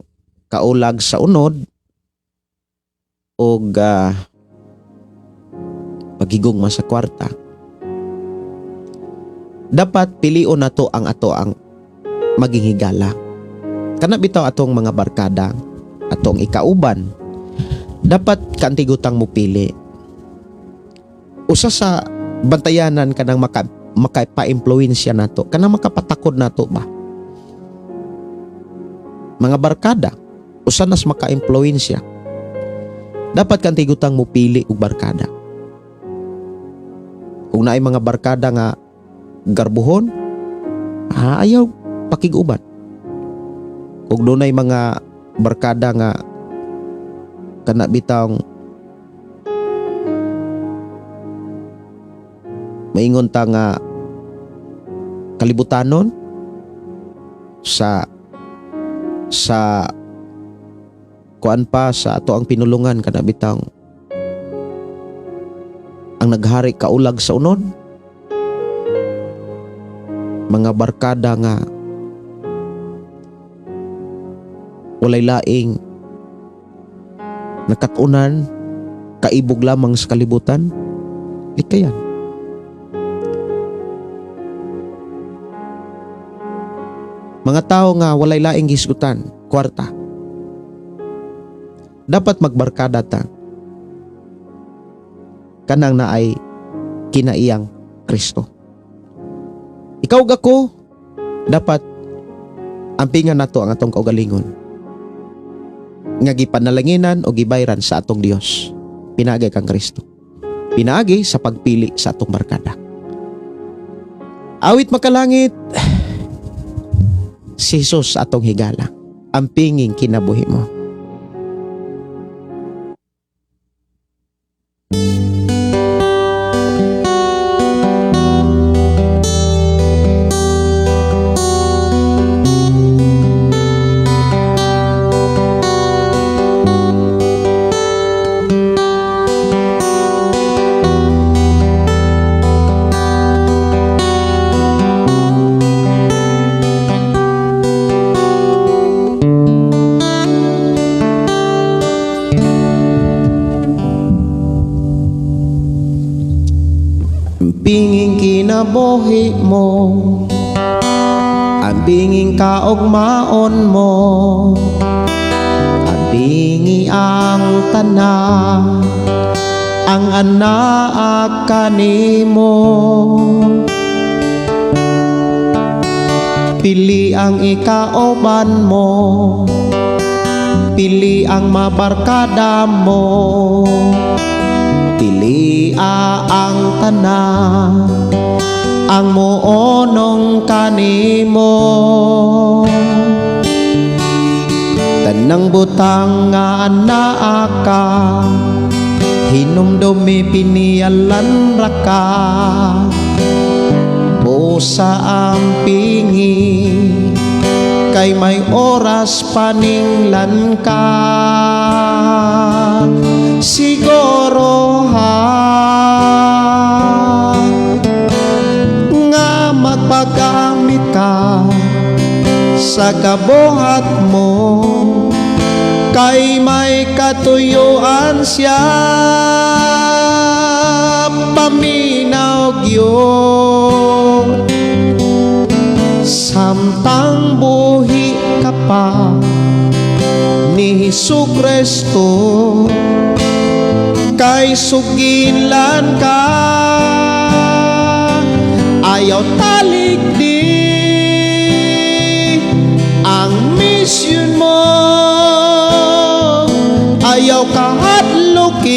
kaulag sa unod og pagigugma sa kwarta, dapat pilion nato ang ato ang maging higala. Kana bitaw atong mga barkada, atong ikauban, dapat kantigutang mo pili. Usa sa bantayanan kanang makapa-impluwensya nato, kanang makapatakod nato ba, mga barkada, usa nas maka-impluwensya. Dapat kantigutang mo pili og barkada. Kung naay mga barkada nga garbuhon, ayaw pakig-uban. Kung dunay mga barkada nga kana bitawng maingon ta nga kalibutanon sa kuan pa sa ato ang pinulungan, kana bitawng ang naghari kaulag sa unod, mga barkada nga walay laing nakatunan, kaibog lamang sa kalibutan, likayan. Mga tao nga walay laing hisgutan, kwarta. Dapat magbarkada ta kanang naay kinaiyang Kristo. Ikaw ug ako, dapat ampingan nato ang atong kaugalingon nga gipanalanginan o gibayran sa atong Dios pinaagi kang Kristo, pinaagi sa pagpili sa atong barkada. Awit makalangit, si Jesus atong higala, ampinging kinabuhi mo. Binging kinabuhi mo, ang binging kaugmaon mo, ang bingi ang tanan, ang anaa kanimo. Pili ang ikauban mo, pili ang mabarkada mo, pili ang tanan, ang muonong kanimo. Tanang butang nga anaa ka, hinumdumi pinialan ra ka. Busa ang pingi, kay may oras paninglan ka. Siguro Sa kabuhat mo, kay may katuyuan siya. Paminaw gyud samtang buhi ka pa ni Hesus Kristo, kay sugilan ka. Ayaw talikdi ang mission mo, ayaw kahadluking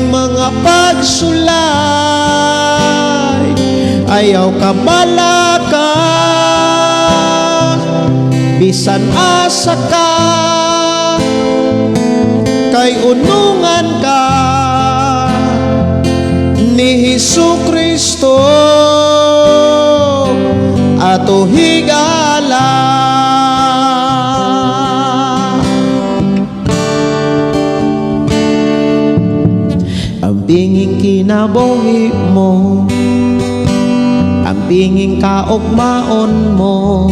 mga pagsulay, ayaw kabalaka bisan asa ka, kay unungan ka ni Hesus Kristo, ato higala. Ang binging kinabuhi mo, ang binging kaugmaon mo,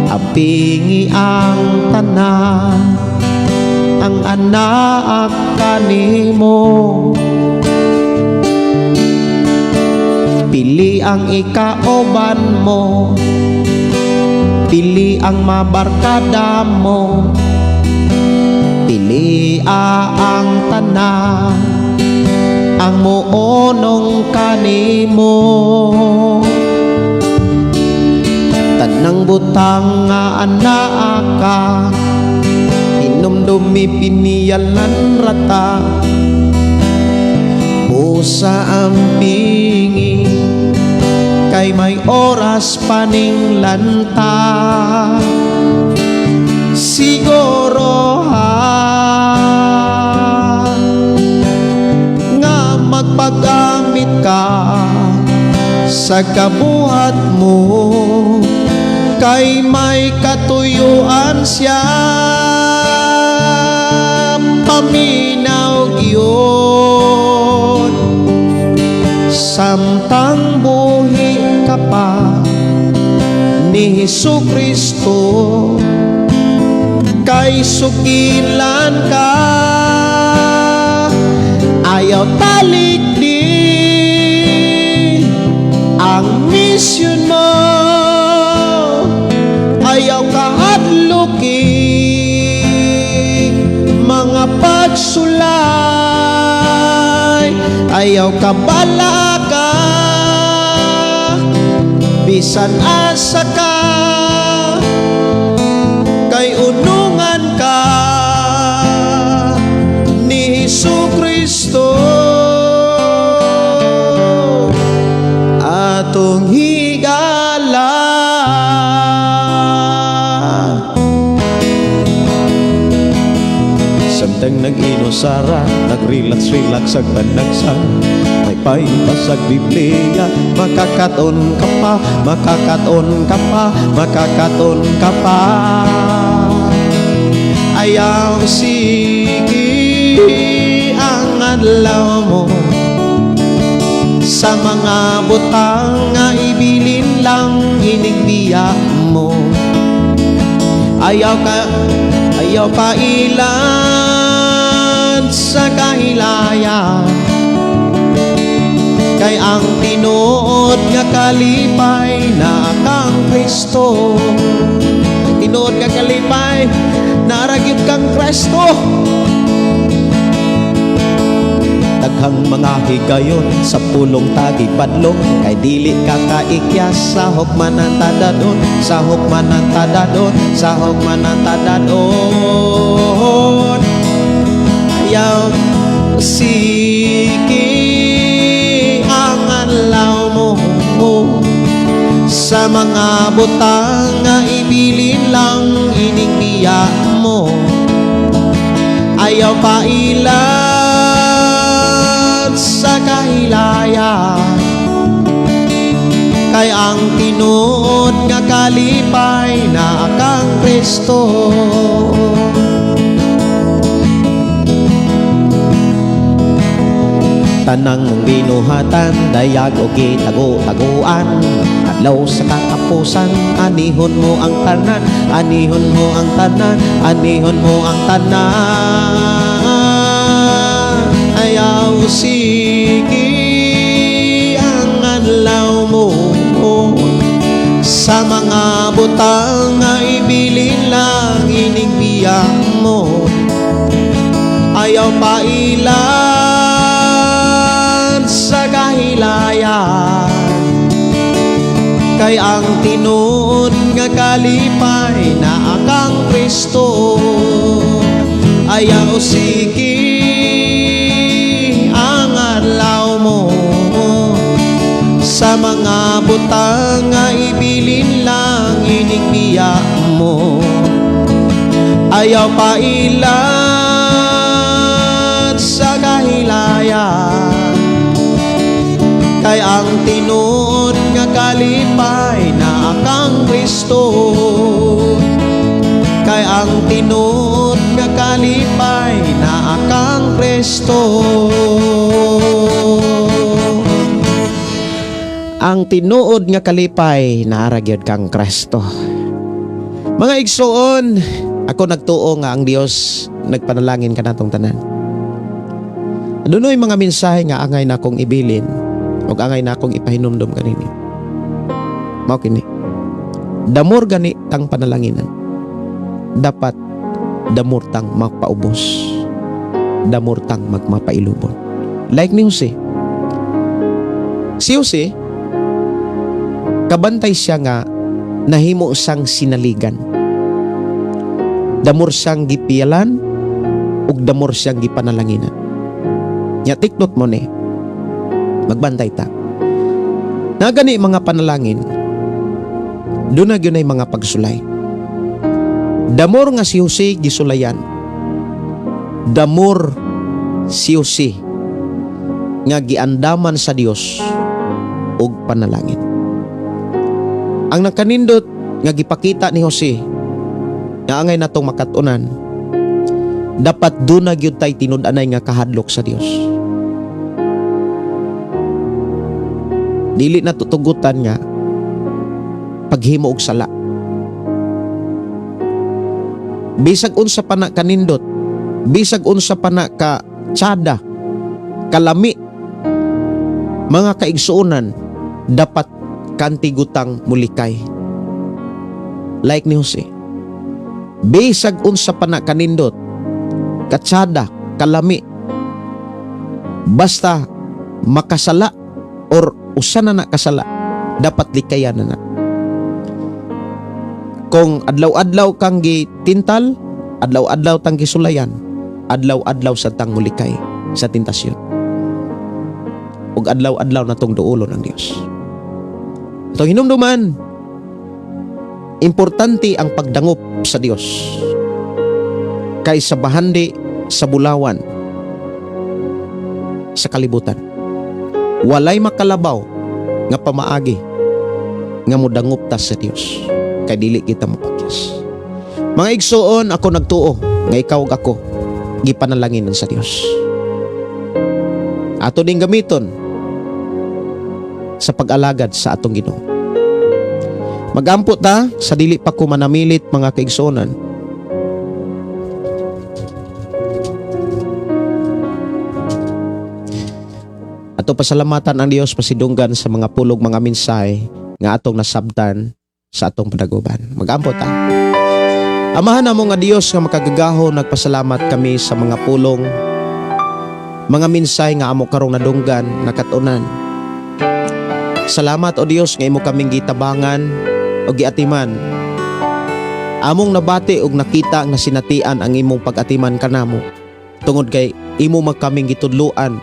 ampingi ang tanan, ang anak kanimo. Pili ang ikauban mo, pili ang mabarkada mo, pili ang tanan, ang muonong kanimo. Tanang butang nga anaa ka, hinumdumi piniyalan rata. Busa ang bingi, kay may oras paning lanta. Siguro ha nga magpagamit ka sa kabuhat mo, kay may katuyuan siya. Paminaw gyud samtang buhi ka pa ni Hesus Kristo, kay sugilan ka. Ayaw talikdi ang mission mo, ayaw kahadluki mga pagsulay, ayaw kabalaka bisan asa ka, kay unungan ka ni Hesus Kristo, atong higala. Samtang nag-inusara, nag-relax-relax ag panagsa, may paipasag Biblia, makakaton ka pa, makakaton ka pa, makakaton ka pa. Ayaw sige ang adlaw mo sa mga butang nga ibilin lang inigbiya mo. Ayaw ka, ayaw pa ilan sa kahilayan, kay ang tinuod nga kalipay na kang Kristo. Ang tinuod nga kalipay naa gyud kang Kristo. Daghang mga higayon sa pulong tagibadlong, kay dili ka kaikyas, sahok man ang tadadon, sahok man ang tadadon, sahok man ang tadadon. Ayaw siki ang adlaw mo sa mga butang nga ibilin lang inigbiya mo. Ayaw pa ilan sa kahilayan, kay ang tinuod nga kalipay na kang Kristo. Tanang mong binuhatan, dayag o gitago-taguan. Adlaw sa katapusan, anihon mo ang tanan, anihon mo ang tanan, anihon mo ang tanan. Ayaw siki ang adlaw mo sa mga butang nga ibilin lang ining biya mo. Ayaw pailan sa kahilayan, kay ang tinuod nga kalipay naa kang Kristo. Ayaw siki ang adlaw mo sa mga butang nga ibilin lang ining biya mo. Ayaw pailan sa kahilayan, kay ang tinuod nga kalipay naa kang Kristo, kay ang tinuod nga kalipay naa kang Kristo. Ang tinuod nga kalipay naa gyud kang Kristo. Mga igsoon, ako nagtuo nga ang Dios nagpanalangin kanatong tanan. Dunay mga mensahe nga angay nakong ibilin ug angay nakong ipahinumdom kaninyo. Mao kini. The more gani tang panalanginan, dapat the more tang magpaubos. The more tang magmapailubon. Like ni Jose. Si Jose, kabantay siya nga nahimo sang sinaligan. The more siyang gipiyalan ug the more siyang gipanalanginan. Nya take note mo ni. Magbantay ta. Na gani mga panalangin, duna gyud ay mga pagsulay. The more nga si Jose gisulayan, the more si Jose nga giandaman sa Dios og panalangin. Ang nakanindot nga gipakita ni Jose nga angay natong makat-unan, dapat duna gyud tay tinud-anay nga kahadlok sa Dios. Dili na tutugutan nga paghimo og sala. Bisag unsa pa na kanindot, bisag unsa pa na ka tsada, kalami, mga kaigsuonan, dapat kantigutang mulikay. Like ni Jose. Bisag unsa pa na kanindot, katsada, kalami, basta makasala or usa na na kasala, dapat likayan na na. Kung adlaw-adlaw kang gitintal, adlaw-adlaw tang gisulayan, adlaw-adlaw sa tang mulikay sa tentasyon. Ug adlaw-adlaw na tong duolon ang Dios. Itong hinumduman, importante ang pagdangop sa Dios kaysa bahandi sa bulawan sa kalibutan. Walay makalabaw nga pamaagi nga modangop ta sa Dios kay dili kita mapakyas. Mga igsoon, ako nagtuo nga ikaw ug ako gipanalanginan sa Dios. Ato ding gamiton sa pag-alagad sa atong Ginoo. Magampo ta sa dili pa ko manamilit, mga kaigsuonan. Ato pasalamatan ang Dios pasidunggan sa mga pulog, mga mensahe nga atong nasabtan sa atong padaguban. Magampo ta. Amahan namo nga Dios nga makagagaho, nagpasalamat kami sa mga pulong, mga mensahe nga amo karong nadunggan, nakatunan. Salamat, O Dios, nga imo kaming gitabangan o giatiman. Among nabati og nakita nga sinatian ang imong pag-atiman kanamo. Tungod kay imo magkaming gitudluan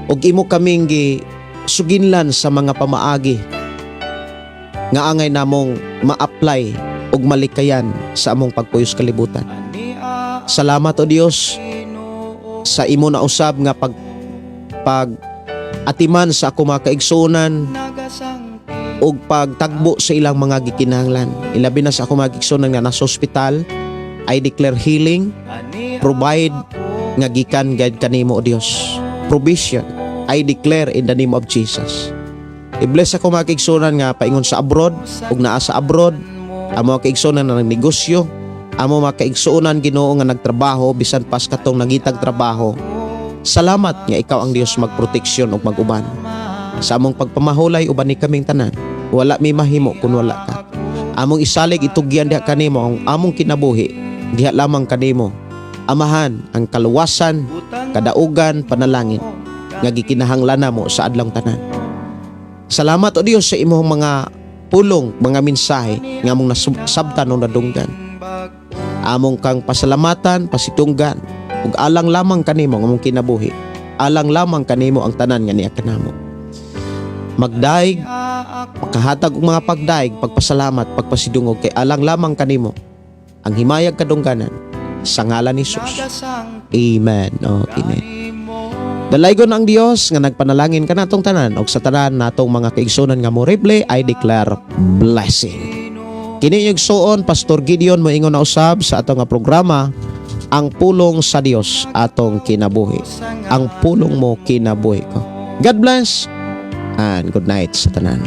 ug imo kaming gisuginlan sa mga pamaagi nga angay namong ma-apply ug malikayan sa among pagpuyos kalibutan. Salamat, O Dios, sa imo na usab nga pag pag atiman sa ako mga kaigsuonan ug pagtagbo sa ilang mga gikinahanglan. Ilabi na sa ako mga kaigsuonan nga nasa ospital, I declare healing, provide nga gikan gayud kanimo, O Dios. Provision, I declare in the name of Jesus. I-bless ako mga kaigsunan nga paingon sa abroad ug naa sa abroad, amo mga kaigsunan na nagnegosyo, amo mga kaigsuonan, Ginoo, nga nagtrabaho bisan pas katong nangitag trabaho. Salamat nga ikaw ang Dios magproteksyon ug maguban. Sa among pagpamahulay, uban ni kaming tanan. Wala mi mahimo kun wala ka. Among isalig, itugyan diha kanimo ang among kinabuhi. Diha lamang kanimo. Amahan ang kaluwasan, kadaugan, panalangin nga gikinahanglan namo sa adlong tanan. Salamat, O Dios, sa imong mga pulong, mga mensahe nga among nasabtan o nadunggan. Among kang pasalamatan, pasitunggan, ug alang lamang kanimo ang among kinabuhi. Alang lamang kanimo ang tanan nga niya kanamo. Magdaig, makahatag og mga pagdaig, pagpasalamat, pagpasidungog kay alang lamang kanimo ang himayag kadungganan sa ngalan ni Jesus. Amen. Oh, amen. Dalaygon ang Dios nga nagpanalangin kanatong tanan og sa tanan natong mga kaigsunan nga mo replay, I declare blessing. Kini yung igsuon Pastor Gideon moingon na usab sa atong nga programa, Ang Pulong sa Dios Atong Kinabuhi. Ang pulong mo, kinabuhi ko. God bless and good night sa tanan.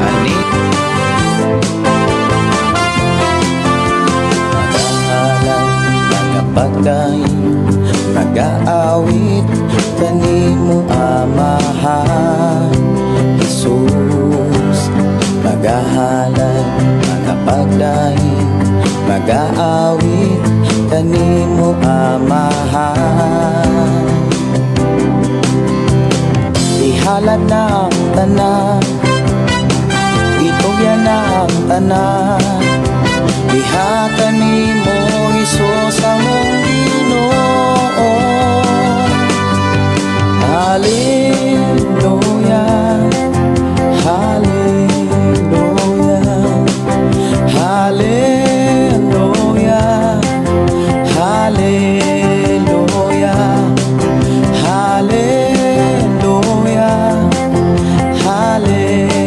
Ani Magahalay, magapagdaig, magaawit kanimo, Amahan Jesus. Magahalay, magapagdaig, magaawit kanimo, Amahan. Ihalad na ang tanan, itugyan na ang tanan. Diha kanimo, Hesus, among Ginoo. Hallelujah, Hallelujah, Hallelujah, Hallelujah, Hallelujah, Hallelujah.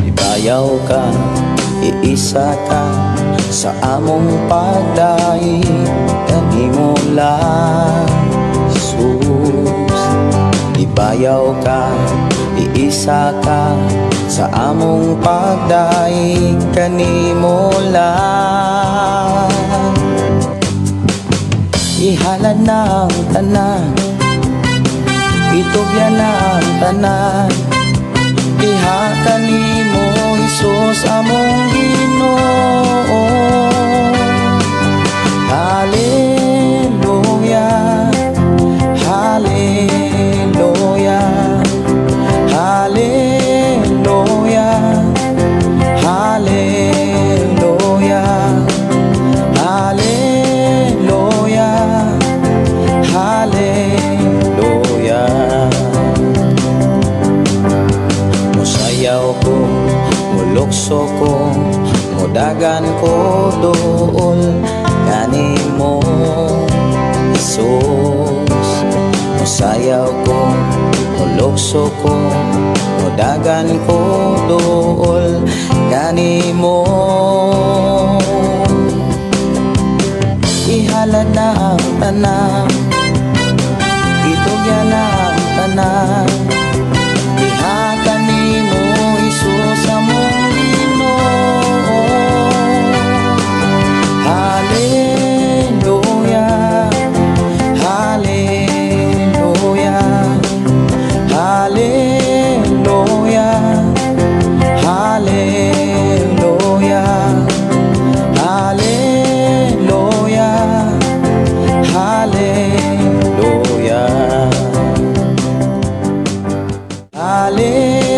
Ibayaw ka, iisa ka sa among pagdaig kanimo lang, Jesus. Ibayaw ka, iisa ka sa among pagdaig kanimo lang. Ihalad na ang tanan, itugyan na ang tanan. Diha kanimo, Hesus, among Ginoo. Hallelujah, Hallelujah, Hallelujah, Hallelujah, Hallelujah, Hallelujah. Musayaw ko, mulukso ko, mudagan ko dool kanimo, Jesus. Musayaw ko, mulukso ko, mudagan ko dool kanimo. Ihalad na ang tanan, itugyan na ang tanan. Diha kanimo, Hesus, among Ginoo. Hallelujah, Hallelujah, Hallelujah, Hallelujah, Hallelujah, Hallelujah.